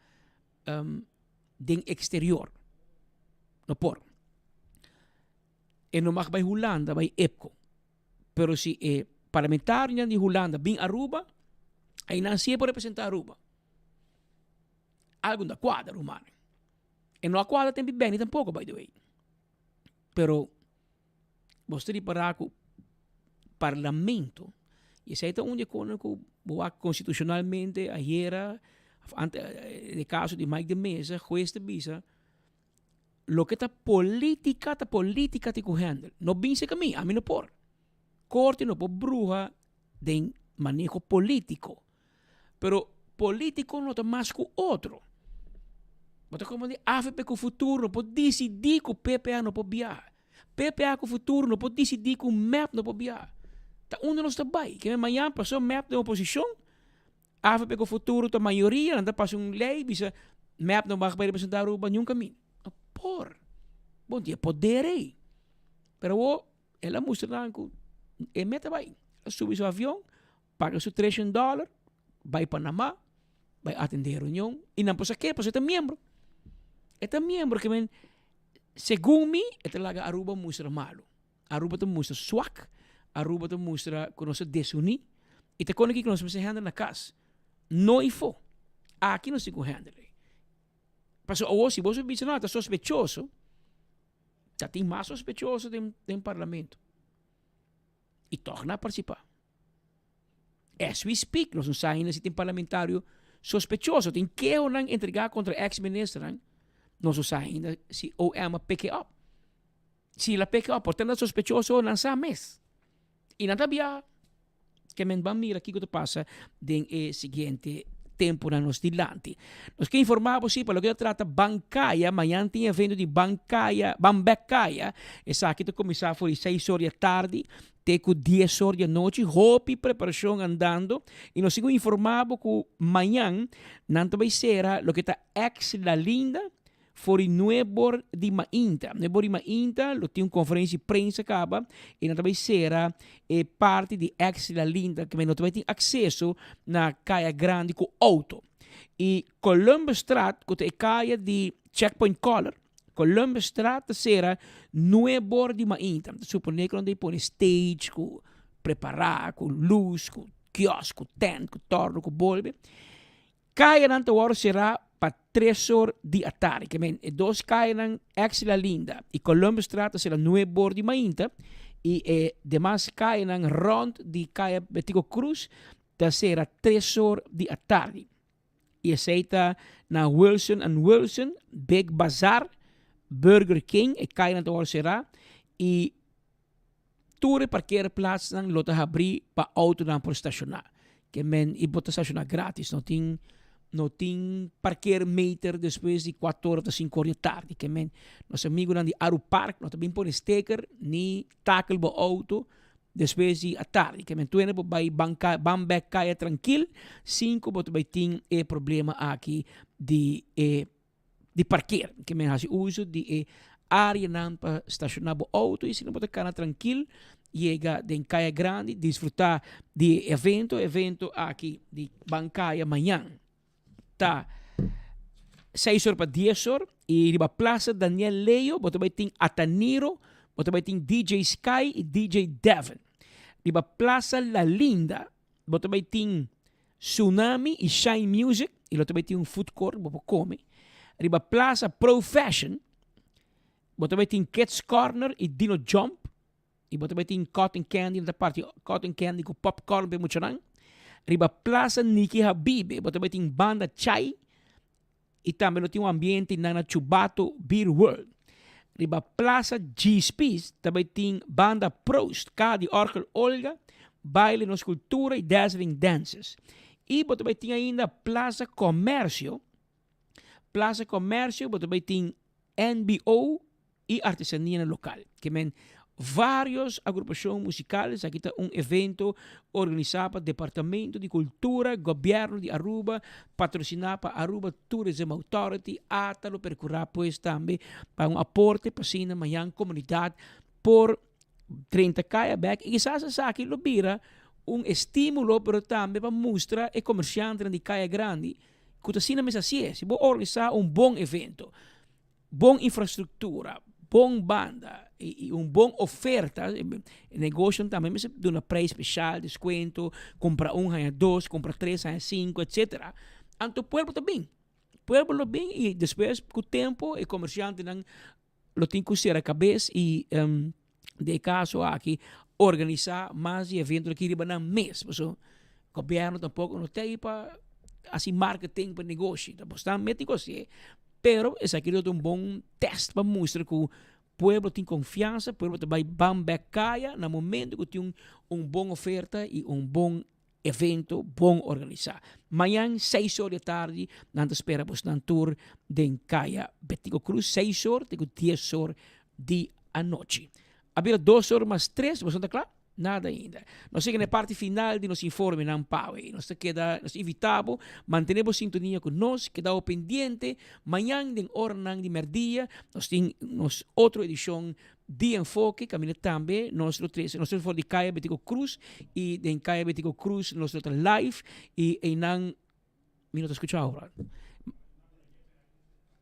T: den eksterior. No por. E no mag bai Hulanda bai EPCO. Pero si e parlamentarionan di Hulanda bin Aruba, einan sí e por representá Aruba. Algu no ta kuadra rumannan. E no a kuadra tempu di Benny tampoko by the way. Pero Bos ta ripará ku parlamento, i esei ta un di e konan ku bo wak konstitushonalmente ayera òf ante den e kaso di Mike de Meza, hues ta bisa loke ta polítika ta polítika tin ku hèndel. No bin serka mi, ami no por. Korte no por bruha den maneho polítiko. Pero polítiko no ta mas ku otro. Bo ta komo di avp ku futuro no por disidí ku PPA no por biaha. PPA ku futuro no por disidí ku mep no por biaha. Ta unda nos ta bai? Ke men mañan pasó mep den oposishon, avp ku Futuro ta mayoria, nan ta pasa un lei bisa mep no mag bai representá Aruba niun kaminda. No por. Bon tin e poder ei. Pero awor el a mustra nan ku e mep ta bai. El a subi su avion, paga su treshen dòler, bai Panama, bai atendé e reunion i nan por sa ke pasobra e ta miembro. E ta miembro ke men segun mi e ta laga Aruba mustra malu. Aruba ta mustra swak, Aruba ta mustra ku nos ta desuní i ta kone kiko nos mester hèndel na kas, no ifó. Aki nos tin ku hèndel ei. Pasobra awor si bo a bisa no ta sospechoso, ta tin mas sospechoso den den parlamento i tòg nan a partisipá. As we speak nos no sa ainda si tin parlamentario sospechoso, tin kehonan entregá kontra eks ministernan, nos no sa ainda si OM a pick e up. Si la peka por ta sospechoso nan sa mes. I nan ta bia ke men ban mira kiko ta pasa den e siguiente temponan nos dilanti. Nos ke informa bo si pa loke ta trata Bankaya, mañan tin evento di Bankaya, Ban Bek Kaya. Esaki ta kuminsá for di seis or di atardi te ku dies or di anochi. Hopi preparashon andando i nos tin ku informa bo ku mañan nan ta bai sera loke ta ex La Linda For di nuebor di mainta. Nuebor di mainta lo tin un conferencia di prensa caba y nan ta bay cera e parti di ex La Linda que no ta bay tin acceso na Caya Grandi cu auto. Y Columbusstraat cu ta e caya di Checkpoint Color, Columbusstraat ta cera nuebor di mainta. Ta supone cu nan ta bay pone stage cu prepara, cu luz, cu kiosk, cu tent, cu torno, cu bolbe. Kayanan ta wòrdu será pa tres or di atardi. Ke men, e dos kayanan Ex La Linda i Columbusstraat ta será nuebe or di mainta i e demas kayanan rònt di Kaya Betico Croes ta sera tres or di atardi. I esei ta na Wilson and Wilson, Big Bazaar, Burger King, e kayanan ta wòrdu será i Tur e parkeerplaatsnan lo ta habrí pa outonan por stashoná. Ke men i bo ta stashoná grátis. No tin no tin parkeermeter despues di kuater or ta sinku or di tardi. Ke men nos amigunan di Arupark no ta bin pone steker ni takel bo outo despues di atardi. Ke men tuende por bai ban ban bek kaya trankil sin ku bo ta bai tin e problema aki di e di parkeer. Ke men hasi uso di e areanan pa stashoná bo outo i asina bo ta kana trankil yega den Kaya Grandi disfrutá di e evento. Evento aki di Ban Kaya mañan ta seis or pa dies or i riba Plaza Daniel Leo bo ta bai tin Ataniro, bo ta bai tin DJ Sky i DJ Devin. Riba Plaza La Linda bo ta bai tin Tsunami y Shine Music y lo ta bay tin un food court bo por come. Riba Plaza Pro Fashion bo ta bay tin Kids Corner y Dino Jump y bo ta bay tin cotton candy, nan ta parti cotton candy cu popcorn pa e muchanan. Riba Plaza Niki Habibe bo ta bay tin Banda Chai y tambe lo tin un ambiente nan na Chubato Beer World. Riba Plaza G-Spies ta bay tin Banda Proost, Caha di Orgel Olga, Baile Nos Cultura y Dazzling Dancers. Y bo ta bay tin ainda Plaza Comercio, Plaza Comercio bo ta bay tin NBO y artesanianan local. Ke men varios agrupacion musical, esaki ta un evento organisa pa Departamento di Cultura, Gobierno di Aruba, patrocina pa Aruba Tourism Authority, ata lo percura pues tambe pa un aporte pa asina mañan comunidad por drenta caya bek y kisas esaki lo bira un estimulo pero tambe pa mustra e comerciantenan di caya grandi cu ta asina mes hacié. Si bo organisa un bon evento, bon infrastructura, bon banda y un bon oferta, e negocionan tambe mester duna prijs special, descuento, cumpra un haya dos, cumpra tres haya cinco, etcetera. Anto pueblo ta bin, pueblo lo bin y despues cu tempo e comerciantenan lo tin cu cera cabes y den e caso aki organisa mas di evento aki riba nan mes, pasobra gobierno tampoco no ta ahi pa haci marketing pa negoshi, ta bo stan meti cu hacié, pero esaki lo ta un bon test pa mustra cu pueblo tin confiansa, pueblo ta bay ban bek caya na momento cu tin un bon oferta y un bon evento bon organisa. Mañan seis or di atardi nan ta spera bosnan tur den Caya Betico Cruz, seis or te cu dies or di anochi. A bira dos or mas tres, boso ta cla? Nada ainda. Nos yega na e parti final di nos informenan pawe. Nos ta keda, nos ta invita bo mantene bo sintonia ku nos, keda bo pendiente. Mañan den oranan di merdia nos tin nos otro edishon di Enfoke, kaminda tambe nos lo trese, nos lo for di Kaya Betico Cruz i den Kaya Betico Cruz nos lo ta live i einan Mi no ta skucha ora.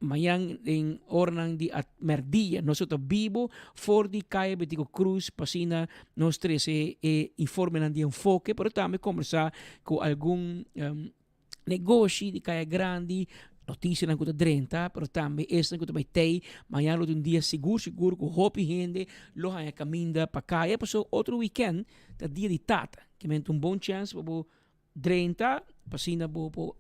T: Mañan den oranan di merdia nos lo ta bibo for di Kaya Betico Cruz pa asina nos trese e informenan di enfoke pero tambe kombersá ku algun negoshi di Kaya Grandi, notisianan ku ta drenta pero tambe esnan ku ta bai tei. Mañan lo ta un dia sigur sigur ku hopi hende lo haña kaminda pa kaya pasobra otro wikènt ta dia di tata. Kimente un bon chèns pa bo Drenta pa asina bo por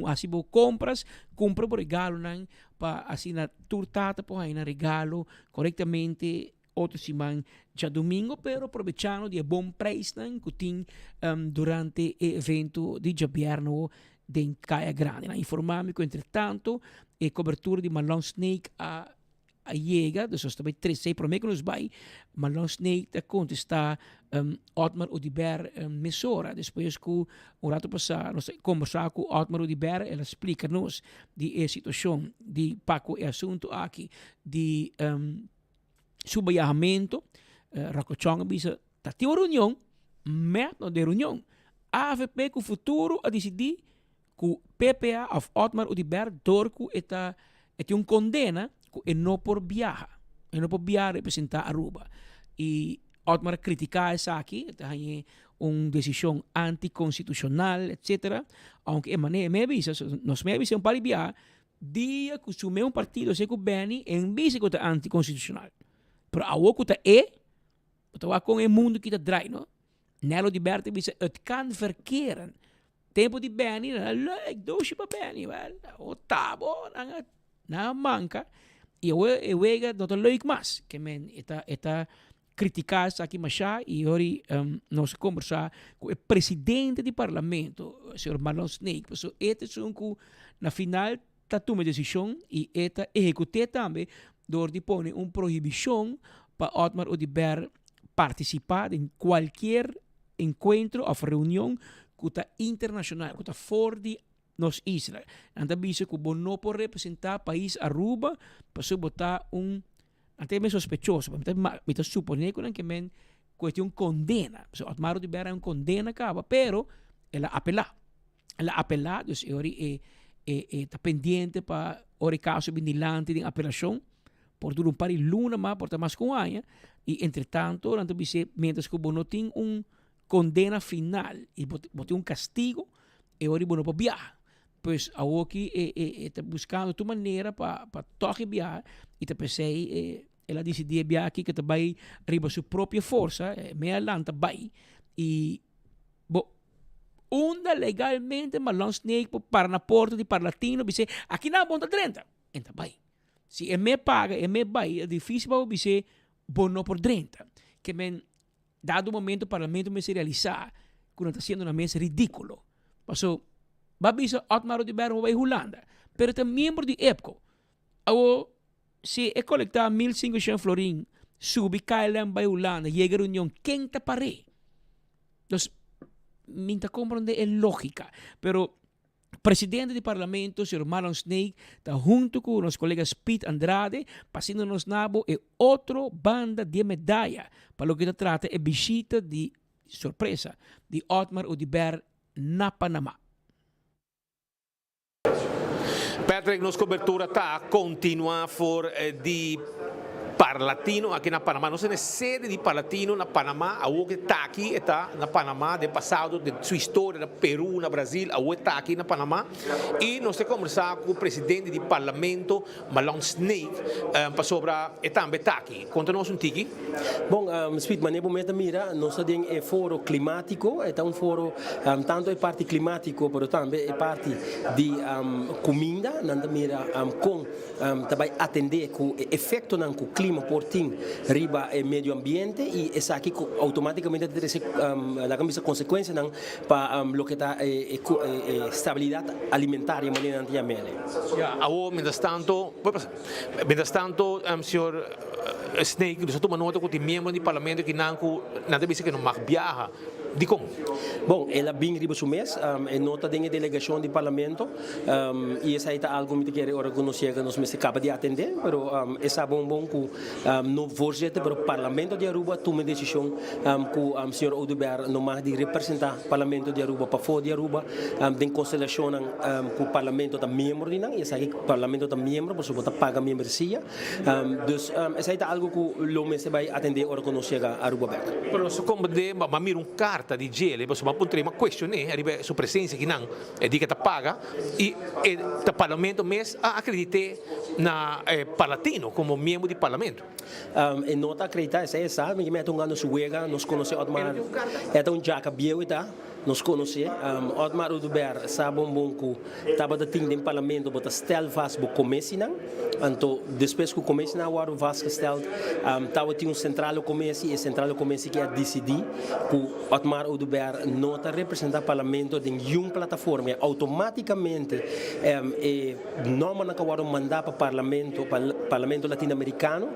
T: hasi bo compras, cumpra bo regalonan pa asina tur tata por haña nan regalo corectamente otro siman djadomingo, pero probechando di e bon prijsnan cu tin durante e evento di djabierno den Caya Grandi. Nan a informa mi cu entretanto e cobertura di Marlon Snake a a yega, dus nos ta bai trese prome ku nos bai, Marlon Snake ta kontestá Otmar Oduber mesora, despues ku un rato pasá nos a kombersá ku Otmar Oduber, el a splika nos di e situashon di pa ku e asuntu aki di su biahamento, Rocco Chong a bisa ta tin un reunion, mèt no den reunion, avp ku Futuro a disidí ku PPA of Otmar Oduber dor ku e ta e tin un kondena ku e no por biaha, e no por biaha representá Aruba. I Otmar a kritiká esaki, e ta hañ'é un desishon antikonstitushonal etcetera, ounke e manera e me a bisa, nos me a bisa un par di biaha, dia ku sum'é un partido así ku Benny, e no bisa ku ta antikonstitushonal. Pero awor ku ta e, bo ta wak kon e mundu kita drai no. Nel Oduber ta bisa het kan verkeren. Tempo di Benny, nan a leuk, doshi pa Benny. Wel, o tabo, nan a, nan a manka. I awe e wega no ta leuk mas. Ke men, e ta, e ta kritiká esaki mashá i hori um, nos a kombersá ku e presidente di parlamento, señor Marlon Snake, pasobra e ta esun ku na final ta tuma e desishon i e ta ehekut'é tambe dor di pone un prohibishon pa Otmar Oduber partisipá den kualkier enkuentro òf reunion ku ta internashonal, ku ta for di nos isla. Nan ta bisa ku bo no por representá pais Aruba pasobra bo ta un, nan ta yama sospechoso, mi ta mi ta suponé ku nan ke men ku e tin un kondena. Pasobra Otmar Oduber a un kondena kaba, pero el a apelá. El a apelá, dus e ora e e e ta pendiente pa ora e kaso bin dilanti den apelashon. Por dura un par di luna mas, por ta mas ku un aña, i entretanto nan ta bis'é mientras ku bo no tin un kondena final i bo bo tin un kastigo, e ora bo no por biaha. Pues awoki e e e ta buskando tur manera pa pa tòg e biaha i ta p'esei e el a disidí e biaha aki ku e ta bai riba su propio forsa, e mea lanta bai i bo unda legalmente Marlon Snake por para na porta di Parlatino bis'é aki nan bo no ta drenta, e ta bai. Si e me paga, e me bai, e dificil pa bo bis'é bo no por drenta. Ke men, dado momento parlamento mester realisa ku nan ta haciendo nan mes ridiculo. Paso, bo a bisa Otmar Oduber bo bai Hulanda, pero e ta miembro di EPCO. Awo, si e colecta 1500 florin, subi KLM bai Hulanda, yega reunion, ken ta par'é? Dus, mi ta comprende e logica, pero Presidente di Parlamento, señor Marlon Sneek, ta hunto cu nos colega Speed Andrade pa asina nos nabo e otro banda di e medaya pa loke ta trata e bishita di sorpresa di Otmar Oduber na Panama.
C: Patrick, nos cobertura ta continua for di Parlatino aki na Panama. Nos ta na e sede di Parlatino na Panama. Awor ku e ta aki, e ta na Panama den pasado, den su historia na Peru, na Brazil, awor e ta aki na Panama. I nos ta kombersá ku presidente di Parlamento, Malon Snake, pasobra e tambe ta aki. Konta nos un tiki.
F: Bon, Speed, manera bo mes ta mira, nos ta den e foro klimátiko. E ta un foro tantu e parti klimátiko, pero tambe e parti di kuminda. Nan ta mira kon ta bai atendé ku e efektonan ku klima por tin riba e medio ambiente i esaki ku outomátikamente ta trese laga mi bisa konsekuensianan pa loke ta e stabilidat alimentario manera nan ta yam'é.
C: Ya, awor mientras tanto, mientras tanto señor. Snake, nos a tuma nota ku tin miembro di parlamento kinan ku nan ta bisa ku no mag biaha. Dikon?
F: Bon, el a bin riba su mes, e no ta den e delegashon di parlamento i esei ta algu mi ta kere ora ku nos yega nos mester kaba di atendé, pero e sa bon bon ku no voorzitter pero parlamento di Aruba a tuma e desishon ku señor Oduber no mag di representá parlamento di Aruba pafó di Aruba den konstelashonnan ku parlamento ta miembro di nan i esaki parlamento ta miembro pasobra bo ta paga miembresia. Dus esei ta algu ku lo mester bai atendé ora ku nos yega Aruba bèk.
C: Pero nos ta komprendé, m'a mira un karta di djele, pasobra m'a puntr'é, m'a kuestion'é riba su presensia akinan, e di ke ta paga i e ta parlamento mes a akredit'é na Parlatino komo miembro di parlamento.
F: E no ta akreditá, esei e sa, mi ta hungando su wega, nos konosé Otmar, e ta un djaka bieu e ta. Nos conoce Otmar Oduber sa bon bon cu tabata tin den parlamento bo ta stel vast bo comesinan, anto despues cu comesinan a wordo vastgesteld tabatin un centrale comesi y e centrale comesi ki a dicidi cu Otmar Oduber no ta representa parlamento den yun plataforma y automaticamente e nombernan cu a wordo manda pa parlamento pa parlamento Latinoamericano.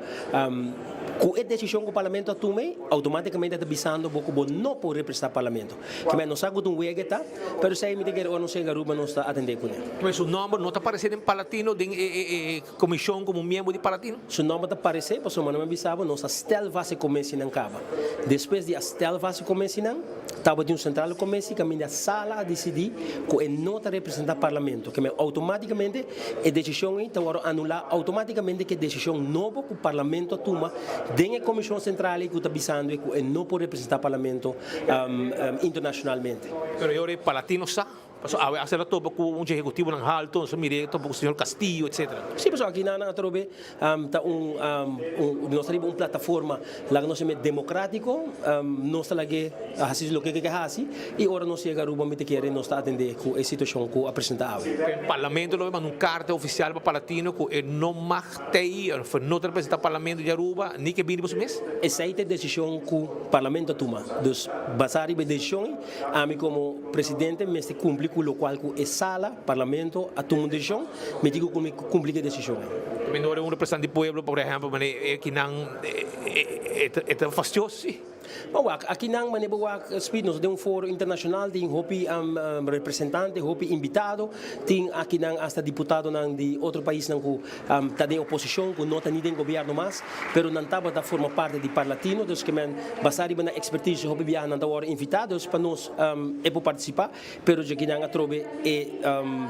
F: Ku e desishon ku Parlamento a tuma ei, outomátikamente ta bisando bo ku bo no por representá Parlamento. Kimen no sa ku ta un wega e ta, pero esei mi ta kere ora nos yega Aruba nos ta atendé kuné.
C: Kimen su nòmber no ta paresé den Parlatino, den e komishon komo miembro di Parlatino?
F: Su nòmber ta paresé pasobra mi a bisa bo nos a stel vast e komesinan kaba. Despues di a stel vast e komesinan, Tabatin un central commissie caminda sala a dicidi cu e no ta representa parlamento. Keme automaticamente e decision ey ta worde anula automaticamente cu e decision nobo cu parlamento a tuma den e comision central ey cu ta bisando ey cu e no por representa parlamento internacionalmente.
C: Pero e ora e Palatino sa Pasobra awe a topa ku un dje ehekutivonan halto, nos a mir'é topa ku señor Castillo, etcetera.
F: Sí, pasobra aki nan atrobe ta un, un, nos ta riba un plataforma, laga nos yam'é demokratiko, nos ta lag'é hasi loke ke ke hasi, i ora nos yega Aruba mi ta kere nos ta atendé ku e situashon ku a presentá awe.
C: E parlamento lo manda un karta ofisial pa Palatino ku e no mag tei of no ta representá parlamento di Aruba ni ke bini pa su mes?
F: Esei ta e desishon ku parlamento a tuma. Dus basá riba e desishon ei, Ami komo presidente mester kumpli ku lokual ku e sala, parlamento, a tuma un desishon, mi tin ku kumpli ku e desishon ei.
C: Tambe no ora un representante di pueblo, por ehempel, manera e kinan e ta fastioso si.
F: Bo wak, akinan manera bo wak Speed, nos ta den un foro internashonal, tin hopi representante, hopi invitado, tin akinan asta diputadonan di otro paisnan ku ta den oposishon, ku no ta ni den gobièrnu mas. Pero nan tabata forma parti di Parlatino, dus ke men basá riba nan ekspertise hopi biaha nan ta wòrdu invitá, dus pa nos e por partisipá, pero dje ki nan atrobe e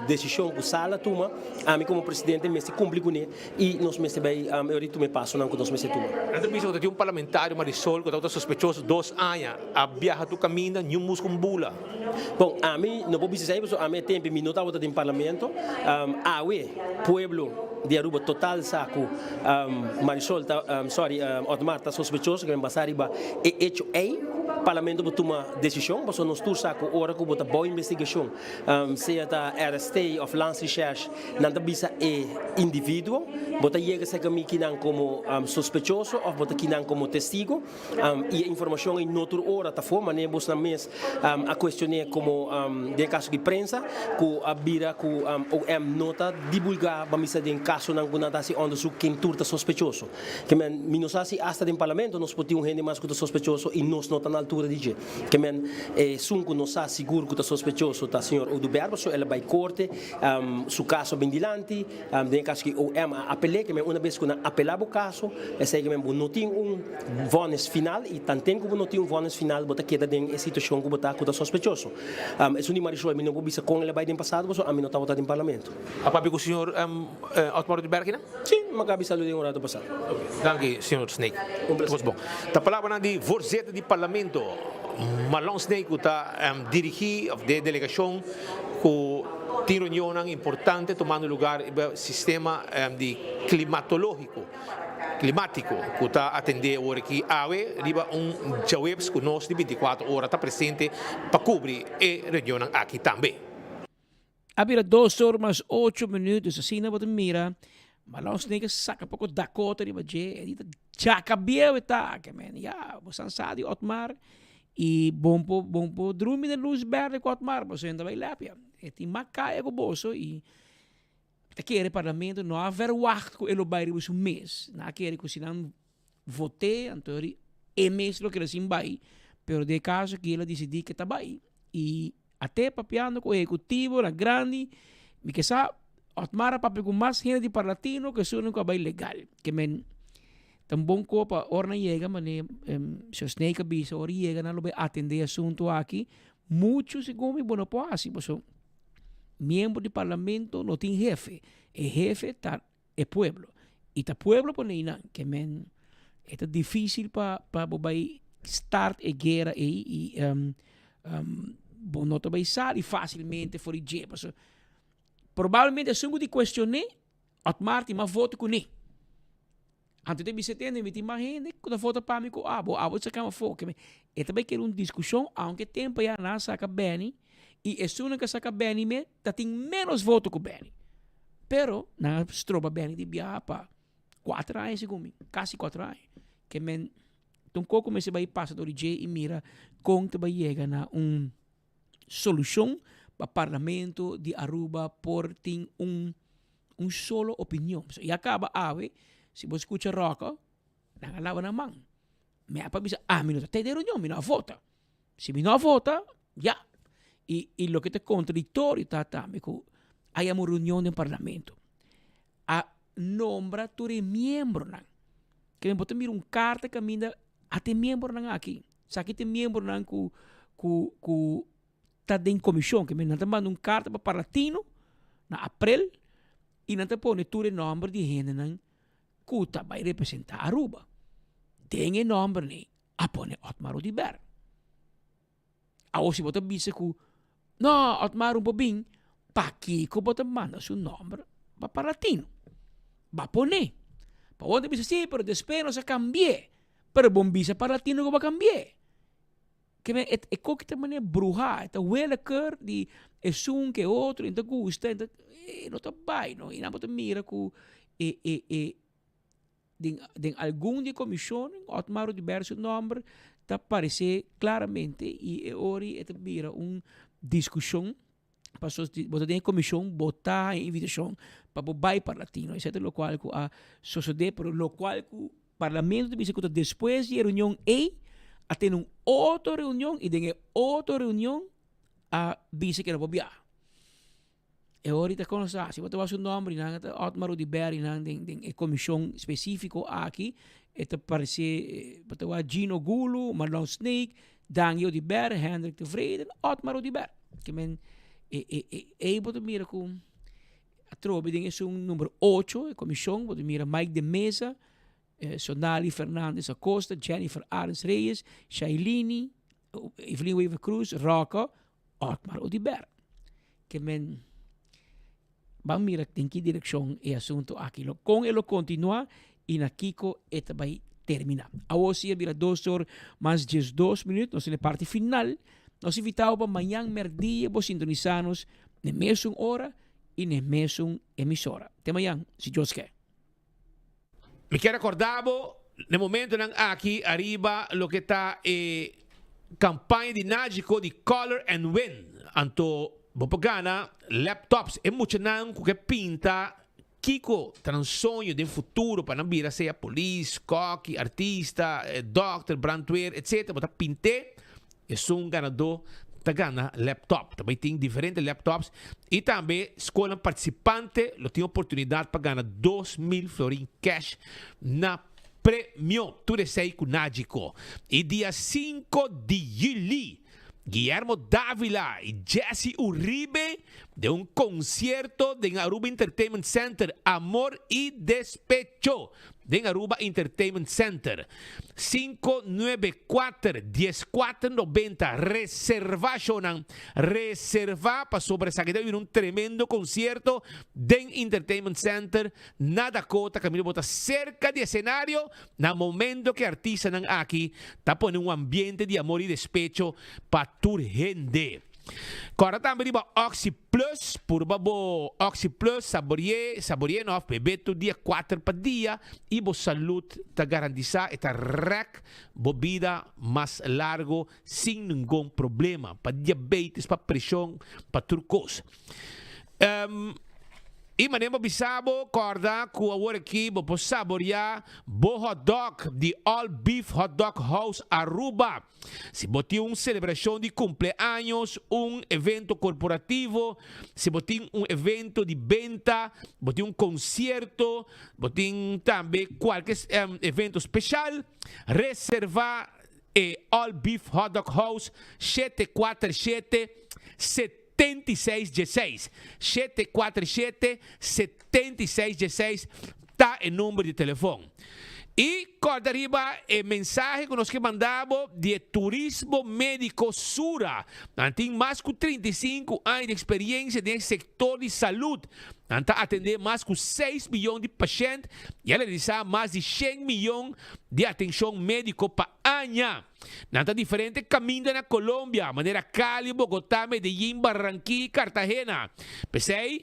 F: desishon ku sala tuma, ami komo presidente mester kumpli kuné i nos mester bai e ora di tuma e pasonan ku nos mester tuma.
C: Nan ta bisa ku ta tin un parlamentario Marisol ku tabata sospechoso dos aña a biaha tur kaminda niun muska un bula.
F: Bon, ami no por bisa esei pasobra ami e tempu mi no tabata den parlamento. Awe pueblo di Aruba total sa ku Marisol ta, sorry, Otmar ta sospechoso ke men basa riba e echo ei. Parlamento por tuma desishon pasobra nos tur sa ku ora ku bo ta bou investigashon, sea ta RST òf Landsrecherche, nan ta bisa e individuo, bo ta yega serka mi kinan komo sospechoso òf bo ta kinan komo testigo. I e informashon ei no tur ora ta for, manera bosnan mes a kuestion'é komo den e kaso di prensa ku a bira ku OM no ta dibulgá pa misa den kasonan ku nan ta hasi òndersuk ken tur ta sospechoso. Ke men mi no sa si asta den parlamento nos por tin un hende mas ku ta sospechoso i nos no ta na altura di dje. Ke men esun ku nos sa sigur ku ta sospechoso ta señor Oduber pasobra el a bai korte, su kaso a bin dilanti. Den e kaso ki OM a apel'é, ke men una bes ku nan apelá bo kaso, esei ke men bo no tin un vònis final i tanten ku bo no tin un vònis final bo ta keda den e situashon ku bo ta ku ta sospechoso. Esun di Marisol mi no por bisa kon el a bai den pasado pasobra ami no tabata den parlamento.
C: A papia ku señor Otmar Oduber kinan?
F: Si, mi a kabi saluda un rato pasá.
C: Danki señor Snake.
F: Un plaser.
C: Kos bon. Ta palabranan di voorzitter di parlamento Marlon Snake ku ta dirigí òf den e delegashon ku tin reunionnan importante tumando lugar riba sistema di klimatológiko, klimatiko, ku ta atendé awor aki awe riba un djaweps ku nos di bintikuater ora ta presente pa kubri e reunionnan aki tambe.
T: A bira dos or mas ocho minuut, dus asina bo ta mira Malon Snake a saka poko Dakota riba dje, e di ta djaka bieu e ta, ke men ya, bo san sa di Otmar i bon por bon por drumi den lus berde ku Otmar, pasobra e ta bai lepia. E tin mas kaya ku boso i ta kere parlamento no a verwacht ku e lo bai riba su mes, nan a kere ku si nan. vot'é, anto e mes lo keda sin bai, pero den e kaso aki el a disidí ke ta bai i Ate papiando ku ehekutivonan grandi, mi ke sa Otmar a papia ku mas hende di Parlatino ku esunnan ku a bai legal. Ke men ta un bon ko pa ora nan yega mane señor Snake a bisa ora yega nan lo bai atende e asuntu aki. Muchu segun mi bo no por hasi pasobra miembro di parlamento no tin hefe, e hefe ta e pueblo y ta pueblo pone einan ke men e ta dificil pa pa bo bai start e guera ei y bo no ta bai sali facilmente for di dje pasobra probablemente esun ku di cuestione Otmar tin mas voto ku ni anto ta bisa tende mi tin mas hende ku ta vota pa mi ku abo abo ta saka mi afo ke men e ta bai kere un discusion aunke tempo ya nan a saka Benny y esunnan ku a saka Benny me ta tin menos voto ku Benny. Pero nan a stroba Benny di biaha pa kuater aña segun mi, kasi kuater aña. Ke men ta un koko mester bai pasa dor di dje i mira kon ta bai yega na un solushon pa parlamento di Aruba por tin un un solo opinion. So ya kaba awe si bo skucha Rocco nan a laba nan man. Mi a pa bisa ami no ta tei den reunion, mi no a vota. Si mi no a vota, ya. Y, y loke ta contradictorio ta tambe cu a yama un reunion den parlamento. A nombra tur e miembronan. Ke men bo ta mira un carta caminda a te miembronan aki. Esaki ta e miembronan cu, cu, cu ta den comision. Ke men nan ta manda un carta pa Parlatino na april y nan ta pone tur e nomber di hendenan cu ta bay representa Aruba. Den e nomber nei a pone Otmar Oduber. Awor si bo ta bisa ku no Otmar un por bin, pakiko bo ta manda su nomber pa Parlatino? Ba pone. Pa bo ta bisa si, pero despues nos a kambi'é. Pero bo bisa Parlatino ku bo a kambi'é. Ke men e e koki ta manera bruhá, e ta willekeur di esun ku e otro, e no ta gusta, e no ta e no ta bai no. I nan bo ta mira ku e e e Den den algun di e komishonnan Otmar Oduber su nòmber ta paresé klaramente i e ora e ta bira un diskushon pasobra si bo ta den e komishon bo ta haña invitashon pa bo bai Parlatino esei ta lokual ku a sosodé pero lokual ku parlamento ta bisa ku ta despues di e reunion ei a tene un otro reunion i den e otro reunion a bisa ku e no por biaha. E ora ta konosá, si bo ta wak su nòmber i nan ta Otmar Oduber i nan den den e komishon spesífiko aki, e ta paresé bo ta wak Gino Goeloe, Marlon Sneek, Dangui Oduber, Hendrik Tevreden, Otmar Oduber. Ke men e e e ei bo ta mira ku atrobe den esun number ocho e komishon bo ta mira Mike de Meza, Sonali Fernandez Acosta, Jennifer Arends Reyes, Shailini, Evelyn Wever Croes, Rocco, Otmar Oduber. Ke men ban mira den ki direkshon e asuntu aki lo kon e lo kontinuá i na kiko e ta bai terminá. Awor si a bira dos or mas diesdos minüt, nos ta na e parti final. Nos invitá bo pa mañan mèrdia bo sintonisá nos na e mesun ora i na e mesun emisora. Te mañan, si Dios ke.
S: Mi kier recorda bo na e momentonan aki ariba loke ta e campaña di Nagico di Color and Win. Anto bo por gana laptops. E muchanan cu ke pinta kico ta nan soño den futuro pa nan bira sea polis, koki, artista, dokter, brandweer, etc. Bo ta pint'e. Esun ganadó ta gana laptop. Ta bai tin diferente laptops y tambe skolnan participante lo tin oportunidad pa gana 2000 florin cash na premio. Tur esey cu Nagico. Y dia 5 di juli Guillermo Davila y Jesse Uribe den un concierto den Aruba Entertainment Center Amor y Despecho. Den Aruba Entertainment Center. Sinku nuebe kuater dies kuater nobenta Reserva shownan Reserva pasobra esaki ta bira un tremendo concierto den Entertainment Center na Dakota kaminda bo ta serka di escenario na momento ku e artistanan aki ta pone un ambiente di amor y despecho pa tur hende. Kòrda tambe riba Oxi Plus, purba bo Oxi Plus, sabori'é, sabori'é no, òf bebé tur dia kuater pa dia i bo salud ta garantisa, e ta rèk bo bida mas largo sin ningun problema, pa diabetes, pa preshon, pa tur kos. I manera bo bisa bo, kòrda ku awor aki bo por saboreá bo hotdog di All Beef Hotdog House Aruba. Si bo tin un selebrashon di kumpleaños, un evento korporativo, si bo tin un evento di benta, bo tin un konsierto, bo tin tambe kualke evento speshal, reservá e All Beef Hotdog House 747 76 16. 747 76 16 ta e number di telefon. I kòrda riba e mensahe ku nos ke manda bo di e Turismo Médiko Sura. Nan tin mas ku 35 aña di eksperiencia den e sektor di salud. Nan ta atendé mas ku seis miyon di pashènt i a realisá mas di shen miyon di atenshon médiko pa aña. Nan ta diferente kaminda na Colombia, manera Cali, Bogotá, Medellín, Barranquilla i Cartagena. P'esei,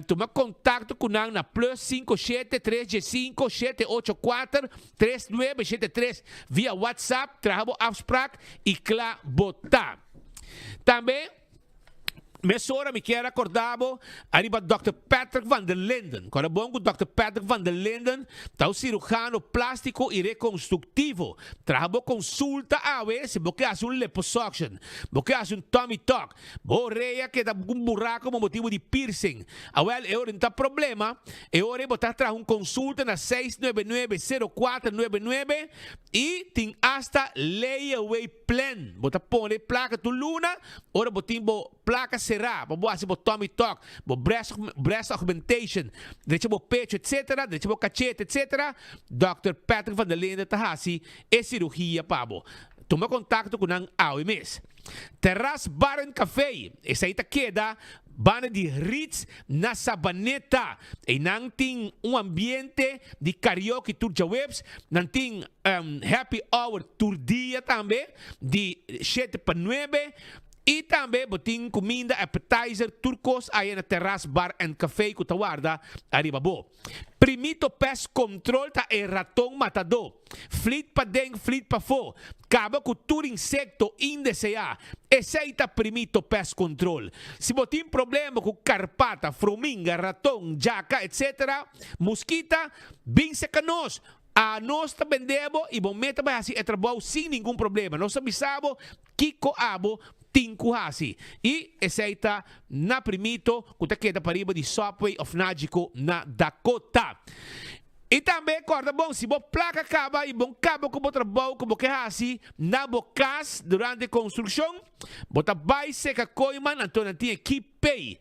S: tuma kontakto ku nan na plus 57 315 784 3973 via WhatsApp, traha bo afsprak i kla bo ta. Tambe. Mesora mi kier a korda bo ariba Dòkter Patrick van der Linden. Kòrda bon ku Dòkter Patrick van der Linden ta un sirujano plástiko i rekonstruktivo. Traha bo konsulta awe si bo ke hasi un liposuction, bo ke hasi un tummy tuck, bo orea keda ku un buraku pa motibu di piercing. Awèl e ora no ta problema, e ora ei bo ta traha un konsulta na 699 0499 i tin asta layaway Plan, bo ta pone plaka tur luna, ora bo tin bo plaka será pa bo hasi bo tummy tuck, bo breast breast augmentation, drecha bo pecho etc, drecha bo kachete etc, Dòkter Patrick van der Linde ta hasi e sirugia pa bo. Tuma kontakto ku nan awe mes. Terras Bar and Café, esei ta keda Banda di Ritz na Sabaneta. Einan tin un ambiente di karaoke tur djaweps. Nan tin happy hour tur dia tambe di shete pa nuebe. I tambe bo tin kuminda, appetizer, tur kos aya na Terras Bar and Café ku ta warda ariba bo. Primito Pest Control ta e raton matadó. Flit paden, flit pafó. Kaba ku tur insekto indeseá. Esei ta Primito Pest Control. Si bo tin problema ku karpata, fruminga, raton, djaka, etc. Muskita, bin seka nos. Anos ta bende bo i bo meta bai hasi e trabou sin ningun problema. Nos ta bisa bo Kiko abo tin ku hasi? I esei ta na Primito ku ta keda pariba di Subway of Nagico na Dakota. I tambe kòrda bon, si bo plaka kaba i bon kaba ku bo trabou ku bo ke hasi na bo kas durante konstrukshon, bo ta bai seka Kooiman anto nan tin e Key Pay.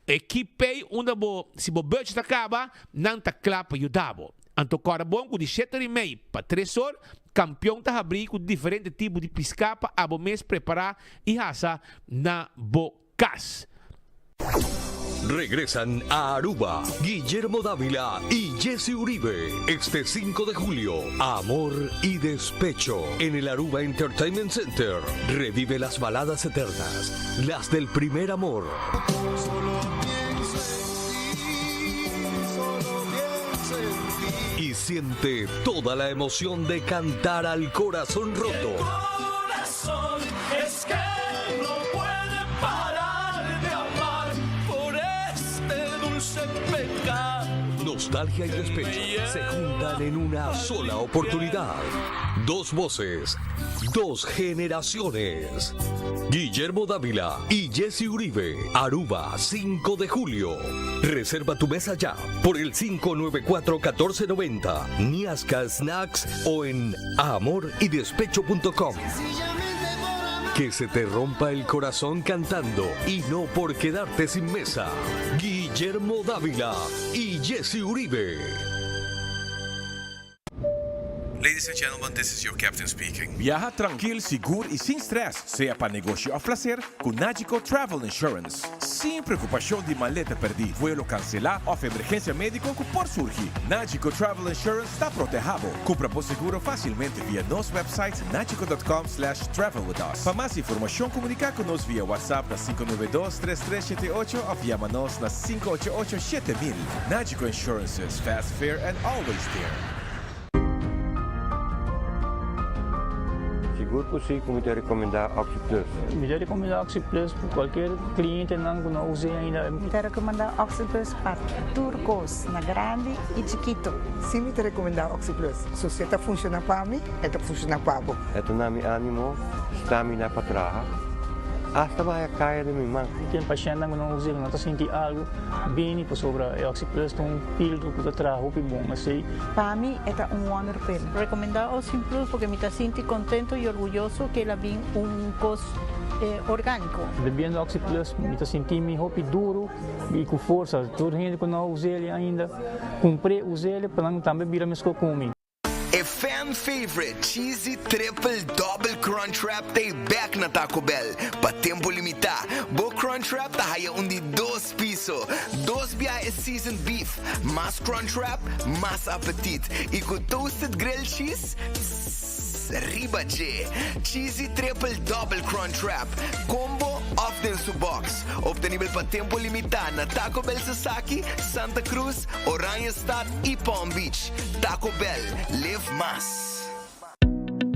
S: E Key Pay unda bo si bo budget a kaba, nan ta kla pa yuda bo. Anto kòrda bon ku di shete or i mei pa tres or, Kampion ta habrí ku diferente tipo di piská pa abo mes prepará i hasa na bo kas.
P: Regresan a Aruba, Guillermo Dávila y Jesse Uribe, este 5 de julio, Amor y Despecho, en el Aruba Entertainment Center. Revive las baladas eternas, las del primer amor. Y siente toda la emoción de cantar al corazón roto.
H: corazón es que no puede parar de amar por este dulce pecado.
P: Nostalgia y despecho se juntan en una sola oportunidad. Dos voces, dos generaciones. Guillermo Dávila y Jesse Uribe, Aruba, 5 de julio. Reserva tu mesa ya por el 594-1490, Niasca Snacks o en amorydespecho.com. Que se te rompa el corazón cantando y no por quedarte sin mesa. Guillermo Dávila y Jesse Uribe.
D: Ladies and gentlemen, this is your captain speaking.
G: Biaha trankil, sigur i sin stress, sea pa negoshi òf plaser, ku Nagico Travel Insurance. Sin preokupashon di maleta pèrdí, vuelo kanselá òf emergensia médiko ku por surgi, Nagico Travel Insurance ta protehá bo. Kumpra bo seguro fásilmente via nos website nagico dot com slash travel with us. Pa mas informashon komuniká ku nos via WhatsApp na 592 3378 òf yama nos na 588 7000. Nagico Insurances, fast, fair and always there.
I: Sigur ku si ku mi ta rekomendá OxiPlus.
J: Mi ta rekomendá OxiPlus pa kualkier klientenan ku no a us'é ainda.
K: Mi ta rekomendá OxiPlus pa tur kos, na grandi i chikito.
X: Si mi ta rekomendá OxiPlus. So si e ta funshoná pa mi, e ta funshoná pa bo.
I: E ta na mi ánimo, stamina pa traha, asta baha kaya den mi man.
J: Tin pashèntnan ku no us'é, ku no ta sinti algu, bini pasobra e OxiPlus ta un filtro ku ta traha hopi bon. Esei.
K: Pa mi e ta un wonder pill.
Y: Recomenda Ocean Plus porque mi ta sinti contento y orguyoso que el a bin un cos organico.
J: Bebiendo Oxi Plus mi ta sinti mi hopi duro y cu forsa. Tur hende cu no a us'el ainda cumpr'e us'el pa nan tambe bira mesco cu mi.
H: E fan favorite Cheesy Triple Double Crunch Wrap ta e bek na Taco Bell pa tempo limita. Bo Crunch Wrap ta haya un di dos piso, dos biaha e seasoned beef, mas crunch wrap, mas apetit y cu toasted grilled cheese, tss, riba dje. Cheesy Triple Double Crunch Wrap, combo of den su box. Obtenibel pa tempo limita na Taco Bell Sasaki, Santa Cruz, Oranjestad y Palm Beach. Taco Bell, live mas.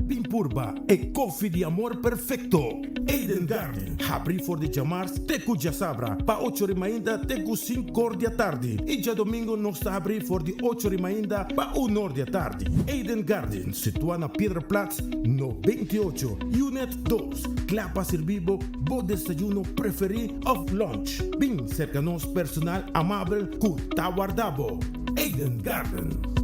Z: Bin purba e koffie di amor perfecto. Eden Garden, habri for di djamars te cu djasabra pa ocho ri mainta te cu sincor di atardi y djadomingo nos ta habri for di ocho ri mainta pa unor di atardi. Eden Garden, situa na Piedra Plat no 28, Unit dos, cla pa sirbi bo bo desayuno preferi of lunch. Bin cerca nos personal amabel cu ta warda bo. Eden Garden.